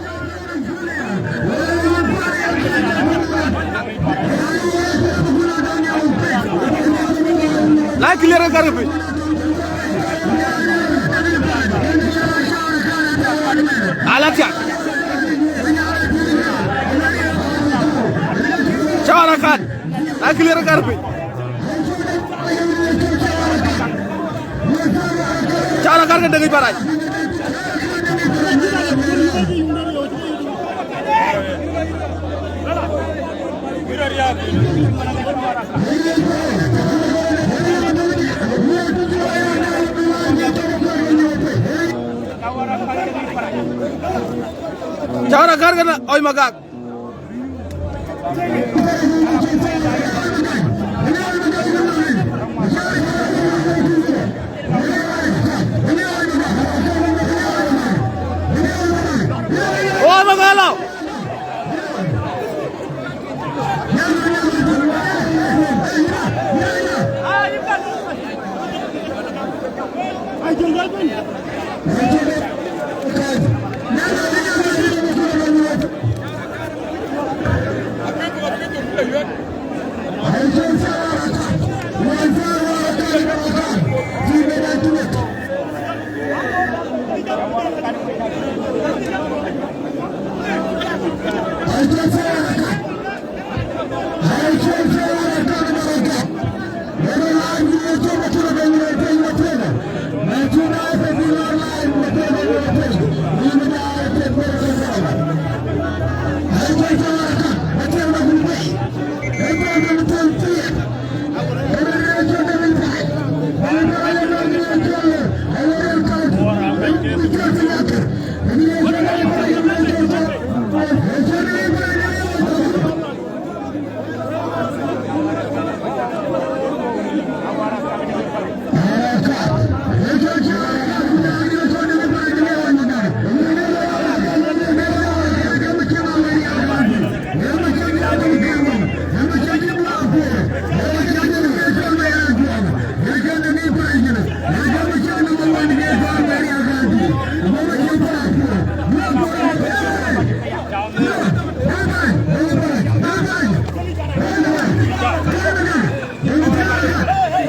Na clear ke kar ke piny. Ala tiak. Cawara kan. Na clear ke kar ke piny. Cawara kan ke dëŋ yic parac. Cawara kar kena Awï Magak. Oh, Magala.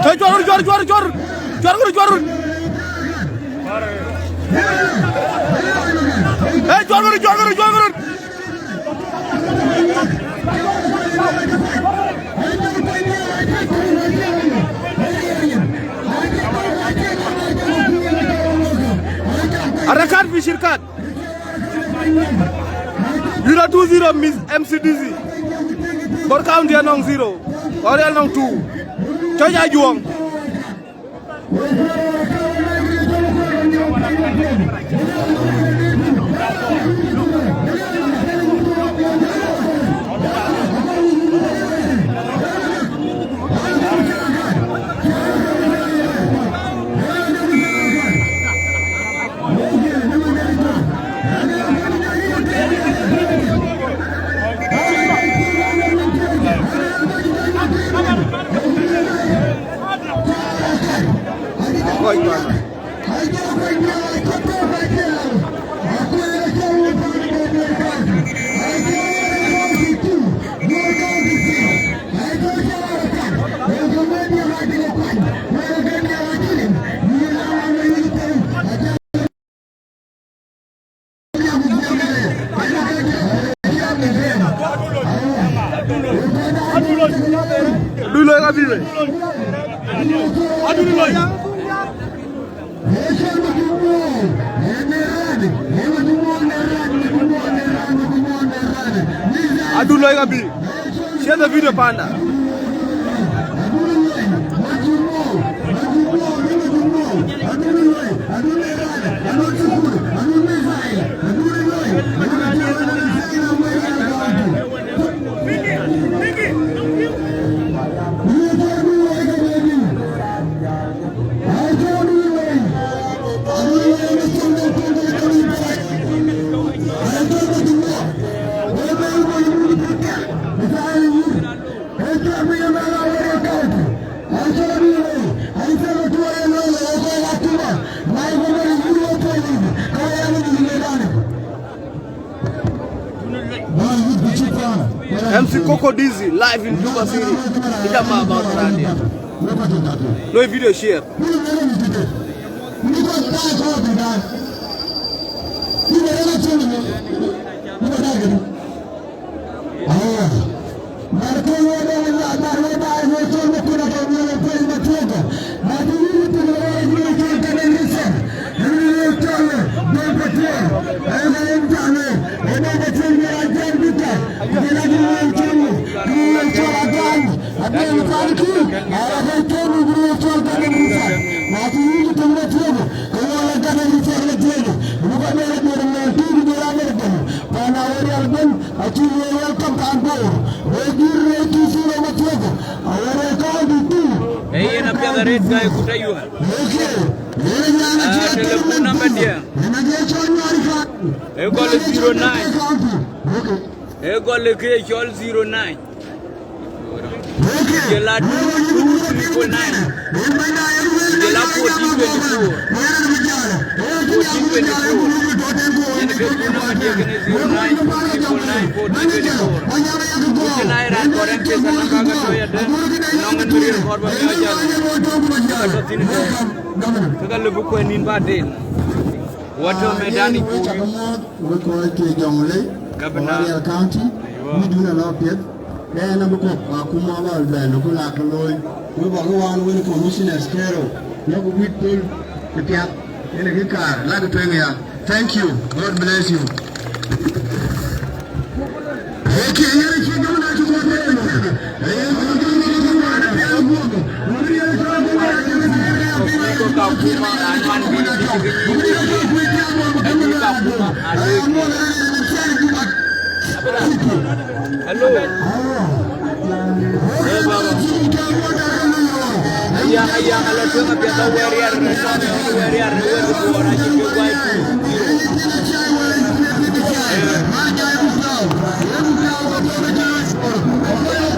Cuɔr, cuɔr, cuɔr, cuɔr. Cuɔr, cuɔr, cuɔr. Eh, cuɔr, cuɔr, cuɔr, cuɔr. Arakat fi shirkat. Yura two zero Miss M C D C. Bor County anɔŋ zero. Oriel anɔŋ two. Cɔc Ajuɔŋ. Duloi ka bibe. Aduloi ka bi. Share the video, panda. M C Coco Dizzy, live in Juba City. Ita ma ba radio. No video share. Ee, yen apiɛth arëët, guy, ku tɔ̈ yuɔ̈ɔ̈r. Ee, telephone number diɛ̈. Ee gɔl zero nine. Ee gɔl kë cɔl zero nine. Jël a two triple nine. Jël a fourteen twenty-four. Fourteen twenty-four. Yen ke phone number diɛ̈ kënë, zero nine two triple nine fourteen twenty-four. Ku cïn ai raan kɔɔr M P S ala ka ke tɔ̈ yadë, nɔŋ en bï riɛl kɔɔr ba miɔɔc jäl. Ka tɔ̈ thïn tɔ̈. Ke ka lëu bï kuɛ̈n nïn ba den. Wa tɔ̈ mëdan yic ku wek kɔc ke Jonglei, Governor. Wa Rial County, aywa. Wïdun alɔ piɛth, ke ɛn abï kɔ̈k, wa kum abä bɛ̈n, ku la ke looi, wek bä ke wan wën commissioners kero, lɔk wït thöl ë piath, yen ë kë kaar, lak tueŋ ya. Thank you. God bless you. Hello. Hey, baba. Aya, aya, ala tueŋ apiɛth, awɛɛr yar, awɛɛr yar, awɛɛr duɔɔr, acï piɔ̈u guai pur.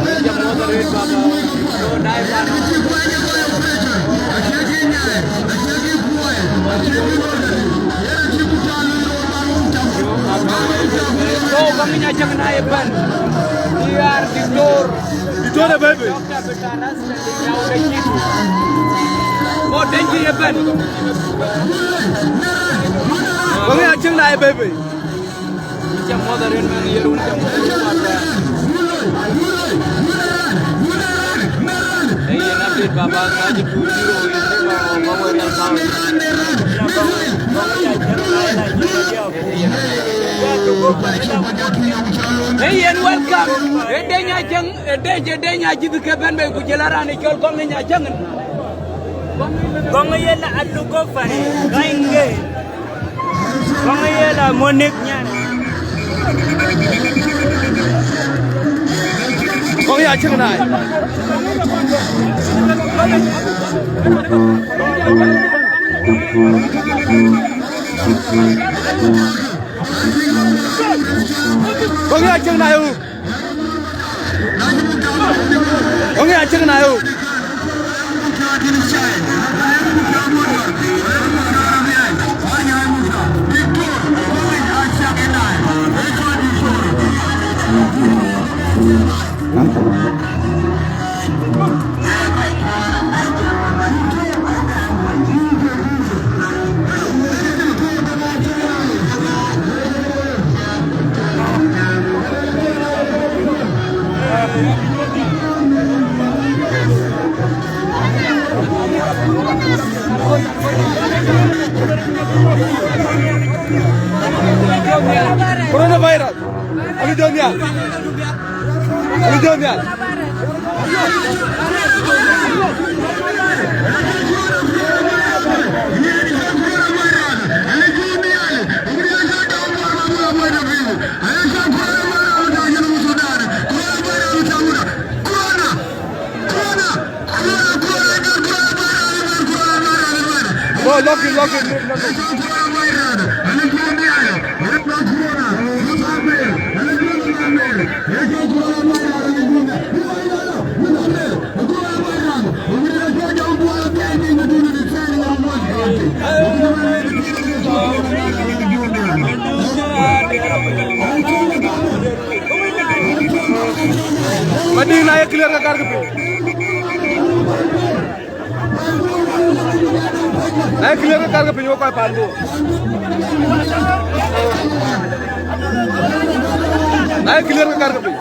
Hey, jam mɔ̈th arëët, baba. No, dai pan. Yo, baba. Go, go, Ŋic Acäŋ na ëbɛ̈n. Diäär, Diktor. Diktor ë bɛ̈i bei. Doctor Peter Russell, Nyau de Jidu. Go, Deŋ Jidu ëbɛ̈n. Go, Ŋic Acäŋ na ëbɛ̈i bei. Cä muɔ̈th arëët man, ye run cä muɔ̈th arëët man. Ee yen update baba, ka cï two zero, ba, ba, ba wɛ̈t ya kaw. Ee yen welcome. Ee Deŋ Acäŋ, ee Deŋ, ee Deŋ Acï ke bɛ̈n bei ku jël a raan ë cɔl Gɔŋ Ŋic Acäŋ. Gɔŋ yen a luk ë fare, gäny ŋe. Gɔŋ yen a monik nyan. Gɔŋ ya cïk naai. Gɔŋ ya cïk naai. Ŋic Acäŋ na yo. Coronavirus. Abï jɔ nhial. Abï jɔ nhial. Go, lock it, lock it, lock it. Mading, na ye clear ka kar ke piny. Na ye clear ka kar ke piny, wo kɔc pan Bor. Na ye clear ka kar ke piny.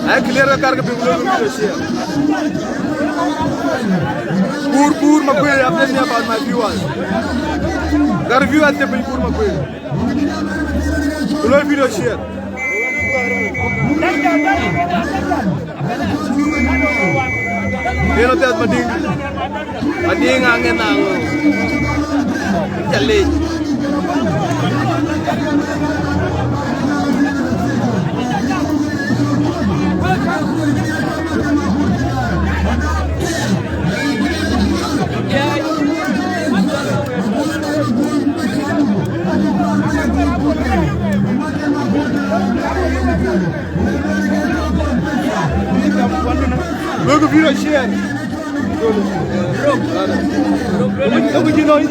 Ai clear ka kar ke piny, lo video share. Pur, pur, Makuei, I'm telling you about my viewers. Got viewers, they piny, pur, Makuei. Lo video share. Yen apiɛth Mading. Mading aŋen aŋö. Ca lec. Look, if you don't share. Look, you know, you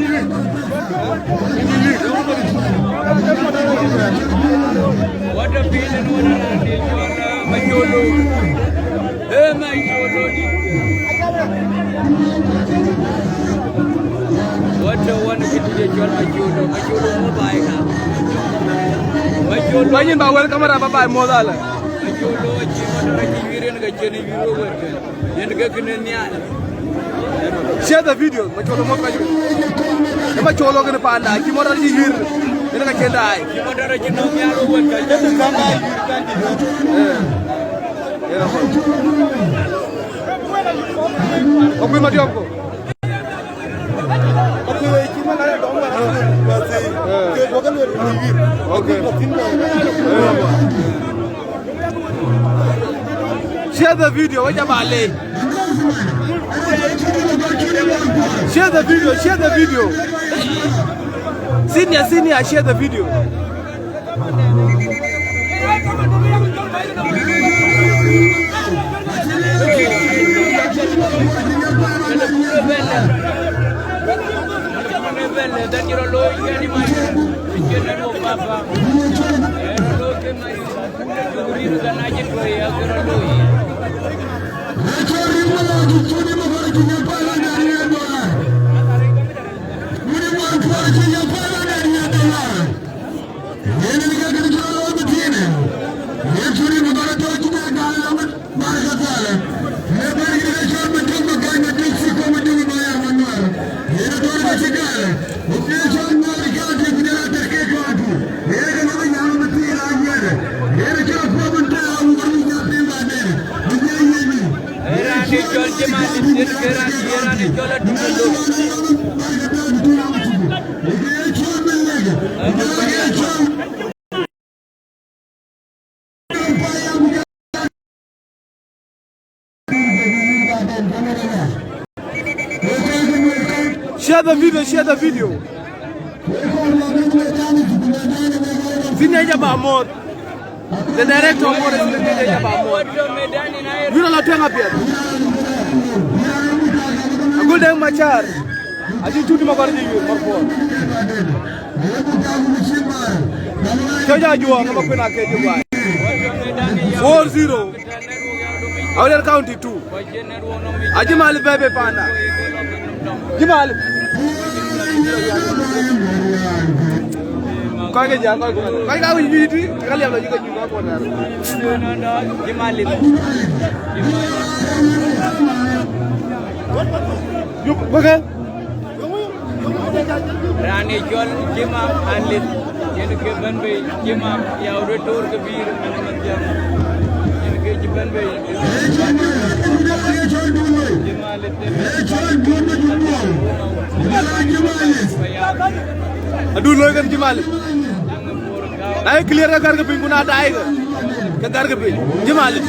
What a feeling, what a feeling, what a Macholo. Hey, Macholo. What a one kid you call Macholo. Macholo mo bai ka. Macholo. Banyin ba wel kamera ba bai mo dala. Macholo, chi mo dala chi wirin ka cheni wiro wer. Yen ke kënë nhial. Share the video, Macholo mo ka. Macholo kënë panda, chi mo dala chi wir. Yen ka chen dai. Chi mo dala chi no nhial wer ka. Yen ka dai wir kan di. Eh. Yen ka. Okui Madiɔŋ ko. Okay. Share the video, wek jɔ ba leec. Share the video, share the video. Senior, senior, share the video. Raan ë cɔl Jim Alith, yen ke raan, yen raan ë cɔl Adut Malok. Share the video, share the video. Thinya jaba moth. The director of what is the video jaba moth. Yura la tueŋ apiɛth. Agul Deng Machar. Aci cut ma kɔr ji yur ma puɔr. Cɔc ajuɔɔk ma kuën ake ji guai. Four zero. Awulian County two. Aji mali bebe panda. Ji mali. Kɔc ke ja, kɔc ke, kɔc ka wic bï tï, ka liɛp lɔ yï ke nyuc ka kuɔn nɛr. Ji mali. Juk, beke. Raan ë cɔl Jim Alith, yen ke bɛ̈n bei, Jim ya röt toor ke bïïr ëmën ëmën thiäŋ. Yen ke cï bɛ̈n bei. Jim Alith. Adun loi kën Jim Alith. Na ye clear ke gär ke piny, ku na daai ke, ke gär ke piny. Jim Alith.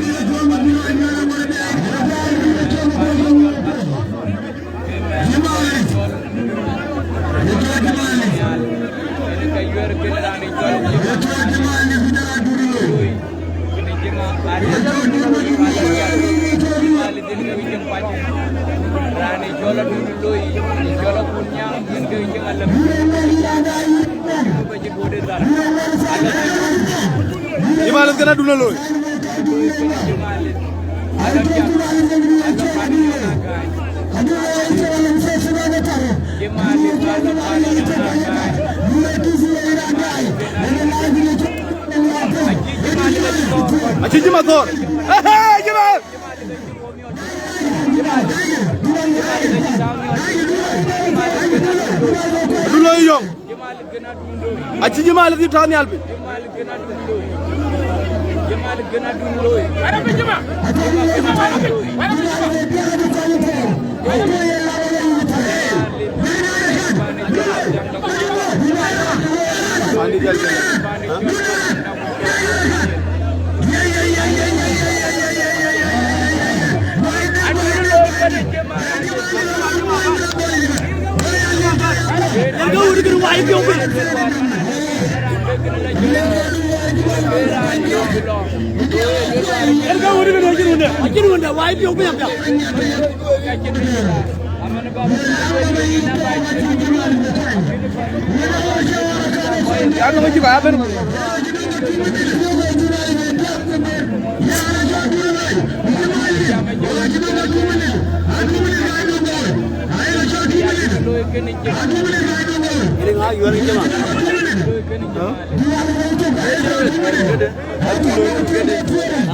Jim Alith kën Adun loi. Aci Jim athɔɔr. Hey, hey, Jim! Adun loi yɔŋ. Aci Jim Alith tɔ̈ nhial piny.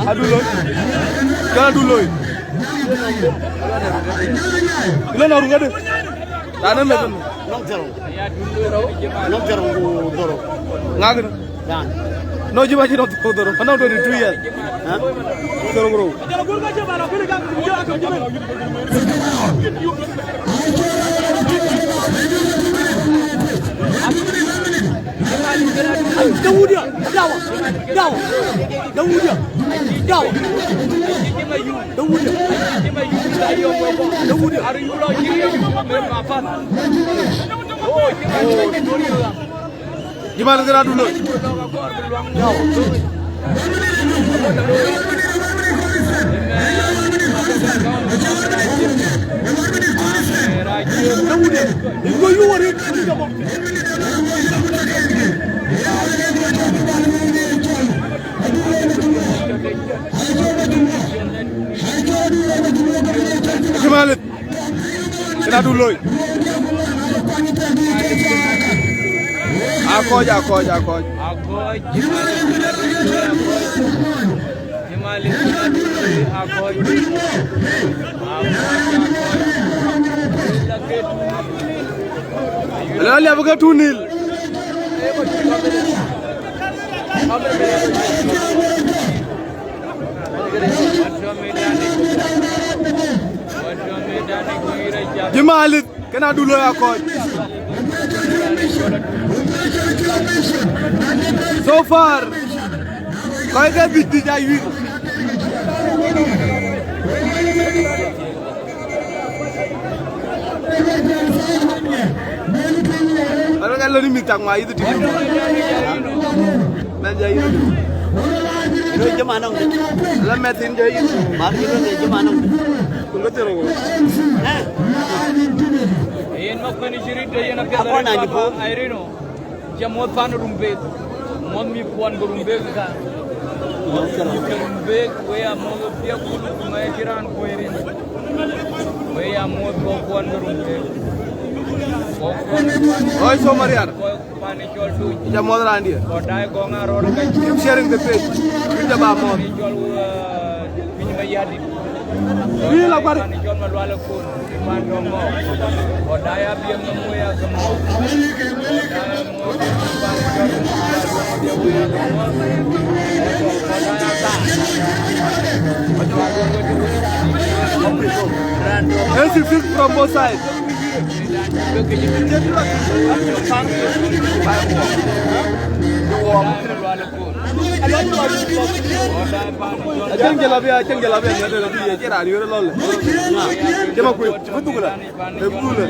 Adun loi. Kën Adun loi. Ilo na run ade. Raan ë meth. Nɔŋ dhorou. Nɔŋ dhorou ku dhorou. Ŋa kënë? Raan. No, Jim acï nɔŋ dhorou. Anɔŋ twenty two years. Hä? Dhorou ku rou. Dawudia, dawa, dawa, Dawudia, dawa, Dawudia, Dawudia. Jim Alith kën Adun loi. Adu loi. Akɔc, akɔc, akɔc. Akɔc, Jimali, Jimali, akɔc. Akɔc, akɔc. Ala liap ke two nil. Jimali. Kën adu loi akɔc. So far, kɔc ke dhïc dhïc ayuir. Arëk alöni mïth tak ma yïth tïŋ. Mɛn jɔ yïth. Loi jëm anɔŋ. La mɛth thïn jɔ yïth. Mar yïth loi jëm anɔŋ. Kun ke thero. Eh. Yen ma kuen cï rït de yen apiɛth. Akɔn anyi po. Airino. Cä muɔ̈th pan Rumbek. Muɔ̈th mïth kuɔn ke Rumbek ka. Muɔ̈th ke Rumbek, we ya muɔ̈th piɛk kulu ku ŋäc cï raan kuöc rin. We ya muɔ̈th kɔc kuɔn ke Rumbek. Kɔc kuɔn ke Rumbek. Oi, Somaliar. Kɔc pan cɔl Tuc. Jam muɔ̈th raandiɛ. Kɔc daai gɔŋ arɔɔr ka. Keep sharing the page. Wïc jɔ ba muɔ̈th. Cɔl, uh, Piny Mayardit. Wïc la kuar. Pan cɔl Malual Akon. Pan Dɔŋ Ŋɔɔk. Kɔc daai abiɛm nɔm we ya ke muɔ̈th. Kɔc daai muɔ̈th. Emphasis from both sides. Acäŋ jalabi, acäŋ jalabi, acäŋ jalabi, ye raan yöör lɔl. Cï ma kuël, cï thukula. Ë bul ë.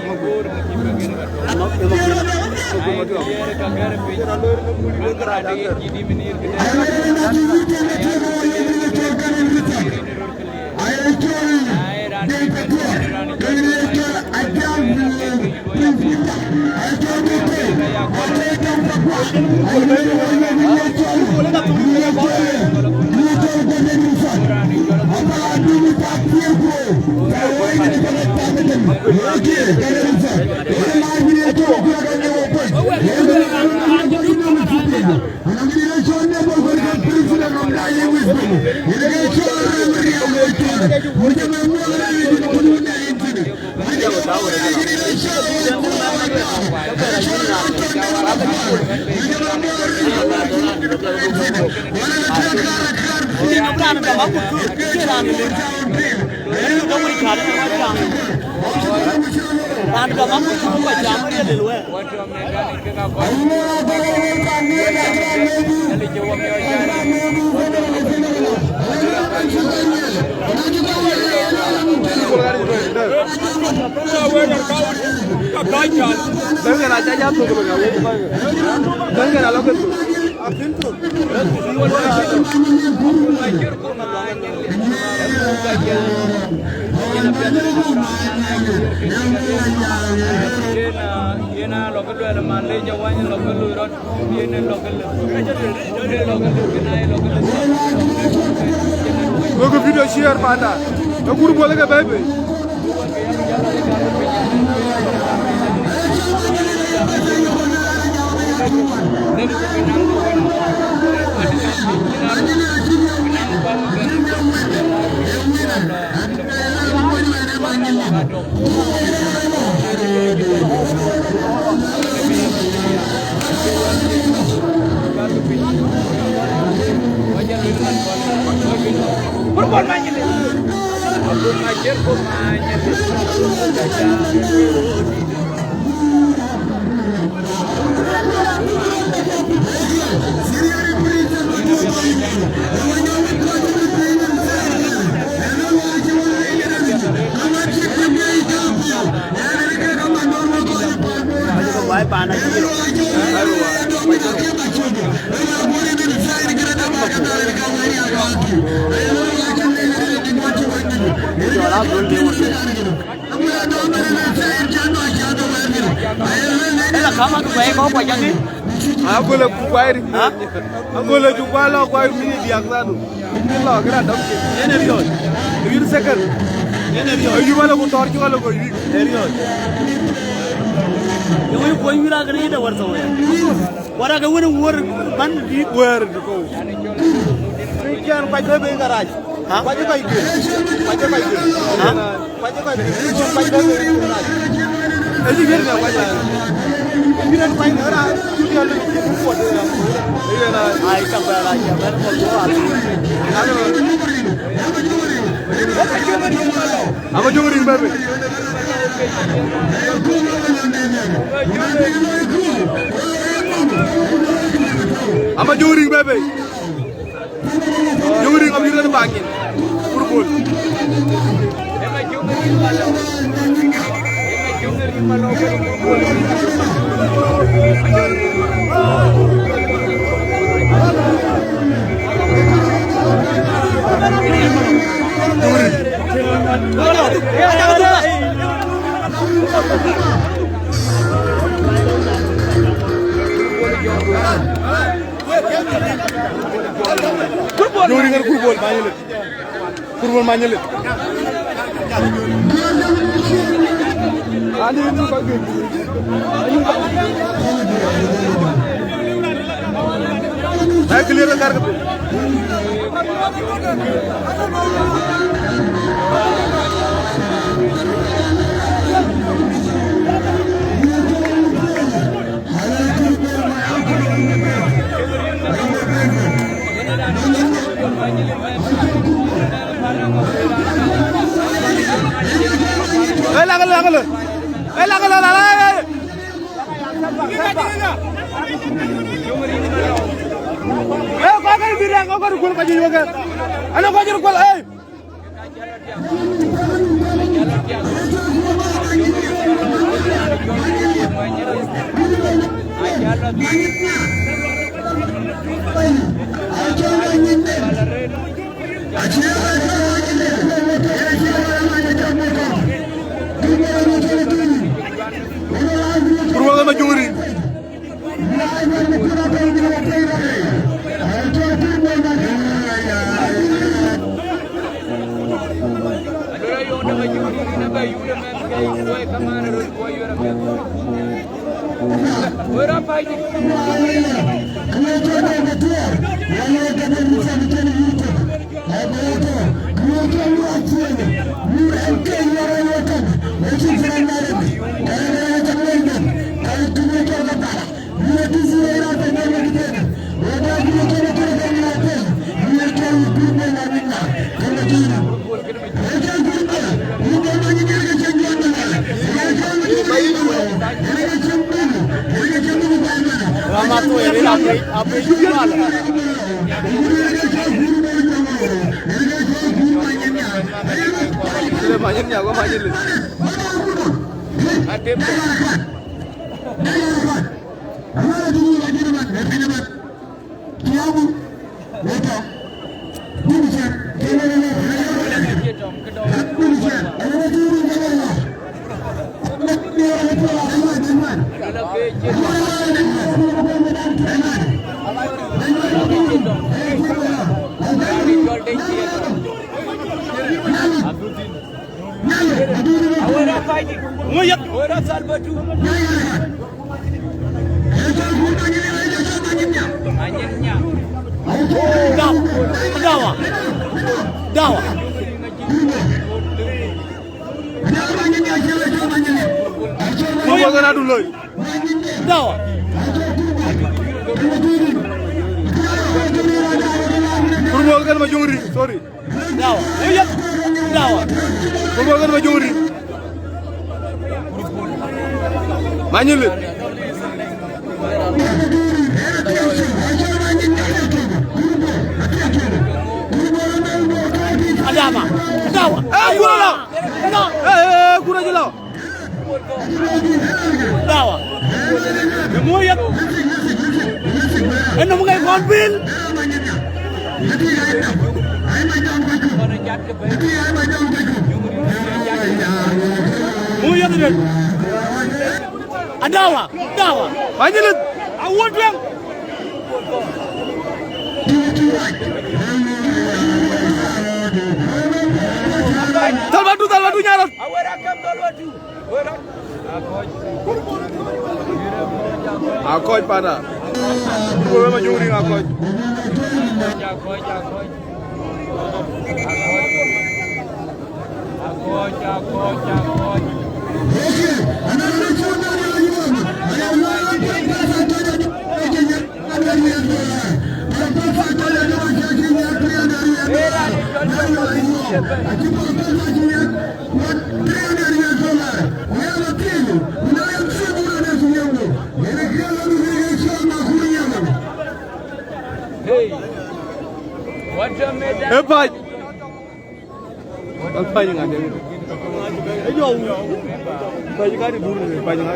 Yen a lɔ ke luɛl man le jɔ wany lɔ ke lui rɔt, yen lɔ ke lë. Lɔ ke lë, kena ye lɔ ke lë. Lɔ ke video share panda. E kur bol ke bebe. Ela kama tu kwa iko kwa jani. Agole kukwai. Ha? Agole kukwai lo kwa mini diak sadu. Lo kira dam ke. Ene riyo. Yun second. Ayup alɔ ku thɔɔr cuk alɔ ku yïk. Yöŋ yï kuɔny wïïr akë rëëc de wär thou ya. Wär akë wën ë wuɔ̈r bän dït. Wër kou. Cï cän kuac bɛ̈ bei garac. Ha? Kuac ë kɔc gel. Kuac ë kɔc gel. Ha? Kuac ë kɔc gel. Kuac bɛ̈ bei garac. Ë cï gel bɛ kuac ë. Bï rɛ̈n kuac në raan cï piɔl lëu cï kuɔt ë. Ai, cak bɛ rac, cak bɛ kuɔt ë. Ama Jɔŋ Riŋ bɛ̈ bei. Ama Jɔŋ Riŋ bɛ̈ bei. Jɔŋ Riŋ abï rɛ̈n bak nyin. Kur bol. Jɔŋ Riŋ ë kur bol, many lip. Kur bol, many lip. Ai, clear the car. Ë, lakë lɔ, lakë lɔ. Ë, lakë lɔ, lakë lɔ. Ë, kɔc kɔ̈k bï rɛ̈ŋ, kɔc kɔ̈k kuöl kɔc juëc wek. Ënɔ kɔc juëc kuöl, ë. Kur wek ë Majuri. Ŋö yeth? Dawa. Dawa. Dawa. Ŋö yeth? Dawa. Kur bol kën Majuri, sorry. Dawa. Ŋö yeth? Dawa. Kur bol kën Majuri. Manyili. Adama. Dawa. Eh, kura. Eh, eh, kura jilo. Dawa. Ë muɔ̈ɔ̈th yeth. Ë nɔm ŋɛk kɔn pil. Muɔ̈ɔ̈th yeth rin. Adawa. Dawa. Panyilith. Awuɔ̈t tueŋ. Thalba du, thalba Akɔc panda. Ku wek Majuŋ Riŋ akɔc. Ë pac. An pany ŋa de? Ë jɔ wu. Pany ŋa de dur ne? Pany ŋa?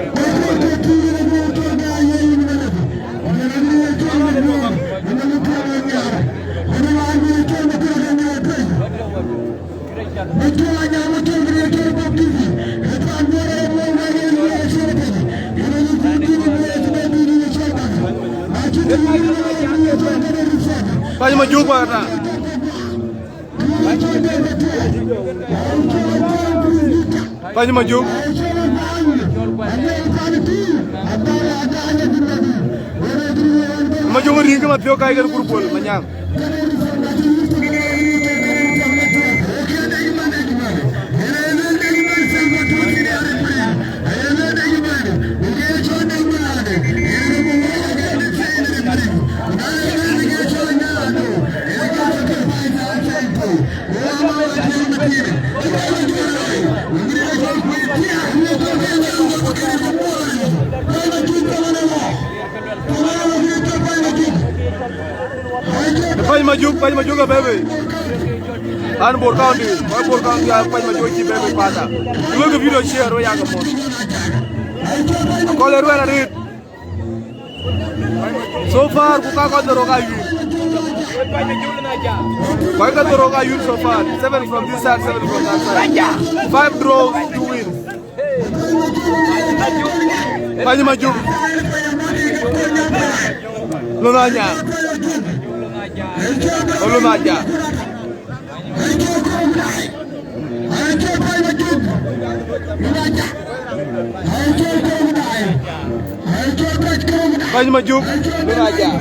Pany Majuŋ ba ta. Pany Majuŋ. Majuŋ Riŋ ke Mathiok kai ke kur Bol Manyaŋ. Pany Majuŋ, Pany Majuŋ abebe. An Bor County, Bor County, Pany Majuŋ cï bebe panda. Luel ke video share, ro ya ke mɔ̈n. Akɔl e ruɛl arit. So far, ku ka kɔc dhorok ayuir. Kɔc ka dhorok ayuir so far. Seven from this side, seven from that side. Five draws, two wins. Pany Majuŋ. Lon Anya. Lon Anya. Pany Majuŋ, Lon Anya.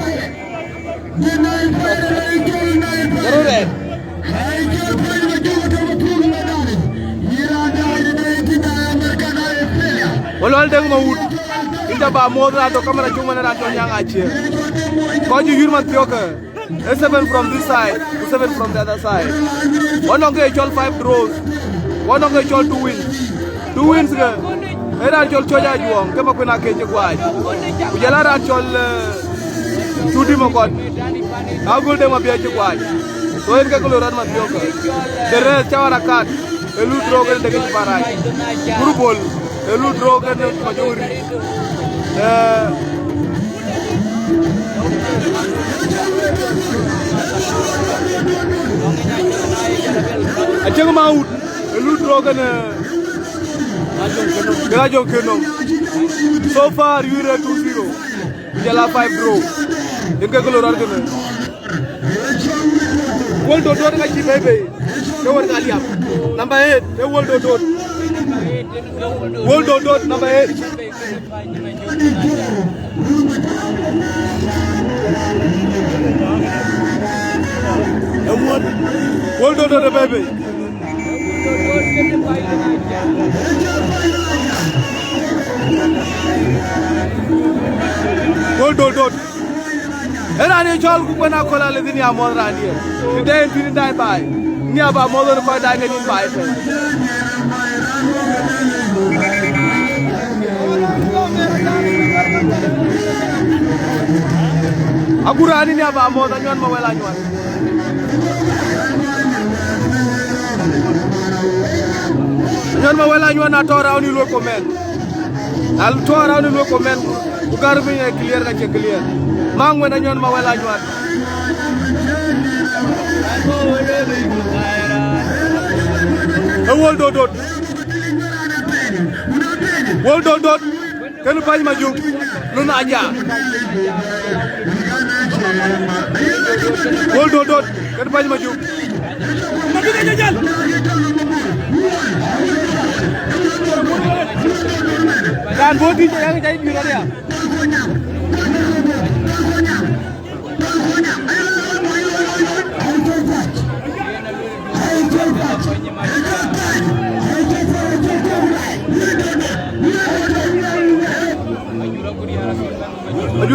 Rurɛn. Wä lual Deŋ Mawut. Inta ba muɔ̈th raan tɔ kamera cuŋ man raan tɔ nyaŋ acie. Kɔc yuir Mathiok. A seven from this side, ku seven from the other side. Wä nɔŋ ke cɔl five draws. Wä nɔŋ ke cɔl two wins. Two wins ke. E raan cɔl Cɔc Ajuɔŋ, ke Makuën Akec cï guac. Ku jɔl a raan cɔl, eh, Cudi Makɔt. Agul Deŋ Mabiɛc cï guac. So en ke ke loi rɔt Mathiok. The rest, cä wä rakat. E lu draw kene deke cï parak. Group bol. E lu draw kene Majuŋ Riŋ. Eh, Acieŋ Mawut, e lu draw kene, kene Ajoŋ Kenɔm. So far, yuir e two zero. Ku jɔl a five draw. Yen ke ke loi rɔt kene. Wol Dodot ka cï bɛ̈i bei. Ke wär ka liap. Number eight, e Wol Dodot. Wol Dodot, number eight. Wol Dodot, baby. Wol Dodot. Ë raan ye cɔl ku kuën aköl alith, nia muɔ̈th raandiɛ̈. Të dɛ̈ en thïn daai baai. Nia ba muɔ̈th ɣön kɔc daai ke nïn baai tën. Agut raan nia ba muɔ̈th, Anyuɔn Mawel Anyuɔn. Anyuɔn Mawel Anyuɔn atɔ̈ raan ë luɔi comment. Al tɔ̈ raan ë luɔi comment, ku gär piny ë clear ka cie clear. Maŋ wën Anyuɔn Mawel Anyuɔn. Ë Wol Dodot. Wol Dodot. Kën Pany Majuŋ, Lon Aja. Wol Dodot, kën Pany Majuŋ. Raan bɔ̈ tïc ë yak jai bï rɔt ya.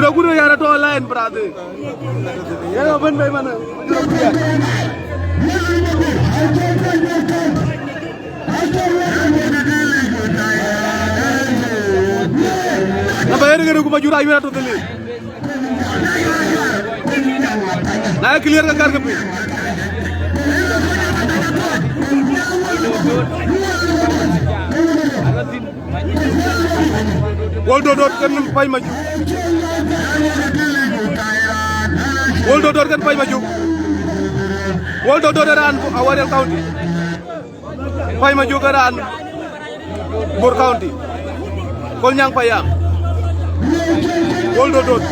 Kudu yara to line, brother. Yara ben be mana. Na ba yere gere kuma jura yura to dele. Na clear ka kar ka piny. Wol Dodot kën Pany Majuk. Wol Dodot kën Pany Majuk. Wol Dodot ë raan Awerial County. Pany Majuk ë raan Bor County. Kolnyaŋ Payam. Wol Dodot.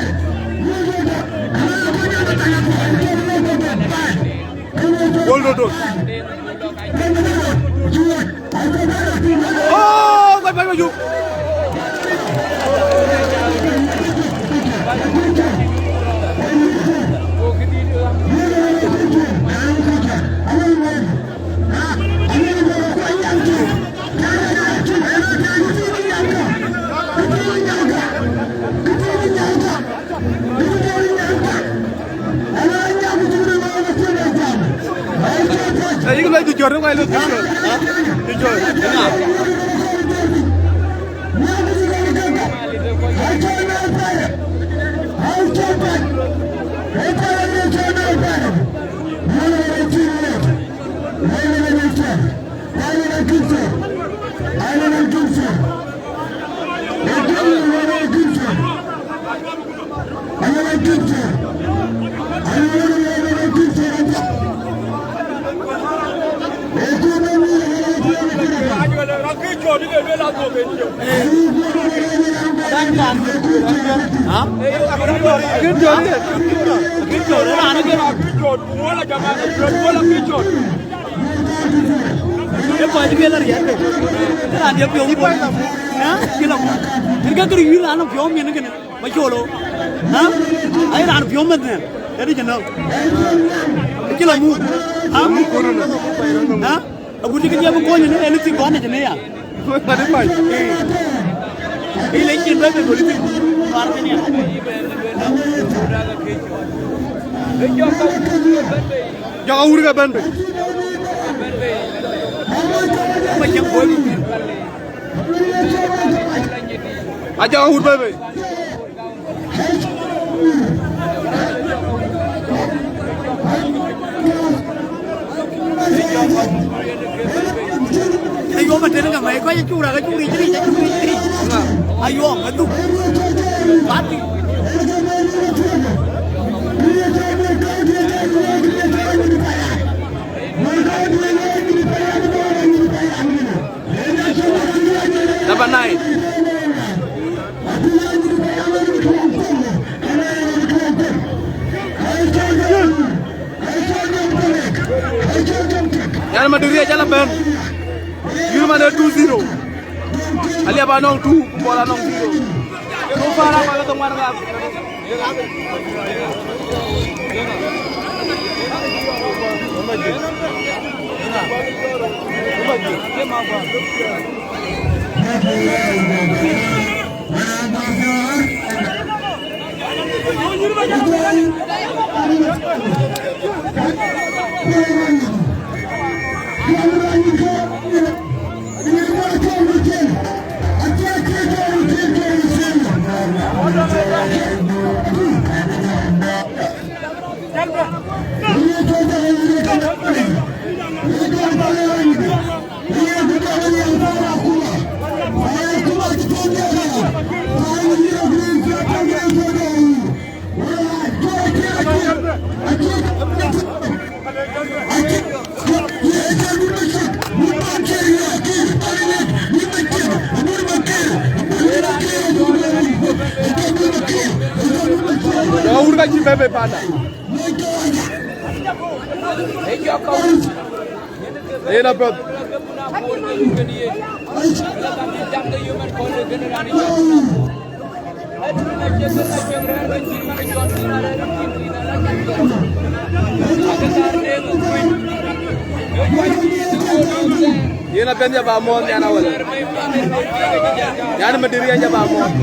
Wol Dodot. Oh, kɔc Pany Majuk. Ee, yïk luɔi dhïc jɔt, wai luɔi dhïc jɔt. Dhïc jɔt. Ë kɔc bï la riɛt ke, ë raan diɛ piɔ̈u bol. Ë cï la muk. Ë ke kërë yïn raan piɔ̈u miɛn kënë, ba colo. Ai raan piɔ̈u meth nɛn, ë dï cï nɔ̈k. Ë cï la muk. Agut cï ke jam kony në anything kɔn në ya. Mat ë kɔc. Ë le cin bɛ̈n bɛ̈n politik. Mar kënë ya. Jɔk awur ke bɛ̈n bei. Ma cieŋ bɔ̈. Ajɔk awur bɛ̈n bei. Ayuɔm atënë ka mɛi kɔc acuk rak, acuk ric ric, acuk ric ric. Ayuɔm adhuk. Pati. Number nine. Yan Maduri jala ben. Yur man two zero. Aliap anɔŋ two, ku Bol anɔŋ zero. So far, apa la tong wan ka. Awur ka cï bɛ̈n bei panda. Yen apiɛth. Yen apiɛth ya ba muɔ̈ɔ̈th nyan awal. Nyan Maduri ya ba muɔ̈ɔ̈th.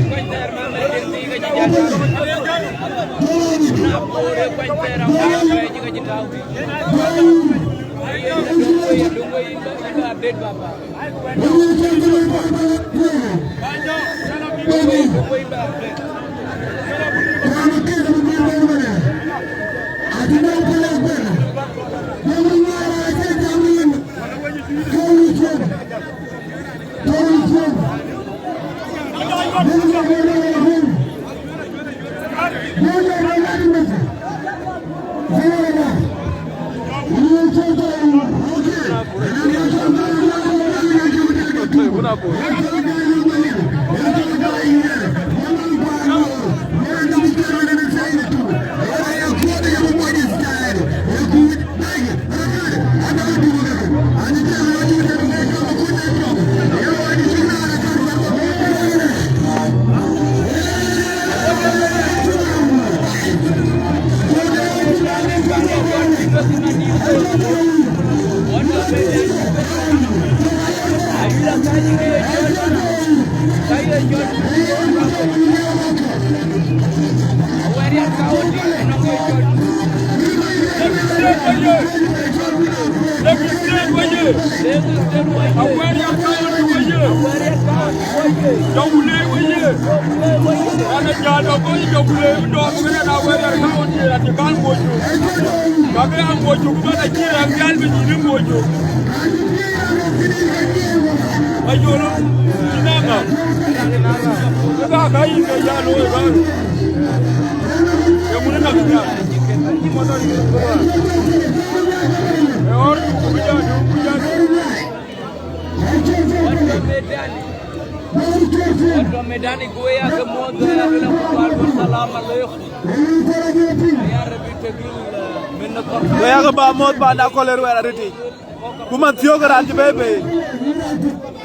Watu wa medani, watu wa medani, kuwe yake moja ya bila kukwalwa, salamu alaikum. Ya Rabbi, tegil, eh, minna. Kuwe yake ba moja ba na kole ruwa riti. Kuma thiɔ̈k raan cï bɛ̈ɛ̈i bei.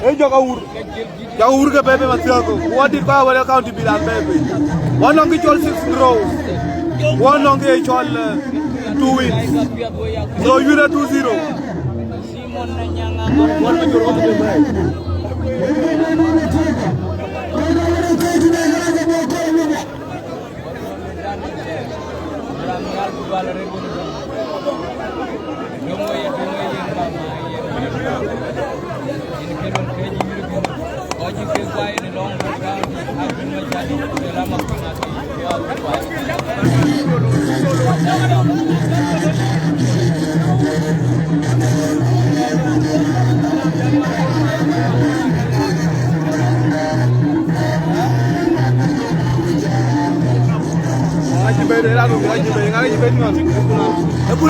Ee jɔk awur. Jɔk awur ke bɛ̈ɛ̈i bei ma thiɔ̈k. Ku wɔ dït kɔc Awerial County bï raan bɛ̈ɛ̈i bei. Wɔ nɔŋ kë cɔl six draws. Wɔ nɔŋ kë cɔl, eh, two wins. So, yïn a two zero.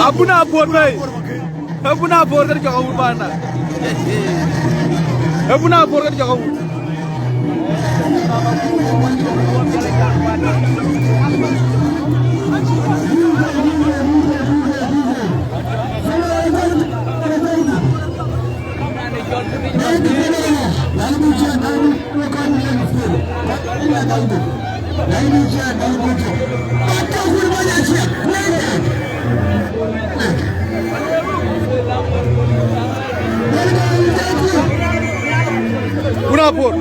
Abuna buɔt bei. Abuna buɔt kën jɔk awur bana. Abuna buɔt kën jɔk awur. Una por.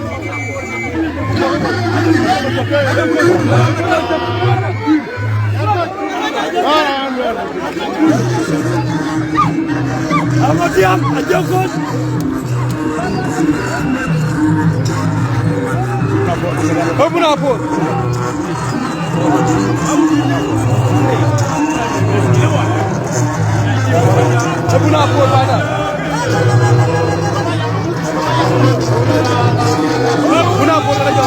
Abuna por. Abuna por bana. Abuna por bana.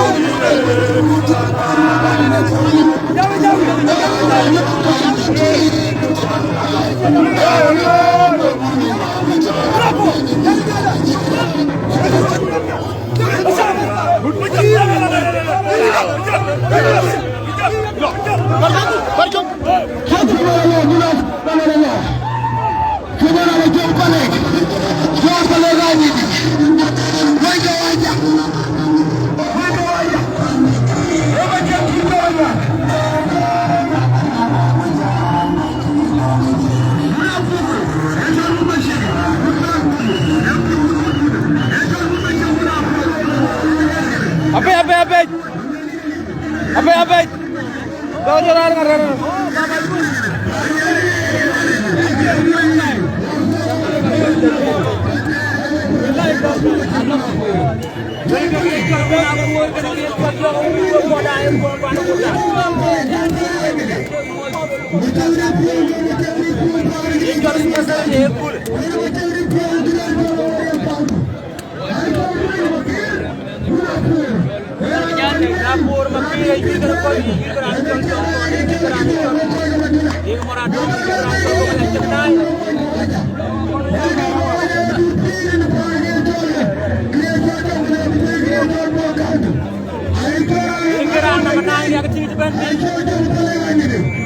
Ënë ke raan namba nine yak tïŋ cï bɛ̈n piny.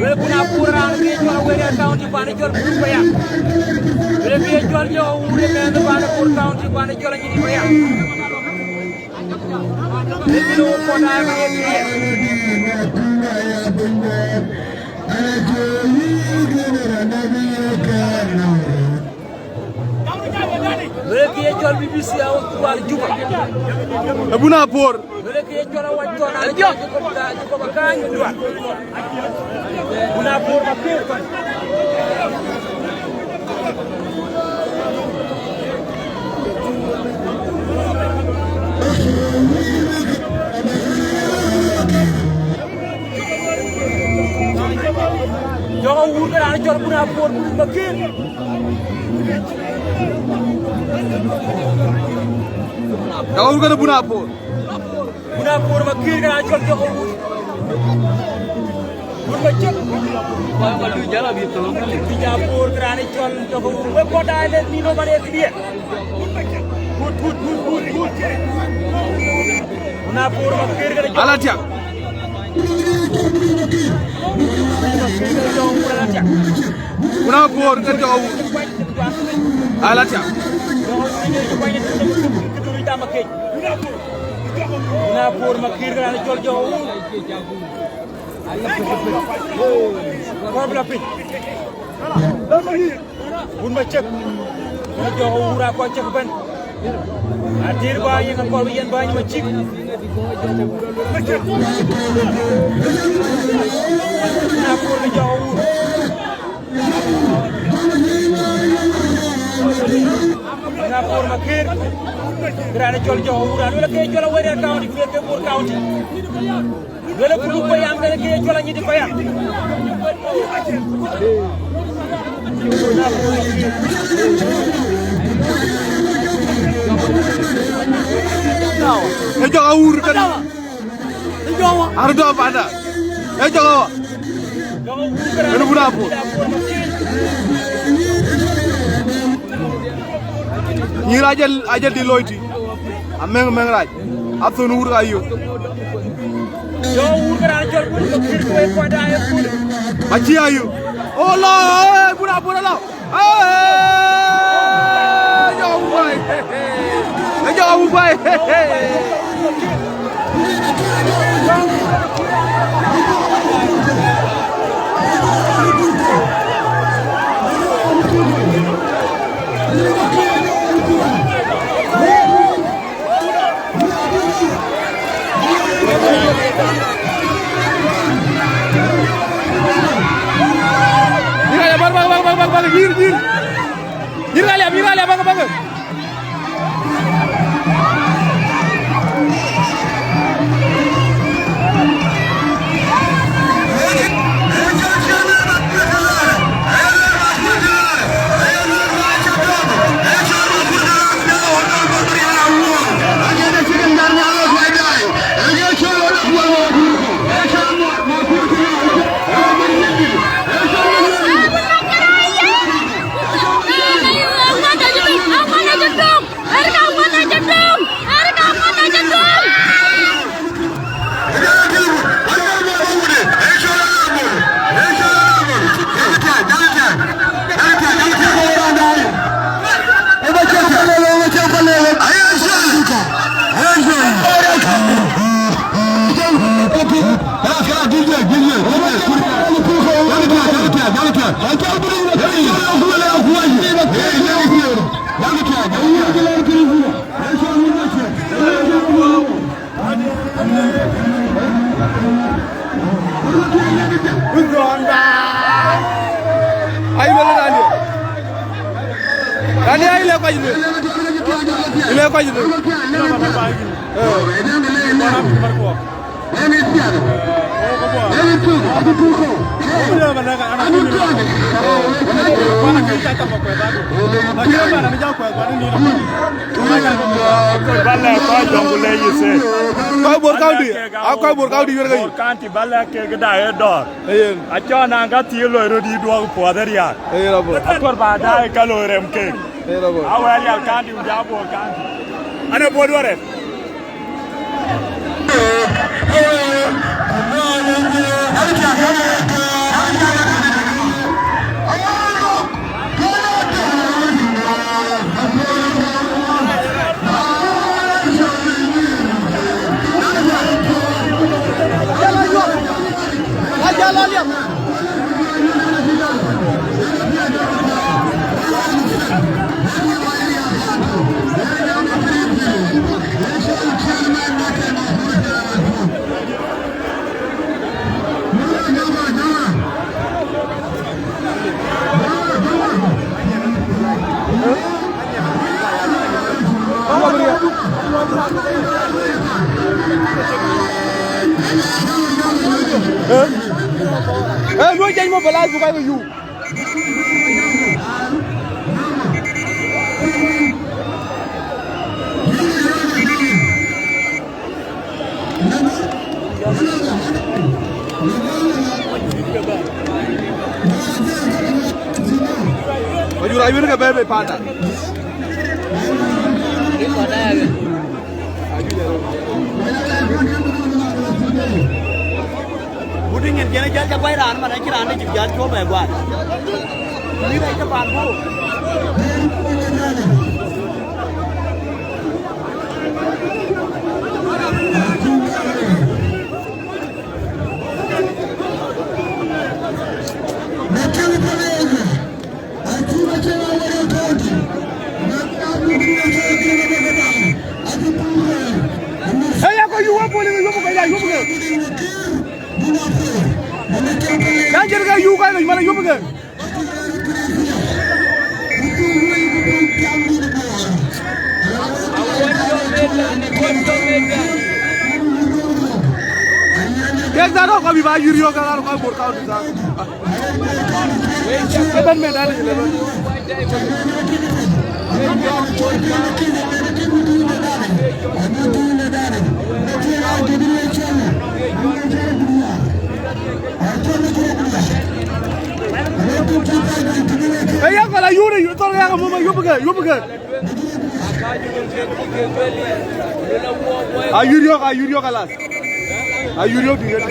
Wek kun apuur raan ke cɔl Awerial County pan cɔl Bulu Paya. Wek ke cɔl jɔ wur ë mɛnh pan Bor County pan cɔl Anyidi Paya. Ënë ke wok kɔn aa ke ye clear. Wek ye cɔl B B C awal Juba. Abuna Bor. Wek ye cɔl awac thɔn an jɔ Jacob Akany Dual. Abuna Bor ma piu. Jɔk Awur ke raan cɔl Abuna Bor ma piu. Jɔk Awur kënë Abuna Bor. Abuna Bor ma kïr kënë acɔl Jɔk Awur. Wur ma cïk. Abuna Bor kënë acɔl Jɔk Awur. Wek kɔn daai lek nïn ë man ë clear. Gut, gut, gut, gut, gut. Abuna Bor ma kïr kënë Jɔk Awur. Ala tiak. Abuna Bor kënë Jɔk Awur. Ala tiak. Abuna Bor ma kïr kënë acɔl Jɔk Awur. Kɔɔr bï la piny. Wun ma cek. Wun Jɔk Awur akɔc cek bɛ̈n. Atir bäny yen akɔɔr bï yen bäny ma cïk. Abuna Bor ma Jɔk Awur. Abuna Bor ma kïr. Raan cɔl Jɔk Awur, an wek ke cɔl Awerial County, ku ke Bor County. Wek Bulu Paya, an ke cɔl Anyidi Paya. Ë Jɔk Awur kënë. Ardo panda. Ë Jɔk Awa. Ënë Abuna Bor. Nyïïr ajël, ajël dï looi tï. Amëŋ, amëŋ rac. Athön wur ka yök. Jɔk Awur ke raan cɔl Bul ke kïr ku ë kuat aa ë Bul. Acï ayök. Oh la, eh, Abuna Bor la. Eh, Jɔk Awur baai. Eh, Jɔk Awur baai. Mïr Alia, bak, bak, bak, bak, bak, nyïïr, nyïïr. Mïr Alia, Mïr Alia, bak, bak. Ai, wala rani. Rani ai le kwa ile. Ine kɔc yic. Kɔc Bor County, a kɔc Bor County yuɛr ke yic. Bor County ba lɛ̈k kek da e dɔɔr. Ayen. Acɔn an ka thiëëk loi röt yï duɔ̈k puɔth ë riaak. Ayen abɔ̈. Akɔr ba daai ka loi rem kek. Ayen abɔ̈. Awɛɛr yal County ku ja Bor County. An e Bor duɔ̈r rɛt. Eh, luɔi jɛny mobilize ku ka ke yum. Majur ayuɛn ke bɛ̈ɛ̈i bei panda. Gudu nyin jɛn jal ca guai raan man acï raan de cï jal cuɔ bɛ guai. Ni rɛc ke pan bɔ̈. Hey, ya kɔc yuk wek police, yuk kɔc ya, yuk ke. Ya jɛn ke yuk kɔc, man, yuk ke. Kek dhal rɔ̈k kɔc bï ba yïr yök, dhal rɔ̈k kɔc Bor County dhal. Ëbɛ̈n mɛn dhal yic ëbɛ̈n. Ë ya kɔc la yur, thɔ̈r yak mum, yupkë, yupkë. Ayur yök, ayur yök, alas. Ayur yök, ayur yök.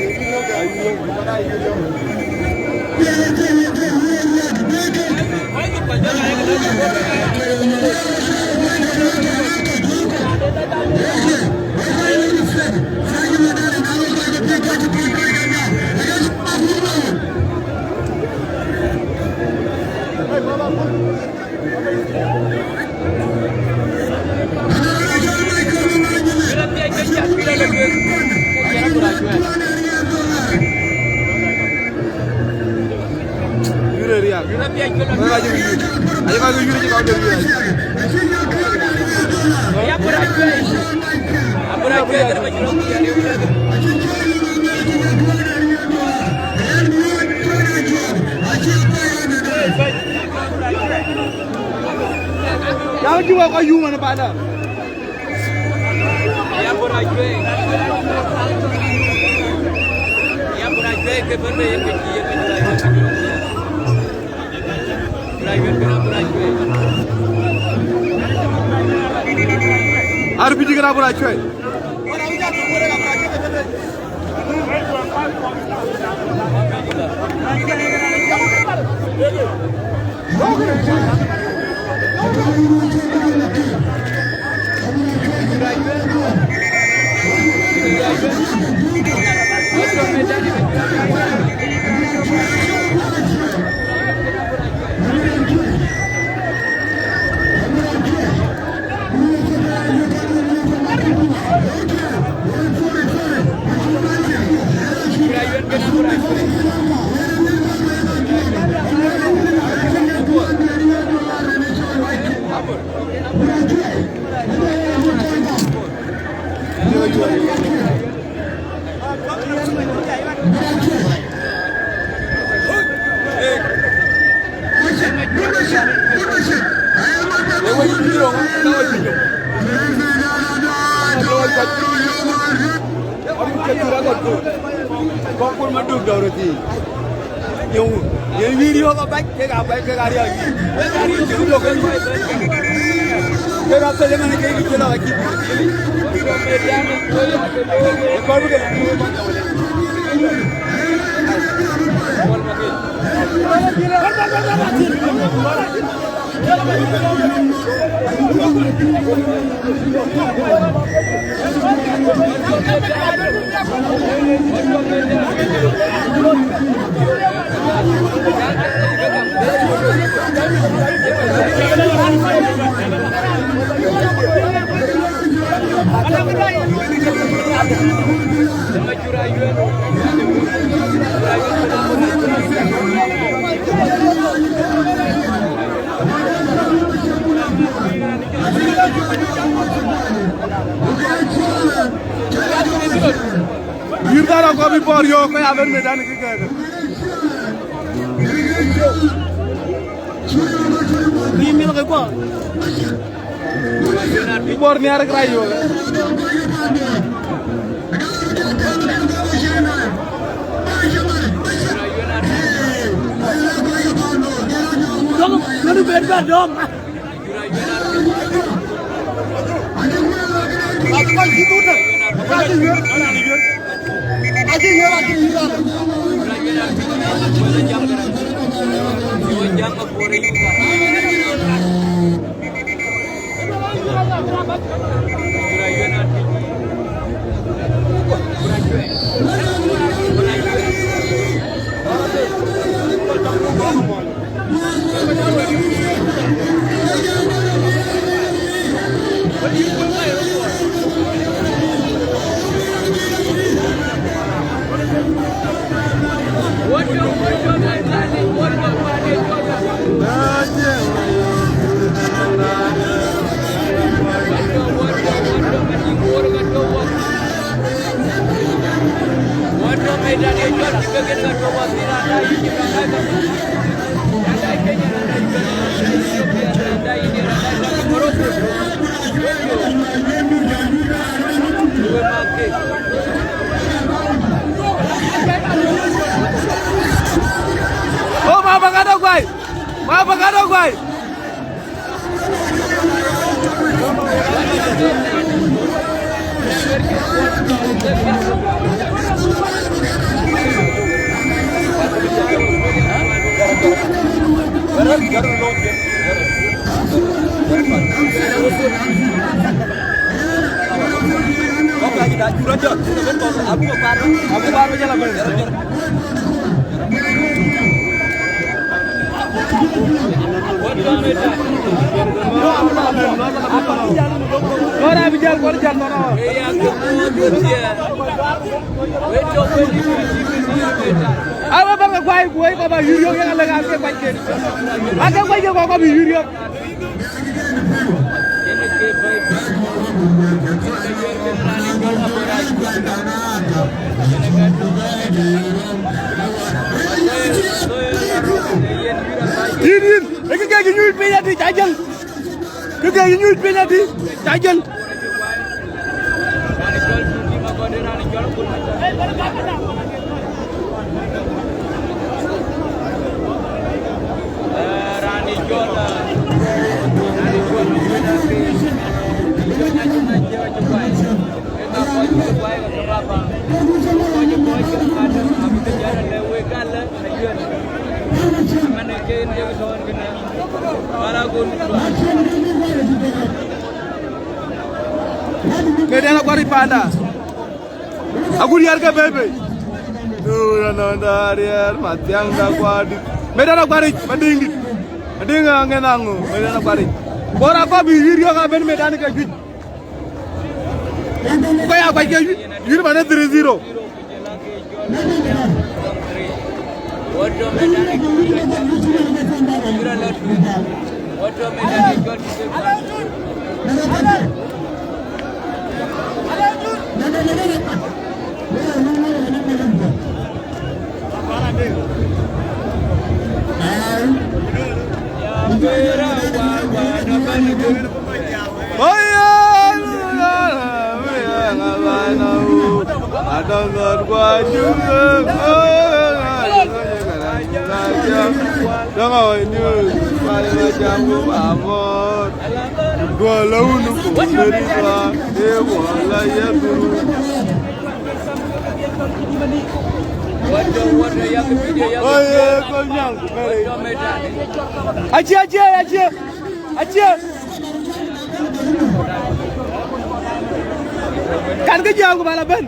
Yure riak. Aye ka yure ci ka yure riak. Yaŋ juwa ka yuŋ wan panda. Ar piji kena bura chwe. Kɔn kun ma duk dɔ̈ɔ̈r thii. Yöŋ, yen wïïr yöök abac, kek aa bac, kek aa riɔ̈ɔ̈c. Kek aa thöl ëmën, kek cï lɔ acï. Ë kɔn bï ke Yïn dhal akɔ̈p bï bɔ̈ɔ̈r yöök, ke ya ben medan kï kɛ̈ɛ̈kë. Bï mïth ke guɔ. Bï bɔ̈ɔ̈r nhiaar kë rac yöök. Dɔm, dɔm ben bä dɔm. Oh, ma bagada guai. Ma bagada guai. Lɔɔr abï jäl, kɔn jäl, lɔɔr. Awe bäk ke guai, guai, kɔc bä yïr yök, yen alëk ake guac ken. Ake guac ke kɔc bä yïr yök. Yïn, yïn, ë kë kek yï nyuc piny adï, ca jäl. Kë kek yï nyuc piny adï, ca jäl. Medan akuaric panda. Agut yar ke bebe. Ura nonda rier mathiang da kuadit. Medan akuaric, madingdit. Mading angen ango, medan akuaric. Bora ko bi yir yo ka ben medan ke juic. Ko ya kuac ke yïn, yïn man three zero. Acie, acie, acie, acie. Kan ke jam ku bala ben.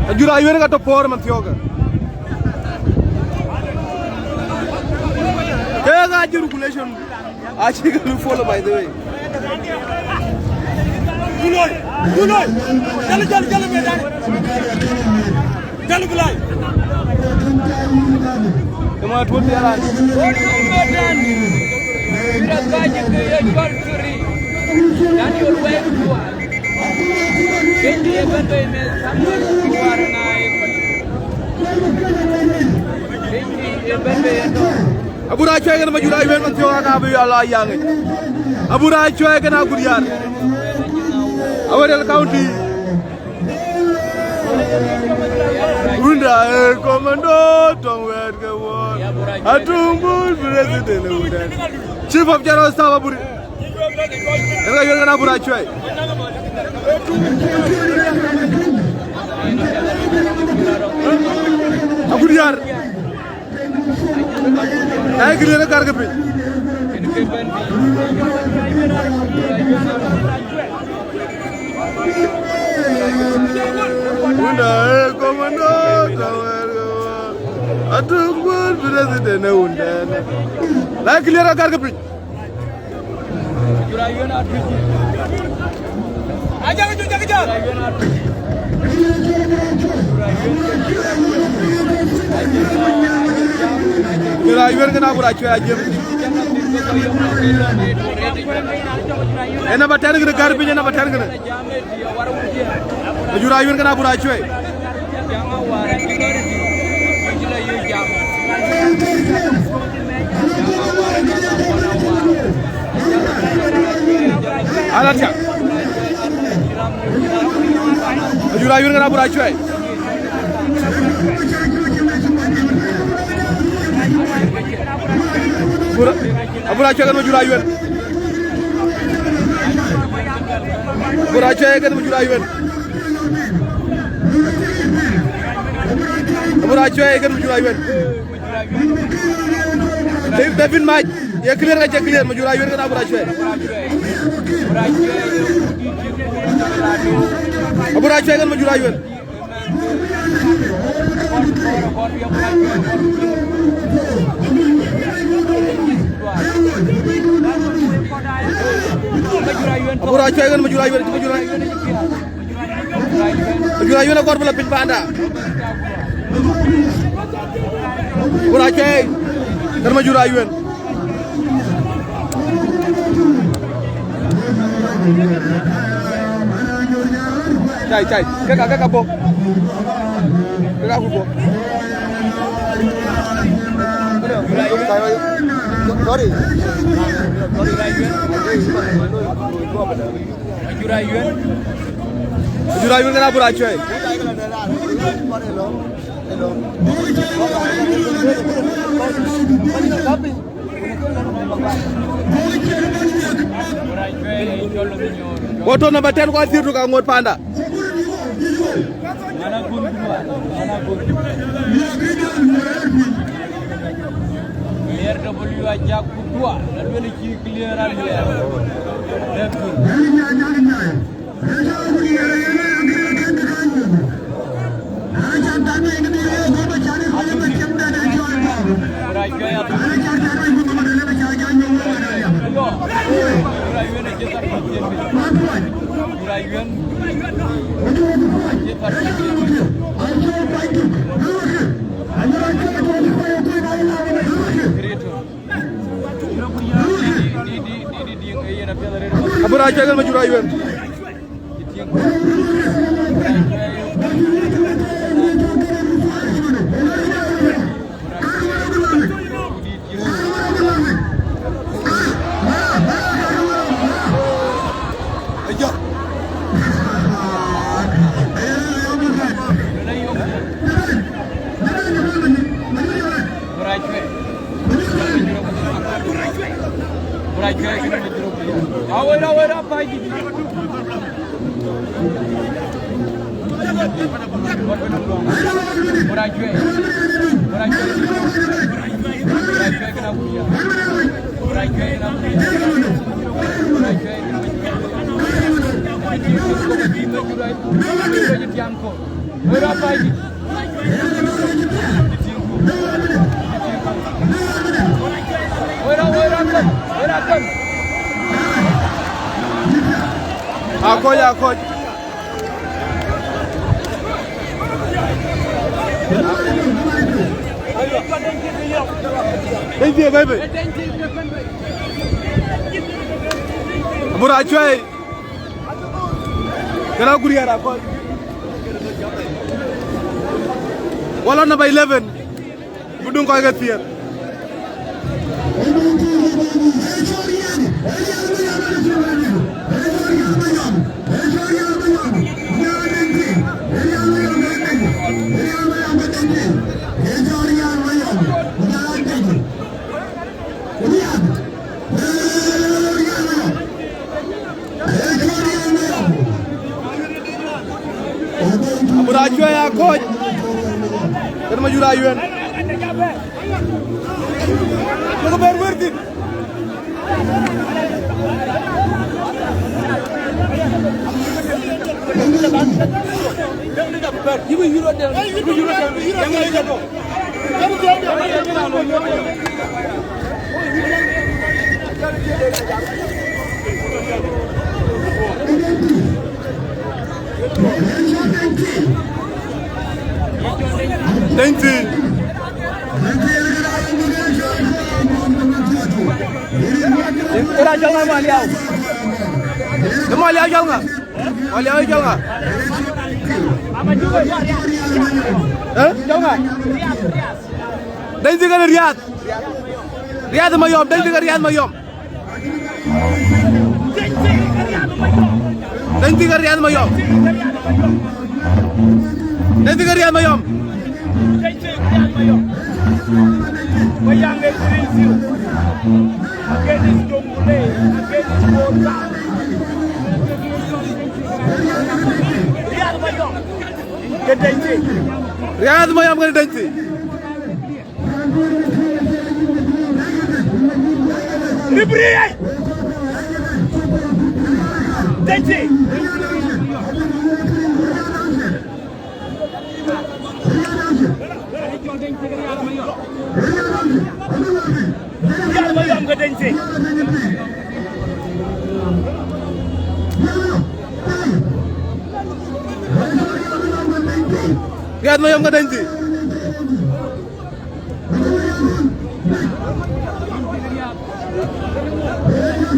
Ajur Ayuen ka tɔ̈ pɔ̈ɔ̈r man thiɔ̈kë. Ke ka jur regulation. Acie ke lu follow, by the way. Kuloi, kuloi. Jal, jal, jal, medan. Jal, kuloi. Ema tuot ya la. Mira kaje ke ye jol turi. Daniel, where you are? Kendi ye ben be me Samuel, you are na. Kendi ye ben be no. Abur Acuɛi kën Majur Ayuen man thiɔ̈k aka bï ala yaŋ. Abur Acuɛi kën Agut Yar. Awerial County. Runda e commando tɔŋ wɛɛt ke wɔ. Atuŋ bul president e wunda. Chief of General Staff Abur. Yen ka yuɛn kën Abur Acuɛi. Agut Yar. Ai, clear, agar ke piny. Wunda, eh, commando, tɔŋ wɛɛr ke wɔ. Atuŋ bul president e wunda. Ai, clear, agar ke piny. Majur Ayuen kën Abur Acuɛi ajiëp. Ë namba ten kën, gär piny, ë namba ten kën. Majur Ayuen kën Abur Acuɛi. Alatia. Majur Ayuen kën Abur Acuɛi. Abur Acuɛi kën Majur Ayuen. Abur Acuɛi kën Majur Ayuen. Abur Acuɛi kën Majur Ayuen. David, David Mac. Ye clear ka cï clear, Majur Ayuen kën Abur Acuɛi. Abur Acuɛi kën Majur Ayuen. Abur Acuɛi kën Majur Ayuen, Majur Ayuen. Majur Ayuen akɔɔr bï la piny panda. Majur Ayuen. Kën Majur Ayuen. Cai, cai. Keka, keka bɔ̈. Keka ku bɔ̈. Sorry. Majur Ayuen. Majur Ayuen kën Abur Acuɛi. Go to number ten, go through to ka ŋot panda. Miɛr W Ajak ku Dua, la luel cï clear aluɛɛr. Lɛ̈k thïn. Bï rac cuɛ̈i athïn. Ayo, bï rac yuɛ̈n acï thar kɔ̈k thiëër. Bï rac yuɛ̈n acï thar kɔ̈k thiëër. Abï rac cuɛ̈i kën ma jur ayuɛ̈n. Awera, awera, paji. Awera, awera. Awera, paji. Akɔc, akɔc. Thank you, baby. Bura cuai. Kena guri ara kɔc. Wala number eleven. Budung kɔc ke thiëër. Abura cuai akɔc. Kën ma jur ayuɛn. Kë ber wer thïn. Dɛ̈ny thii. Ë raan cɔl ŋa Maliau? Ë Maliau cɔl ŋa? Maliau cɔl ŋa? Ë? Cɔl ŋa? Dɛ̈ny thii kën Riath. Riath Mayɔm, Dɛ̈ny thii kën Riath Mayɔm. Dɛ̈ny thii kën Riath Mayɔm. Dɛ̈ny thii kën Riath Mayɔm. Riath Mayɔm kën Dɛ̈ny thii. Libriyai. Tëcï. Riath Mayɔm ke Dɛ̈ny thii. Riath Mayɔm ke Dɛ̈ny thii.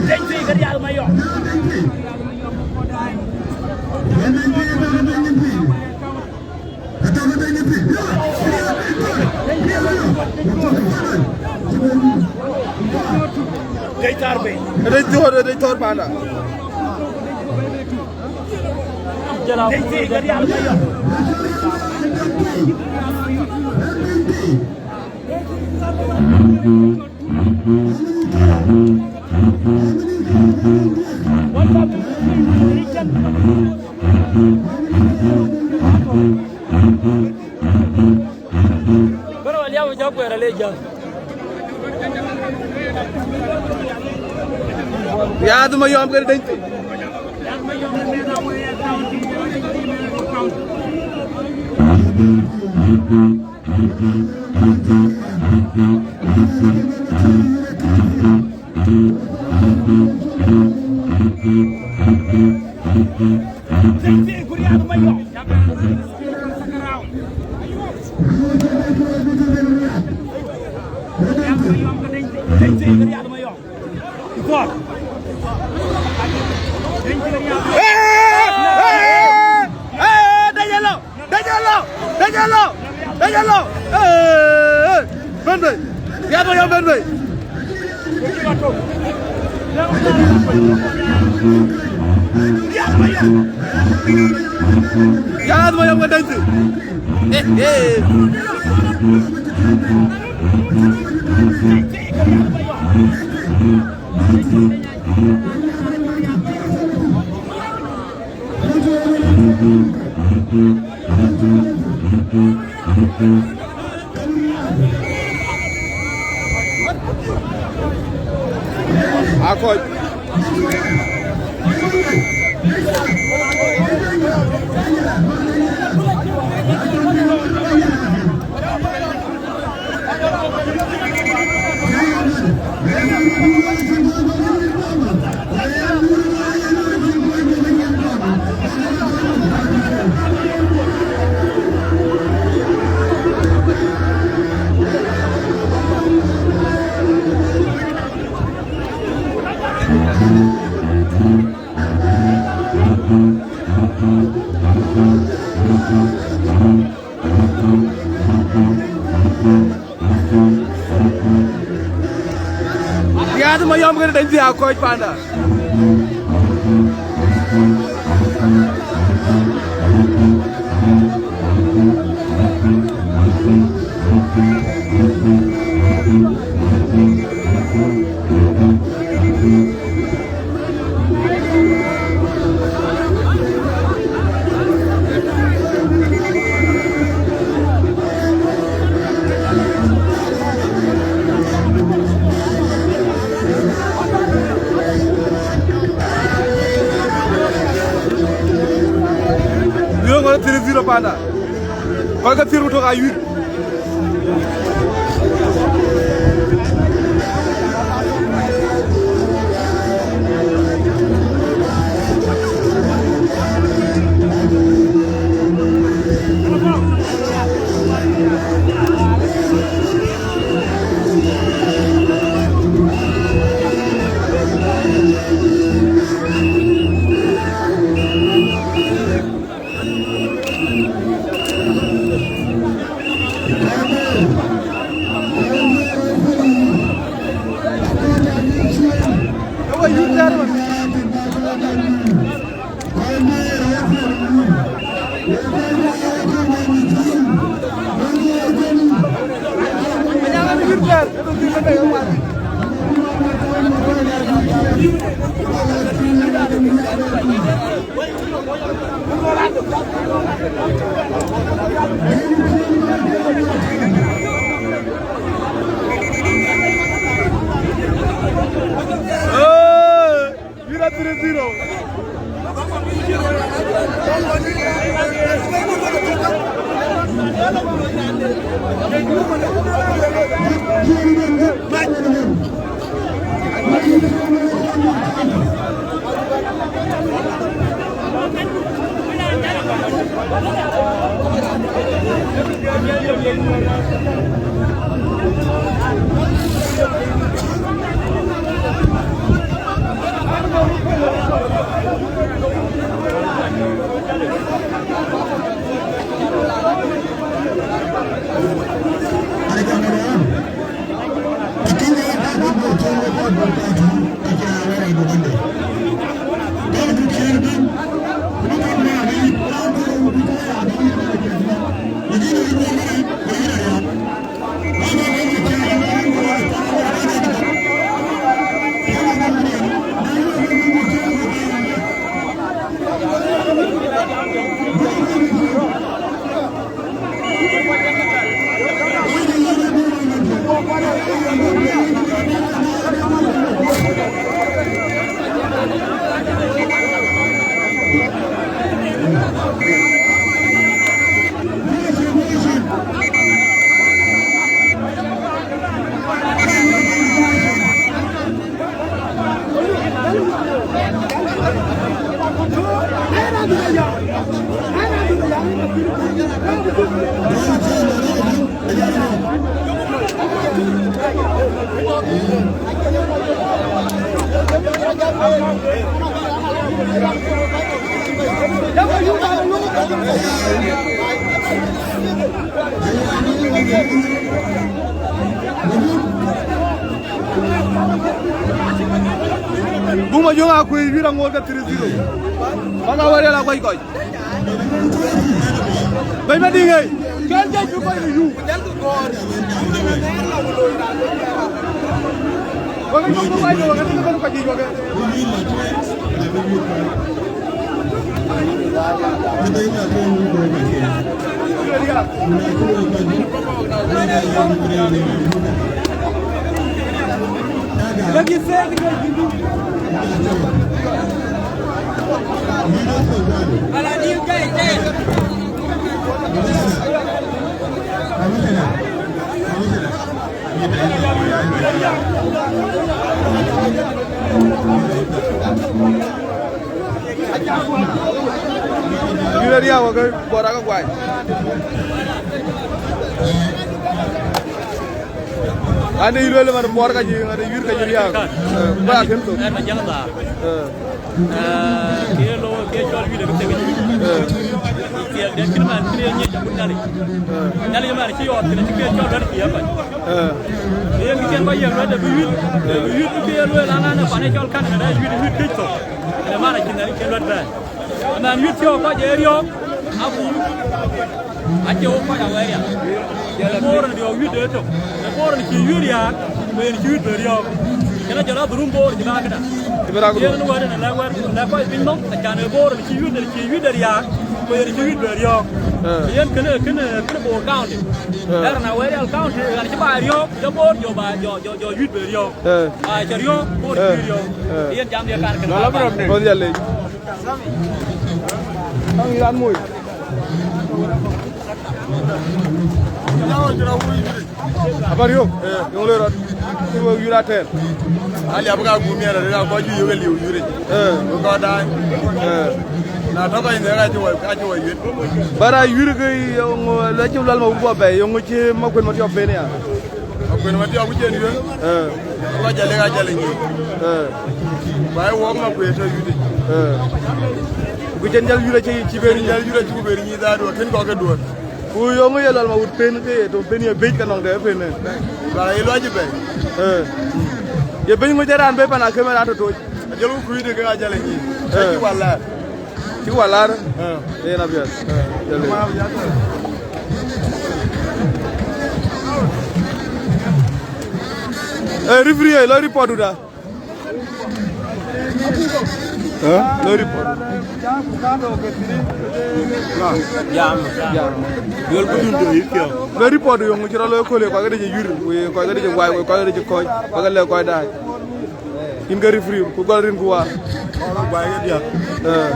Dɛ̈ny thii ke Riath Mayɔm. Dɛ̈ny thɔ̈r bei. Dɛ̈ny thɔ̈r, dɛ̈ny thɔ̈r panda. Dɛ̈ny thii ke Riath Mayɔm. Bɛ̈n wä liap, jɔ kuɛɛr ale jɔ. Riath Mayɔm kën deny thïn. Dajalo! Dajalo! Dajalo! Dajalo! Eh, eh, ben bei. Riath Mayɔm ben bei. Riath Mayɔm ke deny thïn. Eh, eh. Akɔc. Riath Mayɔm kën deny thïn, akɔc panda. Yöŋ ŋɔl three zero panda. Kɔc ke thiër ku tök ayuc. Yïn a three zero. Buk Majöŋ Akuëi, Wiɛ̈r Aŋoot ke three zero. Bäk Awerial akuac kɔc. Bɛ̈ny Madiŋ ëë. Cɔl jec bï kɔc yu. Wek jɔŋ bï kɔc, wek jɔŋ bï kɔc, wek jɔŋ bï kɔc. Yïn ë riääk wä ke buɔt akë guany. Ande yï lueel man buɔt ka cï, ande yï ka cï riääk. Eh, ba akën thok. Ɛn ma jäŋ dhaar. Eh. Eh, ke lo, ke cɔl yïn ke tek. Eh. Thiɛl de kën man kën ye nyic abun Nhialic. Eh. Nhialic man cï yɔɔt kën cï ke cɔl wɛ̈t cï ya kɔc. Eh. Yen kë cïn kɔc yiëk luɛt de bï wït, bï wït bï ke ye lueel an, an, ë pan ë cɔl kan ënë wït, wït këc thok. Ënë man acïn Nhialic cïn luɛt bɛ̈ɛ̈r. Ëmɛn wït thiɔ̈k kɔc ë riɔ̈ɔ̈k, abuɔɔr. Acie wok kɔc Awerial. Ë boor ënë riɔ̈ɔ̈k wït de tök. Ë boor ënë cï wït riääk, ku yen cï wït bɛ riɔ̈ɔ̈k. Kënë jɔl adhurum boor cï bä këda. Cï bï raak yen wɛ̈t ënë lɛ̈k wɛ̈t, lɛ̈k kɔc piny nɔm, acan ë boor ënë cï wït, cï wït de riääk, ku yen cï wït bɛ riɔ̈ɔ̈k. Eh. Yen kënë, kënë, kënë Bor County. Eh. Ë raan Awerial County, ɣɛn cï ba riɔ̈ɔ̈k, jɔ boor, jɔ ba, jɔ, jɔ, jɔ wït bɛ riɔ̈ɔ̈k. Eh. Aa, cä riɔ̈ɔ̈k, boor cï riɔ̈ɔ̈k. Eh. Yen jam de kan kënë. Kɔc ya lec. Kaŋ yï raan moi. Aba riɔ̈ɔ̈k. Eh. Yöŋ loi rɔt. Kï wek yï raan tɛɛr. Aliap ka gum yɛn, rëër akɔc juëc yök ë liu yïr yic. Eh. Ku kɔc daai. Eh. Na tɔ̈ kɔc nhëk acï wɔ, acï wɔ yuet. Bara yïr ke yöŋ, lɔ cï Lual Mawut guɔ bɛ̈i, yöŋ cï Makuën Matiɔp pen ya. Makuën Matiɔp ku cïn yuet. Eh. Ku ka jal lek ajal ë nyic. Eh. Ba ë wok Makuën tɔ̈ yuet yic. Eh. Ku cïn jal yuet acï, cï ben jäl yuet acï ku ben nyic dhaadu, akën kɔ̈k ke duɔ̈ɔ̈r. Ku yöŋ ye Lual Mawut pen ke ye tɔ̈ pen ye bɛ̈c ke nɔŋ de pen ë. Ba ye luac bɛ̈i. Eh. Ye bɛ̈ny ŋö cï raan bɛ̈i pan akëm ë raan tɔ̈ toc. Ajal ku kuc de ke ajal ë nyic. Eh. Acï wal laar. Cï wal laar? Eh. Yen apiɛth. Eh, jal lec. Eh, referee, eh, lɔ report du da. Eh, lɔ report. Jam, jam. Duel ku dun do yï piɔ̈u. Lɔ report yöŋ cï rɔ lɔ köl, kɔc ke dï cï yïr, wek kɔc ke dï cï wai, wek kɔc ke dï cï kɔc, kɔc ke lɛ̈k kɔc daai. Yïn ke referee, ku gɔl rin ku wa. Kɔc guai ke diäk. Eh.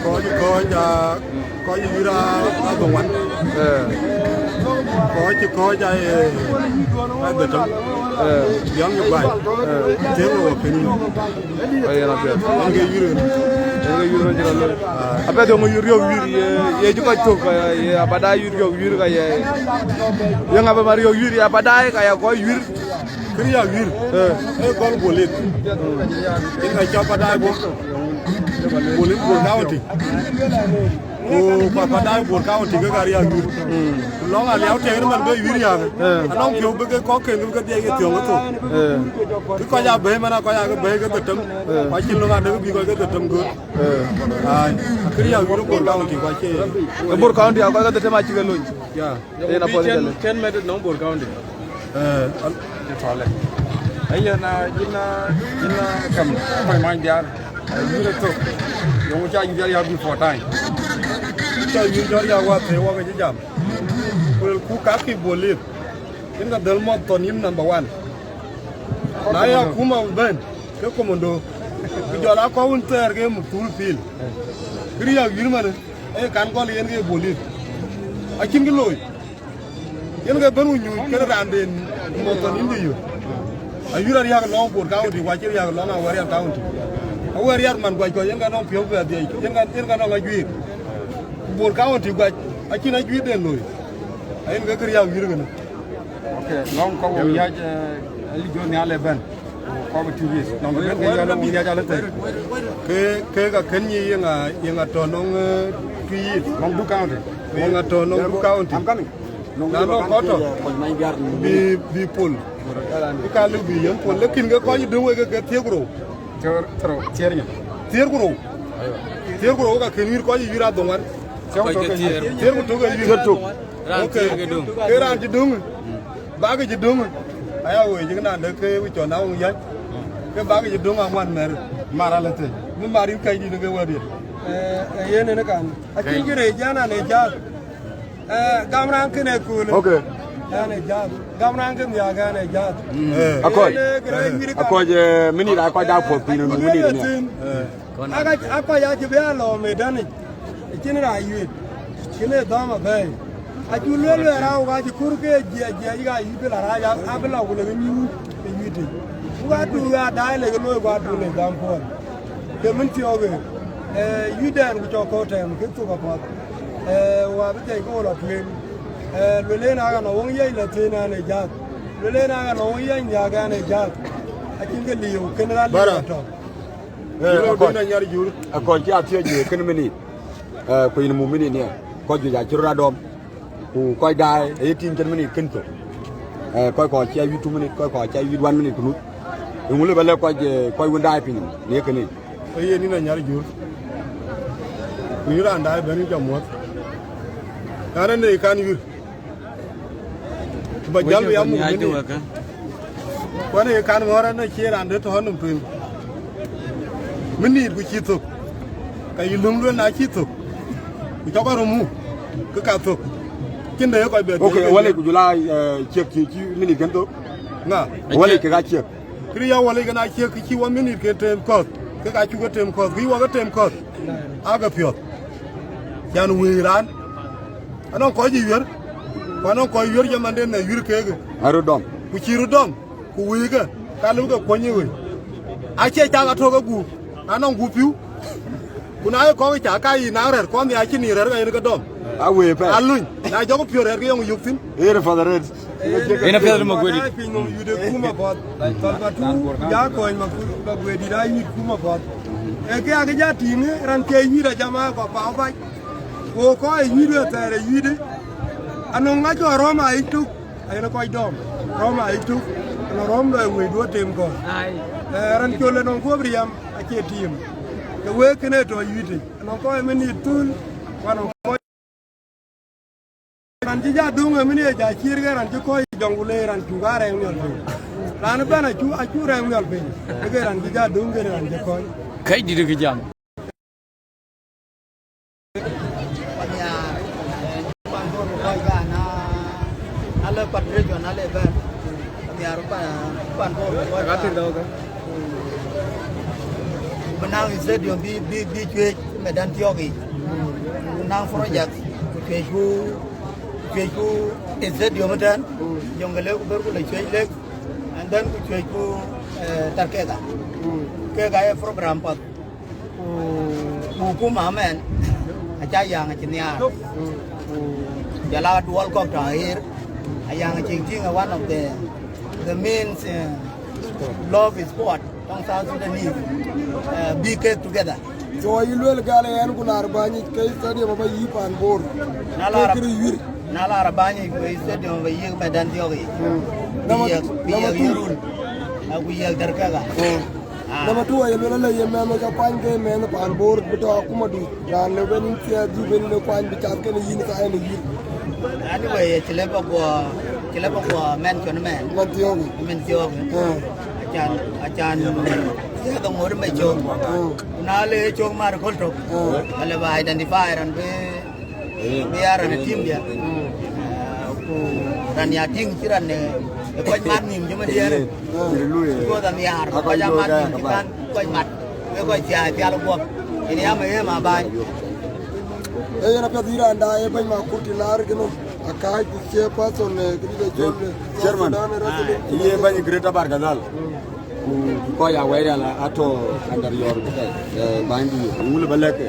Kɔc, kɔc, ah, kɔc yïr a, a dhoŋuan. Eh. Kɔc, kɔc, ah, eh, a dhetem. Eh. Biɔŋ yï guai. Eh. Thiëŋ wɔ piny. Ayen apiɛth. Yen ke yïr yen. Yen ke yïr yen cï rɔ looi. Ah. Apiɛth yöŋ yïr riɔ̈k yïr ye, ye cï kɔc thök, eh, ye abada yïr riɔ̈k yïr ka ye. Yöŋ abä ma riɔ̈k yïr ye abada ka ye kɔc yïr. Kë riääk wïïr, eh, ee gɔl Bol Lith. Yen ka cɔl Padaai Bor. Bol Lith Bor County. Ku pa Padaai Bor County ke ka riääk wïïr. Mm. Ku lɔŋ aliau tëëk ëmën bï wïïr yääk. Eh. Anɔŋ piɔ̈u bï ke kɔ̈k ken bï ke dhiɛc ke thiɔ̈ŋ ke thok. Eh. Bï kɔc aa bɛ̈i man, aa kɔc aa ke bɛ̈i ke dhetem. Eh. Ku acïn löŋ adek bï kɔc ke dhetem göt. Eh. Ai, kë riääk wïïr Bor County ku acie. Ë Bor County aa kɔc ke dhetem acï ke lony. Ya. Yen apuɔth ten, jale. Ten minute nɔŋ Bor County. Eh, al- Jitole. Ayen, ah, jin, ah, jin, ah, kam, kam man diar. Ah, yure to. Yong cha yur ya before time. Cha yur jor ya wa te wa ke jam. Ku, ku ka ki Bol Lith. Yen ka dhël mɔ̈th thɔn yïn number one. Na ya kuma ben, ke commando. Ku jɔl a kɔc wun thɛɛr ke muk thul pil. Kë riääk wïïr man, ee kan gɔl yen ke Bol Lith. Acïn kë looi. Yen ke ben ku nyuc kën raan den mɔ̈th thɔn yïn ke yök. Ayur ariääk lɔŋ Bor County, ku acï riääk lɔŋ Awerial County. Awerial man guac kɔc, yen ka nɔŋ piɔ̈u bɛ dhiëc, yen ka, yen ka nɔŋ ajuiir. Ku Bor County guac, acïn ajuiir den looi. Ayen ke kë riääk wïïr kënë. Okay, lɔŋ kɔ̈k wok yäc, eh, Eli Jɔn Nhial ë bɛ̈n. Ku Kɔc bï two years. Nɔŋ bï bɛ̈n ke yɔn wun ya jal thëëi. Ke, ke ka kën nyi yeŋa, yeŋa tɔ̈ nɔŋ, eh, two years. Nɔŋ Duk County. Yeŋa tɔ̈ nɔŋ Duk County. I'm coming. Na nɔŋ kɔc tɔ̈. Bï, bï pol. Bï ka lëu bï yen pol. Lakin ke kɔc döŋ wek ke thiëër ku rou. Thiëër, thiëër, thiëër nyɔk. Thiëër ku rou. Thiëër ku rou ka kën wïïr kɔc wïïr adhoŋuan. Kɔc ke thiëër. Thiëër ku tök ke wïïr. Thiëër tök. Raan thiëër ke döŋ. Ke raan cï döŋ. Bak cï döŋ. Aya woi cï naan de ke wïc cɔn na wun yäc. Ke bak cï döŋ aŋuan mɛr. Mar alë thëëi. Bï mar yïn kɛ̈c dït ke wɛ̈t diet. Eh, eh, yen en kan. Acïn cï rëëc an, an ë jääk. Eh, gam raan kënë ëköölë. Okay. An ë jääk. Gam raan kë nhiaak an ë jääk. Eh. Akɔc. Yen, eh, kërɛɛc wïïr kan. Akɔc, eh, minit akɔc dak puɔth piny nu minit nia. Aka, akɔc acï bï a lɔ medanic. Acïn rac yuet. Kënë dhɔ̈m abɛ̈ɛ̈i. Acu lueel wɛ̈ɛ̈r rau ka cï kur ke jiɛc jiɛc ka yï bï la rac, a, abï la ku lek nyuuc ë yuit yic. Ku ka tuuc aa daai lek looi ku aa tuuc lek dham puɔl. Ke min thiɔ̈k ë, eh, yuitdɛn ku cɔk kɔ̈u tɛɛm kek thok apath. Eh, wa bï thiɛc ke wo lɔ tueŋ. Eh, lueel en aa ɣɛn ë woŋ yiɛc lɔ thiëën an ë jääk. Lueel en aa ɣɛn ë woŋ yiɛc nhiaak an ë jääk. Acïn ke liu, kën raan liu atɔ̈. Eh, akɔc. Akɔc cï a thiëëc ye kën minit. Eh, ku yïn muk minit niɛ. Kɔc juëc acï röt a dɔm. Ku kɔc daai, aye tiiŋ cïn minit kën thok. Eh, kɔc kɔc cï a wït two minute, kɔc kɔc cï a wït one minute ku nuth. Yïn ŋu lëu ba lɛ̈k kɔc, eh, kɔc wën daai piny në kënë? Ke yen yïn anyar jur. Ku yïn raan daai bɛ̈n yïn jɔ muɔ̈th. Kan ënë kan wïr. Ku ba jäl bï ya muk minit. Kuan ë ye kan ŋɔ̈ɔ̈r ɛn acie raan de tɔ̈ nɔm tueŋ. Minit ku cï thök. Ka yï löŋ luel na cï thök. Ku cɔk a röm muk. Kë ka thök. Cïn de ye kɔc bɛ. Okay, wale ku jula, eh, ciek cï, cï minit kën thök. Ŋa? Wale ke ka ciek. Kërë ya wale ke na ciek kë cï wa minit ke tem kɔ̈th. Ke ka cuk ke tem kɔ̈th. Kë cï wa ke tem kɔ̈th. Ake piɔ̈th. Can wëi raan. Anɔŋ kɔc ë yuër, ku anɔŋ kɔc yuër jɔ manden në yuër keek. Aröt dɔm. Ku cï röt dɔm, ku wëike, ka lëu ke kuɔny ë wëi. Acie cak atök ë gup, anɔŋ gup piu. Ku na ye kɔk cak ka yï naŋ rɛ̈ɛ̈r, kɔn nhiaar cïn yï rɛ̈ɛ̈r ka yen ke dɔm. Awe pɛn. Aluny, na jɔk piɔ̈u rɛ̈ɛ̈r ke yɔŋ yök thïn. Yen ë path arëët. Yen ë piɛth ë Maguëdït. Piny nɔm yït ë kum apath. Salva Kiir, ja kɔc Maguëdït aa yït kum apath. Ee ke akë ja tïŋ, raan cie yït ajam aa kɔk paau bac. Ku kɔc ë yuiit ë thɛɛr ë yuiit, anɔŋ ŋac kɔc rɔ̈m aa yic tök, ayen kɔc dɔm, rɔ̈m aa yic tök, anɔŋ rɔ̈m lɔ ë wëi duɔ̈t tem kɔ̈u. Eh, raan col anɔŋ guɔ̈p riɛm acie tiim, ke wëëk kënë ë tɔ̈ yuiit yic, anɔŋ kɔc ë minit thul, ku anɔŋ kɔc. Raan cï ja döŋ ë minit ë ja ciir ke raan cï kɔc jɔŋ ku le raan cuk aa rɛɛŋ miɔl piny. Raan ëbɛ̈n acu, acu rɛɛŋ miɔl piny, ke raan cï ja döŋ ke raan cï kɔc. Kɛc dït kë jam. Panyar, eh, pan bor ku kɔc kan, ah, alë patriotism alë bɛ̈n. Panyar pan, pan bor ku kɔc kan. Ku bï naŋ stadium bï, bï, bï cuëëc medan thiɔ̈k yic. Ku naŋ project, ku cuëëcku, cuëëcku stadium ëtɛ̈n. Jonglei ku bɛ̈r ku lɔ cuëëc lek, and then ku cuëëcku, eh, Tarkeka. Kek aye program path. Ku, ku hukuma ëmɛn, aca yäŋ acï nhiaar. Ku jɔl a duɔl kɔ̈k tɔ̈ aɣeer, ayäŋ acïk tïŋ ë one of the, the main, eh, love sport tɔŋ South Sudanese, eh, bï kek together. So ayï luel gal ë ɣɛn ku laar bäny yic ke stadium aba yï pan bor. Na laar, ke kërë yuir. Na laar bäny yic ku stadium aba yï medan thiɔ̈k yic. Bï yek, bï yek yï rul. Aku yek Tarkeka. Namba tu aye luel alë ye mɛnh ë ka kuany ke mɛnh ë paan Bor bï tɔ akuma du, raan lëu ben yïn thiɛɛth du ben yïn ë kuany bï cath kenë yïn ka en ë yïn. Anyway, cï lëu ba guɔ, cï lëu ba guɔ mention mɛn. Mɛn thiɔ̈k. Mɛn thiɔ̈k. Acan, acan thiɛɛth aŋoot ë me cök. Ku na le cök mar köl tök, alë ba identify raan bï Bï ya raan ë team dia. Eh, ku raan ya tïŋ cï raan, eh, ë kɔc mat nhïïm cï man diɛɛr. Because anhiaar, kɔc amat nhïïm cï kan kɔc mat. Wek kɔc thiaai pial guɔ̈p. Yen ya me ë ma bäny. Ee yen apiɛth yï raan daai ë bɛ̈ny Makur tï laar kënë. Akääc ku chairperson, eh, këdï de cɔl, eh, Chairman. South Sudan Wrestling. Ye bɛ̈ny Greater Barkadhal. Ku kɔc a wɛɛr yal atɔ̈ under your, eh, bäny du. Ŋul ba lɛ̈k.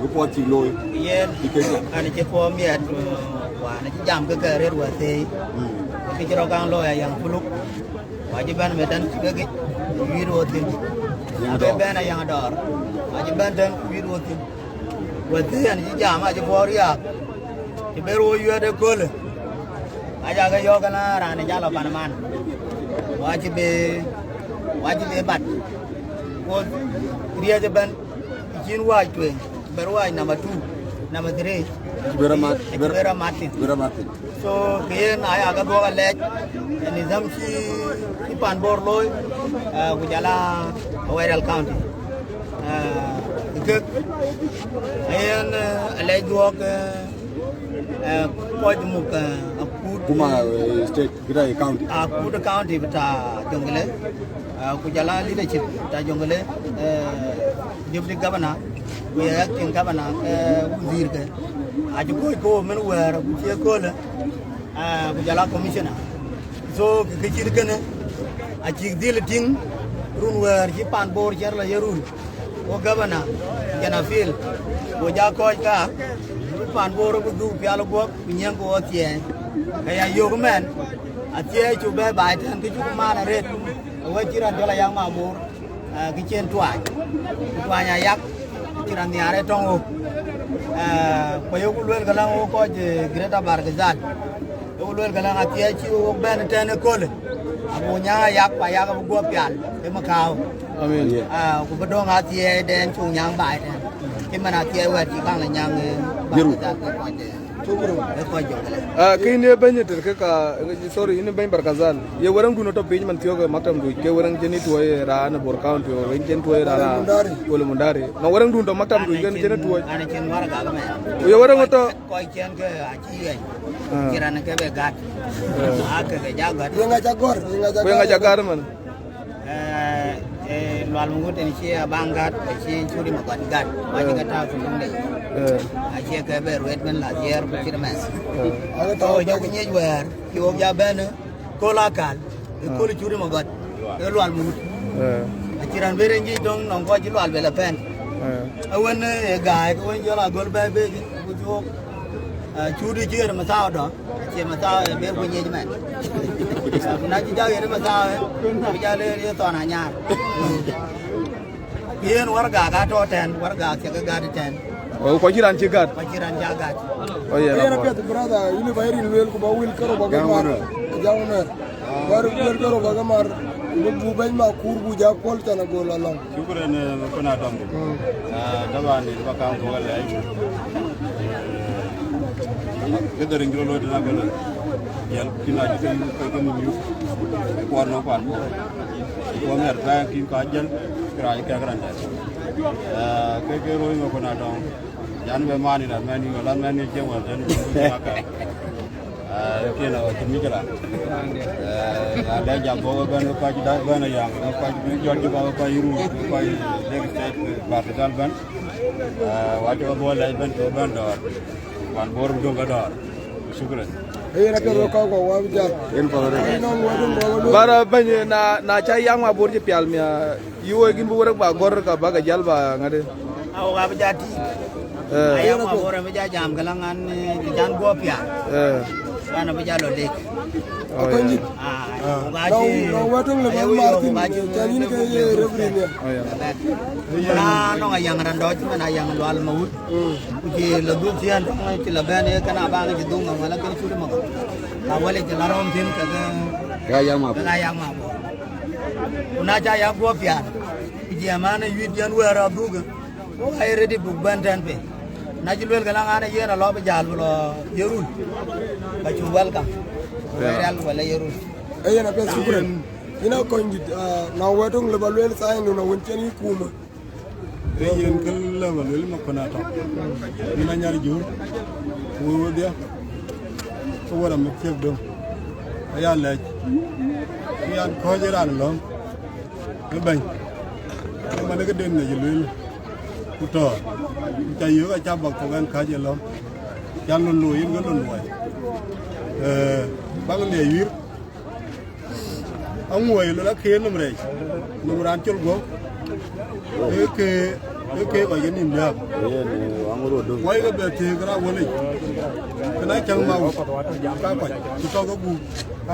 Kë puɔth cï looi. Yen, ë kek an, cï puɔ̈u miɛt, ku an, cï jam ke ke rëër wäthëëi. Kë cï rɔt kaŋ looi ayäŋ puluk. Ku acï bɛ̈n medan cï ke gic. Wïït wo thïn. Abe bɛ̈n Ayaŋ Dɔɔr. Acï bɛ̈n tɛ̈n ku wïït wo thïn. Wɛ̈t thiëën cï jam acï puɔ̈u riääk. Cï ber wo yuɛ̈t ëköölë. Aca ke yɔ̈ɔ̈k ëna raan ë jal pan man. Wa cï be, wa cï be bat. Wo riëëc ëbɛ̈n. Cïn wäc tueŋ. Ber wäc number two, number three. Ber amat, ber amat thïn. Ber amat thïn. So, ke yen aya ke dhuɔk alɛɛc, ë nidham cï, cï pan Bor looi, eh, ku jala Awerial County. Eh, kek, yen, eh, alɛɛc dhuɔk, eh, eh, kɔc muk, eh, akut. Kuma, eh, state, kita county. Akut county bita Jonglei, eh, ku jala leadership bita Jonglei, eh, deputy governor, ku ye acting governor, eh, wazir ke. Acï kɔc ko min wɛ̈ɛ̈r ku cie köölë, ah, ku jɔl a commissioner. So, kë, kë cït kënë, acïk dhil tïŋ run wɛ̈ɛ̈r cï pan Bor cïn la ye run. Wo governor, jɛn apil, wo ja kɔc ka, pan Bor ku dhuk pial guɔ̈p, ku nyiɛŋ ku wo thiɛɛi. Ka ya yök mɛn, athiɛɛi cuk bɛ baai tɛ̈n, kë cuk man arëët, ë wec cï raan jɔl Ayaŋ Mabor. Ah, kë cïn tuany, ku tuany ayak, cï raan nhiaar ë tɔŋ wok. Ah, ku yeku lueel ke läŋ wok kɔc, eh, Greater Bargazal. Yeku lueel ke läŋ athiɛɛi cï wok bɛ̈n tɛ̈n ëköölë. Abu nyaŋ ayak, ku ayak abï guɔ pial ë makääu. Amin. Ah, ku bï döŋ athiɛɛi dɛn cuk nyaŋ baai tɛ̈n. Cï man athiɛɛi wɛ̈t cï kaŋ la nyaŋ, eh, Bargazal ke kɔc, eh. Ah, kë yïn ye bɛ̈ny tënë ke ka, sorry, yïn bɛ̈ny Barkazal. Ye wërëŋdun tɔ̈ piny man thiɔ̈k ë maktamdu, ke wërëŋ cïn yï tuɔɔc raan ë Bor County, wala wërëŋ cïn tuɔɔc raan Wala Mundari. Wala Mundari. Na wërëŋdun tɔ̈ maktamdu, kën cïn yï tuɔɔc. An cïn waraga mɛn. Ku ye wërëŋ tɔ̈. Kɔc cïn ke acï yɛny. Ah. Cï raan ke bɛ gät. Ah. Aa ke ke ja gät. Yeŋa ca gɔ̈r, yeŋa ca gɔ̈r. Ku yeŋa ca gät man. Eh, eh, Lual Mawut en cï Abaŋ gät, acï Curi Magɔt gät, ku acï ke tääu thukul de. Eh. Acie ke bɛ ruet bɛ̈n la dhiɛɛr ku cït mɛn. Eh. So, jɔku ŋiɛc wɛ̈ɛ̈r, cï wok ja bɛ̈n, eh, kööl akal, eh, kööl Curi Magɔt, eh, Lual Mawut. Eh. Acï raan bɛ rɛny jic döŋ nɔŋ kɔc cï Lual bɛ la pɛ̈n. Eh. Awën, eh, ë gaai, ke wën jɔl agöl bɛ̈ɛ̈i bek, ku cï wok, eh, Curi cï ɣet mathaau dɔ̈. Acie mathaau ë ber ku nyiëc mɛn. Ku na cï jɔ ɣet mathaau ë, ku jɔ le ye thɔn anyar. Ku yen waragak atɔ̈ tɛ̈n, waragak cï ke gät tɛ̈n. Oh, ku acïn raan cï gät? Ku acïn raan cï gät. Oh, yeah, yen apiɛth, brother, yïn ba rin lueel ku ba wil kërou ba ke mar. Jam wënë. Ba wil kërou ba ke mar. Ku bï bɛ̈ny Makur bu ja pɔ̈l tɛ̈n agöl alɔŋ. Shukran, eh, kuna dɔm. Mm. Ah, taban, ba kaŋ dhuɔ̈k alɛɛc. Eh, këdhër in jɔ looi tënë agɔlë. Yɛl, kïn acï ke, ke, ke mum yup. Kuɔɔr nɔŋ kuan. Kuɔɔr mɛr pɛɛŋ kïn ka jël, kë rac kɛ̈k raan dɛ̈t. Eh, ke, ke rööc ŋö kuna dɔm. Yan bɛ man in amɛn in, wala mɛn in cieŋ wal tënë. Ah, kïn awä cïn mïcïla. Ah, ya dɛ jam bɔ̈ wek bɛ̈n, wek kɔc dac bɛ̈n aya, wek kɔc bï jɔt cï bä, wek kɔc ruu, wek kɔc Lake State, Barkazal bɛ̈n. Ah, wa cï wä dhuɔl lɛc bɛ̈n, cï wä bɛ̈n dɔ̈ɔ̈r. Kuan Bor bï döŋ ke dɔ̈ɔ̈r. Shukran. Yen apiɛth wek kɔc kɔ̈k wä bï jal. Yen path arëët. Bara bɛ̈ny, na, na ca Ayaŋ Mabor cï pial mia, yï woi gïn bï wërëk ba gɔ̈r ka bä ke jäl ba ŋadë. Awok abï ja tïït. Eh. Ayaŋ Mabor abï ja jam ke läŋ an, eh, cï can guɔ pial. Eh. An abï ja lɔ lek. Oh, yeah. Ah, wok acï, na wɛ̈t töŋ le bä mar thïn, can yïn ke ye reverend ya. Oh, yeah. Na nɔŋ Ayaŋ raan dɔc, man Ayaŋ Lual Mawut. Mm. Ku cï la dhuk thiɛn töŋ, cï la bɛ̈n, ee, kën Abaŋ cï dhuk nɔm, wala kën Curi Magɔt. Ka wël cï la rɔm thïn, ke, ke, ke Ayaŋ Mabor. Ke Ayaŋ Mabor. Ku na ca ya guɔ pial, ku jiɛɛm an, ë yuit yɛn wɛ̈ɛ̈r adhuk, ku aye ready buk bɛ̈n tɛ̈n piny. Na cï lueel ke läŋ an, ë yen alɔ bï jäl bï lɔ ye run, ka cuk welcome. Wɛ̈ɛ̈r rial wala ye run. Ee yen apiɛth, shukran. Yïn akɔny dït, ah, na wɛ̈t töŋ le bä lueel sign nu na wën cïn yï kuumä. Ee yen kë lë bä lueel makuna tɔ̈. Yïn anyar jur, wëu wedhia, ke wär amit thiëk döŋ. Aya lɛc, ke yan kɔ̈ɔ̈c ë raan lɔ̈ŋ, ë bɛ̈ny, ë man ë këden ŋic ë lueel, ku tɔ̈ɔ̈r, ku ca yök aca bak thok ɛn kääc ë lɔ̈ŋ, can lon looi yen ke lon luɔi. Ee, baŋ nhiɛc wïïr, aŋuɔ̈i lɔ la keen nɔm rɛɛc, nɔm raan col guɔ̈p, ee ke, ee ke kɔc ke nïm liääp. Yen, eh, aŋuɔ̈i rot döŋ. Wai ke bɛ thiëëk raan wëlic, kën a cäŋ ma wut, ka kɔc, ku tɔ̈ ke gup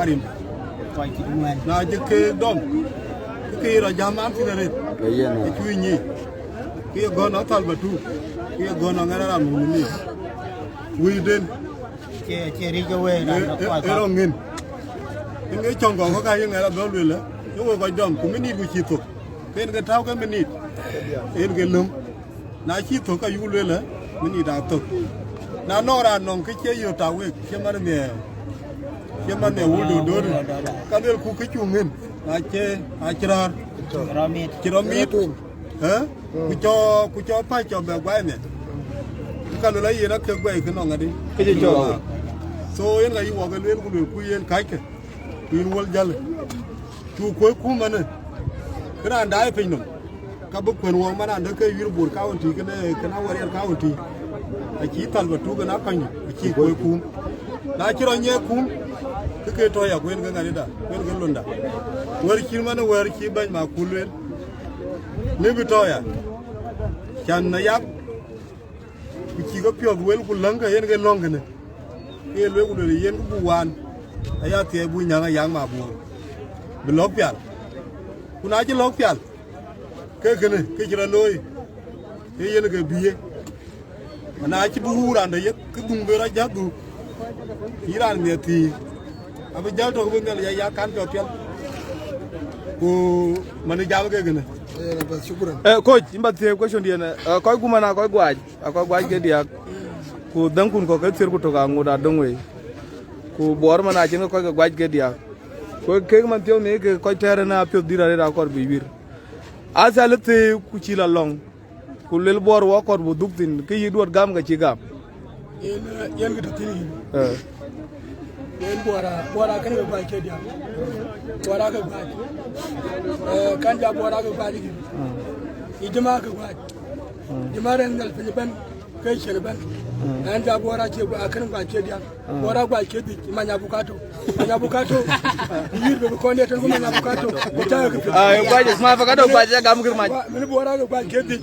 arim. Na cï keek dɔm, ke Ke ye rɔt jam an thïn arëët. Ke yen. Ke cuï nyic. Ke ye gɔ̈n ɔ Thalba tu. Ke ye gɔ̈n ɔ ŋɛn aram mum ni. Wëiden. Cie, cie ric ke wëi raan ë, ë, ë rɔŋ ŋën. Yen ke cɔŋ kɔ̈k kɔ̈k ka ye ŋɛn abï lueel ë. Ye wek kɔc dɔm, ku minit ku cï thok. Ke yen ke tääu ke minit. Yen ke löm. Na cï thök, ka yuk lueel ë, minit aa thök. Na nɔŋ raan nɔŋ kë cie yök tak wek, cie man nhiɛɛr. Cie man nhiɛɛr wul dödööt. Ka lueel ku kë cu ŋën. Na cie, acï röör. Cï rɔt miit. Ë? Ku cɔ, ku cɔ päc cɔ bɛ guai nhiɛɛr. Ka lueel ayen akë guai kë nɔŋ adï. Kë cï cɔɔk. So yen ka yï wɔ ke lueel ku lueel ku yen kacke. Ku yïn wöl jäl. Cu kuöc kum ënë. Kë raan daai piny nɔm. Ka bï kuën wɔ man raan dɔ̈k ke yïr Bor County kënë, kënë Awerial County. Acï Thalba tu kënë akɔ̈ny, acï kuöc kum. Na cï rɔt nyiɛɛk kum, kë ke tɔ̈ ya kuën ke ŋadïda, kuën ke londa. Wɛ̈ɛ̈r cït man wɛ̈ɛ̈r cï bɛ̈ny ma ku lueel. Në bï tɔ̈ ya. Can na yak, ku cï ke piɔ̈th wel ku läŋ ke yen ke lɔ̈ŋ kënë. Ke ye lueel ku lueel yen ku buk waan. Aya thiɛɛi buk nyääŋ ayak ma Bor. Bï lɔ̈k pial. Ku na cï lɔ̈k pial. Ke kënë, ke cï rɔt looi. Ke yen ke bï ye. Mana cï bï wuur raan dɔ̈ yeth, ke dhuŋ bï rɔt jäl dhuk. Yïn raan miɛt thii. Abï jäl tök bï Nhialic aya kan piɔ̈th pial. Ku man jam ke kënë. Eh, bas, shukran. Eh, coach, yïn ba thiëëk question diɛn, eh, kɔc ku man aa kɔc guac, aa kɔc guac ke diäk. Ku dhäŋkun kɔ̈k ke thiër ku tök aŋot adöŋ wei. Ku Bor man acïn ke kɔc ke guac ke diäk. Ku kek man thiɔ̈k në ke kɔc tɛ̈ɛ̈r ënë apiɔ̈th dït arëët akɔɔr bï wiir. Asa lë thëëi ku cï la lɔ̈ŋ. Ku luel Bor wɔ kɔɔr buk dhuk thïn, kë yï duɔt gam ke cï gam. Yen, eh, yen kë tɔ̈ thïn yïn. Eh. Yen Bor aa, Bor aa kënë ke guac ke diäk. Bor aa ke guac. Eh, kan ja Bor aa ke guac yïn. Mm. Yï jëma ke guac. Mm. Jëma rɛ̈n nhial piny ëbɛ̈n, ke cien ëbɛ̈n. Mm. Ɛn ja Bor aa cie gua-, aa kënë guac ke diäk. Bor aa guac ke dhïc, many avocado. Many avocado. Yïr bï kɔn ye tën ku many avocado. Ku cä ke pï. Ah, guac, ma avocado guac, ya gam kër mac. Many Bor aa ke guac ke dhïc.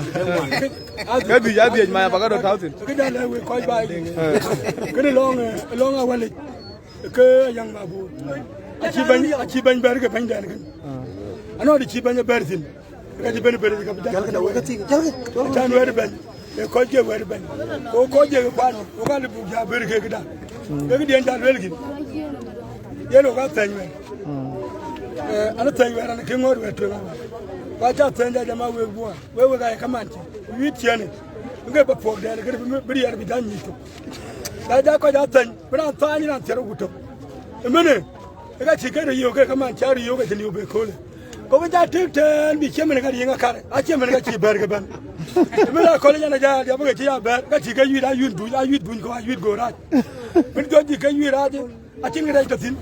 Ke dhïc, ya dhïc, ma avocado tau thïn. Ke ja lɛ we kɔc ba yi. Kënë lɔŋ, eh, lɔŋ awalic. Ke Ayaŋ Mabur. Acï bɛ̈ny, acï bɛ̈ny bɛ̈r ke bɛ̈ny dɛn kën. Anɔŋ de cï bɛ̈ny bɛ̈r thïn. Ka cï bɛ̈ny bɛ̈r ka bï dɛn. Jalkë da wek ka thïn, jalkë. Can wɛ̈t bɛ̈ny. Ee kɔc ke wɛ̈t bɛ̈ny. Ku kɔc ke kuany, ku ka lë buk ja bɛ̈r ke këda. Ke këdiɛn ca lueel kïn. Yen ɣok athɛny wɛ̈t. Eh, an athɛny wɛ̈t an kë ŋɔ̈ɔ̈t wɛ̈t tueŋ awär. Ku aca thɛny ja jam a wek buɔɔr. Wek wek aa ye kaman cï. Ku wïït ciënë. Ŋe ba puɔ̈k dɛɛr, kë bï, bï riɛɛr bï jam nyïc tök. Na ja kɔc athɛny, bï raan thaany raan thiɛ̈r ku tök. Ëmënë, ë ka cï ke röt yök ke kaman ca röt yök ke cïn yök be köölë. Go ke ja tëk tɛ̈ɛ̈n bï cï ëmënë ka riëŋ akar, acie ëmënë ka cï bɛ̈ɛ̈r ke bɛ̈n. Ëmënë akɔ̈l ë nyan ë ja diɛp ke cï ya bɛ̈ɛ̈r, ka cï ke yuiit ayuiit duny, ayuiit duny kɔ̈u, ayuit goor rac. Bï jɔ jï ke yuiit rac, acïn kë rɛc tɔ̈ thïn.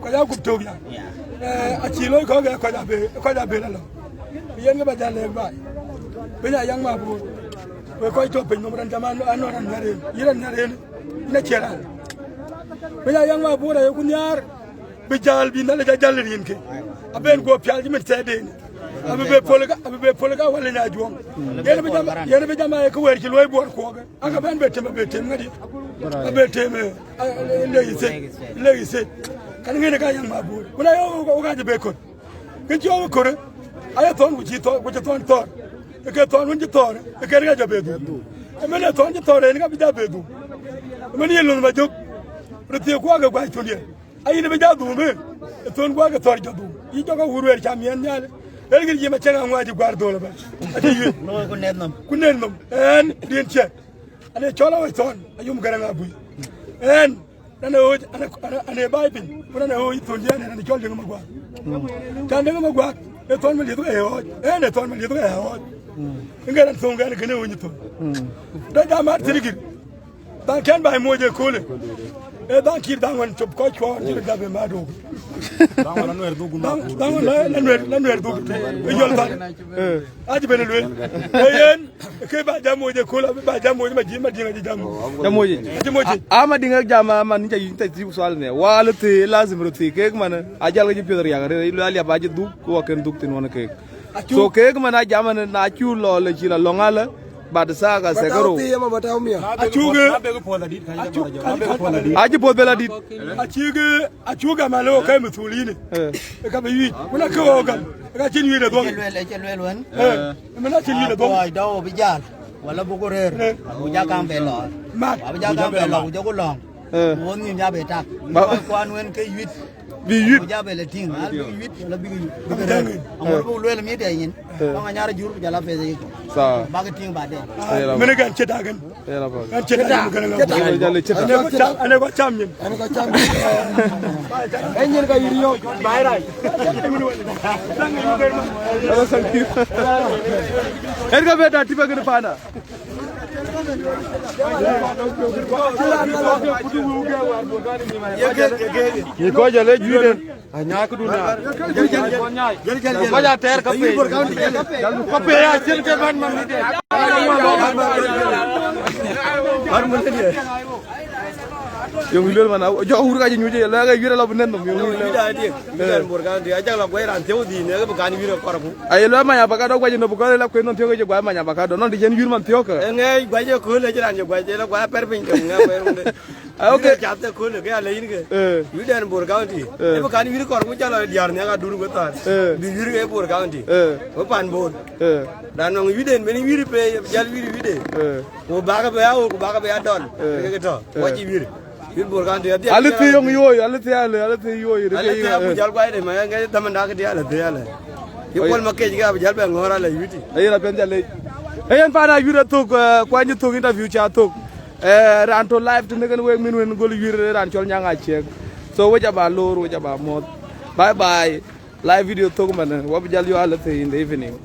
Kɔc aa gup tök ya. Eh, acï looi kɔ̈k ë kɔc abë, kɔc abë la lɔ. Yen ke ba ja lɛ̈k baai. Bï nya Ayaŋ Mabur. Wek kɔc tɔ̈ piny nɔm rɛn jam an, an, an, an, yïn rɛn nhiar en. Yïn acie raan. Bï nya Ayaŋ Mabur ayeku nhiaar. Bï jäl bï Nhialic ajäl rin ke. Aben guɔ pial cï min thɛɛrden. Abï be pol ka, abï be pol ka wal nya juɔŋ. Yen bï jam, yen bï jam aye ke wɛ̈ɛ̈r cï luɔi Bor kuɔɔk. Aka bɛ̈n be tem, be tem ŋadï. Abe tem, eh, eh, le yithe, le yithe. Kan ŋen ka Ayaŋ Mabur. Ku na yo, wo, wo ka je be kor. Ke cï wo kor, aye thɔn ku cï thɔn, ku cï thɔn thɔr. Ke thɔn wun cï thɔr, ke ka ja be du. Ëmënë thɔn cï thɔr en ka bï ja be du. Ëmënë ye lon ma jok. Ruthië ku ake guai tulier. Ayin bï ja dhum, eh, thon guɔ ke thɔr jɔ dhum. Yï jɔ ke wur wer ca miɛn nhial. Ël gïr yï ma cäŋ aŋuac guar dhol bɛ. Ati yï. Ku nen nom. Ku nen nom. Ɛn, rien cɛ. Ane cɔl awec thɔn, ayum Garaŋ Abui. Ɛn, ane ɣööc, ane, ane, ane baai piny. Ku ane ɣööc thon diɛn, ane cɔl Deŋ Maguak. Can Deŋ Maguak, e thɔn mi lieth ke ɣööc. Ɛn, e thɔn mi lieth ke ɣööc. Ŋɛr an thon gɛn kene ɣööc thon. Dɔ jam mat thirikir. Dhaŋ kɛn baai moc ëköölë. Ee dhaŋ kït dhaŋ ɣɔn cop kɔc cuɔɔr cï röt gam ë maduk. Dhaŋ ɣɔn la nuɛɛr dhuk. Dhaŋ, dhaŋ ɣɔn la, la nuɛɛr, la nuɛɛr dhuk. Ë yɔl thar. Acï ben ë lueel. Ee yen, ke ba jam moc ëköölë, ba jam moc ma jiëë, ma diëŋ acï jam. Jam moc. Acï moc. A, a ma diŋ jam, a man ca yic tɛ̈ thiu sual ne. Wal thii, lazim röt thii, kek man, a jal ke cï piɔ̈th riak, rëër, lueel aliap acï dhuk, ku akën dhuk thïn ɣɔn kek. So kek man a jam an na cu lɔ le cï la lɔŋ alë, Bad saa ka sekero. Acuk, acuk, acuk bela dit. Acuk, acuk ama lo ke mithulini. Eh. Ka be yuic. Kuna ke ogam. Ka chin yuic de dong. Luel, luel wen. Eh. Mana chin yuic de dong. Ko do bi jal. Wala buku rëër, abuja kaŋ bɛ lɔ. Mat. Abuja kaŋ bɛ lɔ, abuja ku lɔŋ. Eh. Wo nhïïm ya bɛ tak. Kuan wën ke yuit. Bi yuit. Abuja bɛ lɛ tïŋ, al bï yuit, wala bï yuit. Abuja ŋic. Aŋot ku luel mi dɛ nyin. Eh. Tɔŋ anyar jur ku jala peth yiko. Sawa. Bak tïŋ ba dɛ. Mene kan cï dagen. Kan cï dagen, kan cï dagen. Ane ko cam, ane ko cam nyin. Ane ko cam nyin. Enyin ka yiri yo. Bai rai. Thank you. Erga beda tiba gini pana. Ni ko jale juide. Anya kudu na. Ko ja ter ka pe. Ka pe ya chin ke ban man ni de. Har mun de. Yo, wilo man, jo hur ka je nyuje, la ga yira la bunen no, yo. Yo, wilo. Wida dia. Wida Bor County, aja la gwe ran teu di ne, ga kan wira kor ku. Ay lo ma ya ba ka do gwa je no, bu ko la kwe no teu je gwa ma ya ba ka do. No di jen wir man teu ka. Nge gwa je ko le jiran je gwa je la gwa per pin ke nge gwe runde. Ah, okay. Chat ko le ke ale yin ke. Eh. Wida Bor County. Eh. E ba kan wir kor ku jalo diar ne ga dur go tar. Eh. Bi wir ke Bor County. Eh. Ko pan Bor. Eh. Dan no widen ben wir pe jal wir wide. Eh. Ku bak be ya, ku bak be ya dɔl. Eh. Ke ke tɔ. Eh. Wa ci wir. Wir Bor County adhial. Ale thi yong yoy, ale thi ale, ale thi yoy. Ale thi abu jal kwai de ma ngai taman dak di ale thi ale. Yi pol ma kej ga abu jal be ngora le yuti. Ayi la ben jale. Ayen pana yura thok, eh, kwany thok interview cha thok. Eh, ran to live tene kan wek min wen gol yura ran chol nyanga chek. So we jaba lor, we jaba moth. Bye bye. Live video thok man, wa bi jal yo ale thi in the evening.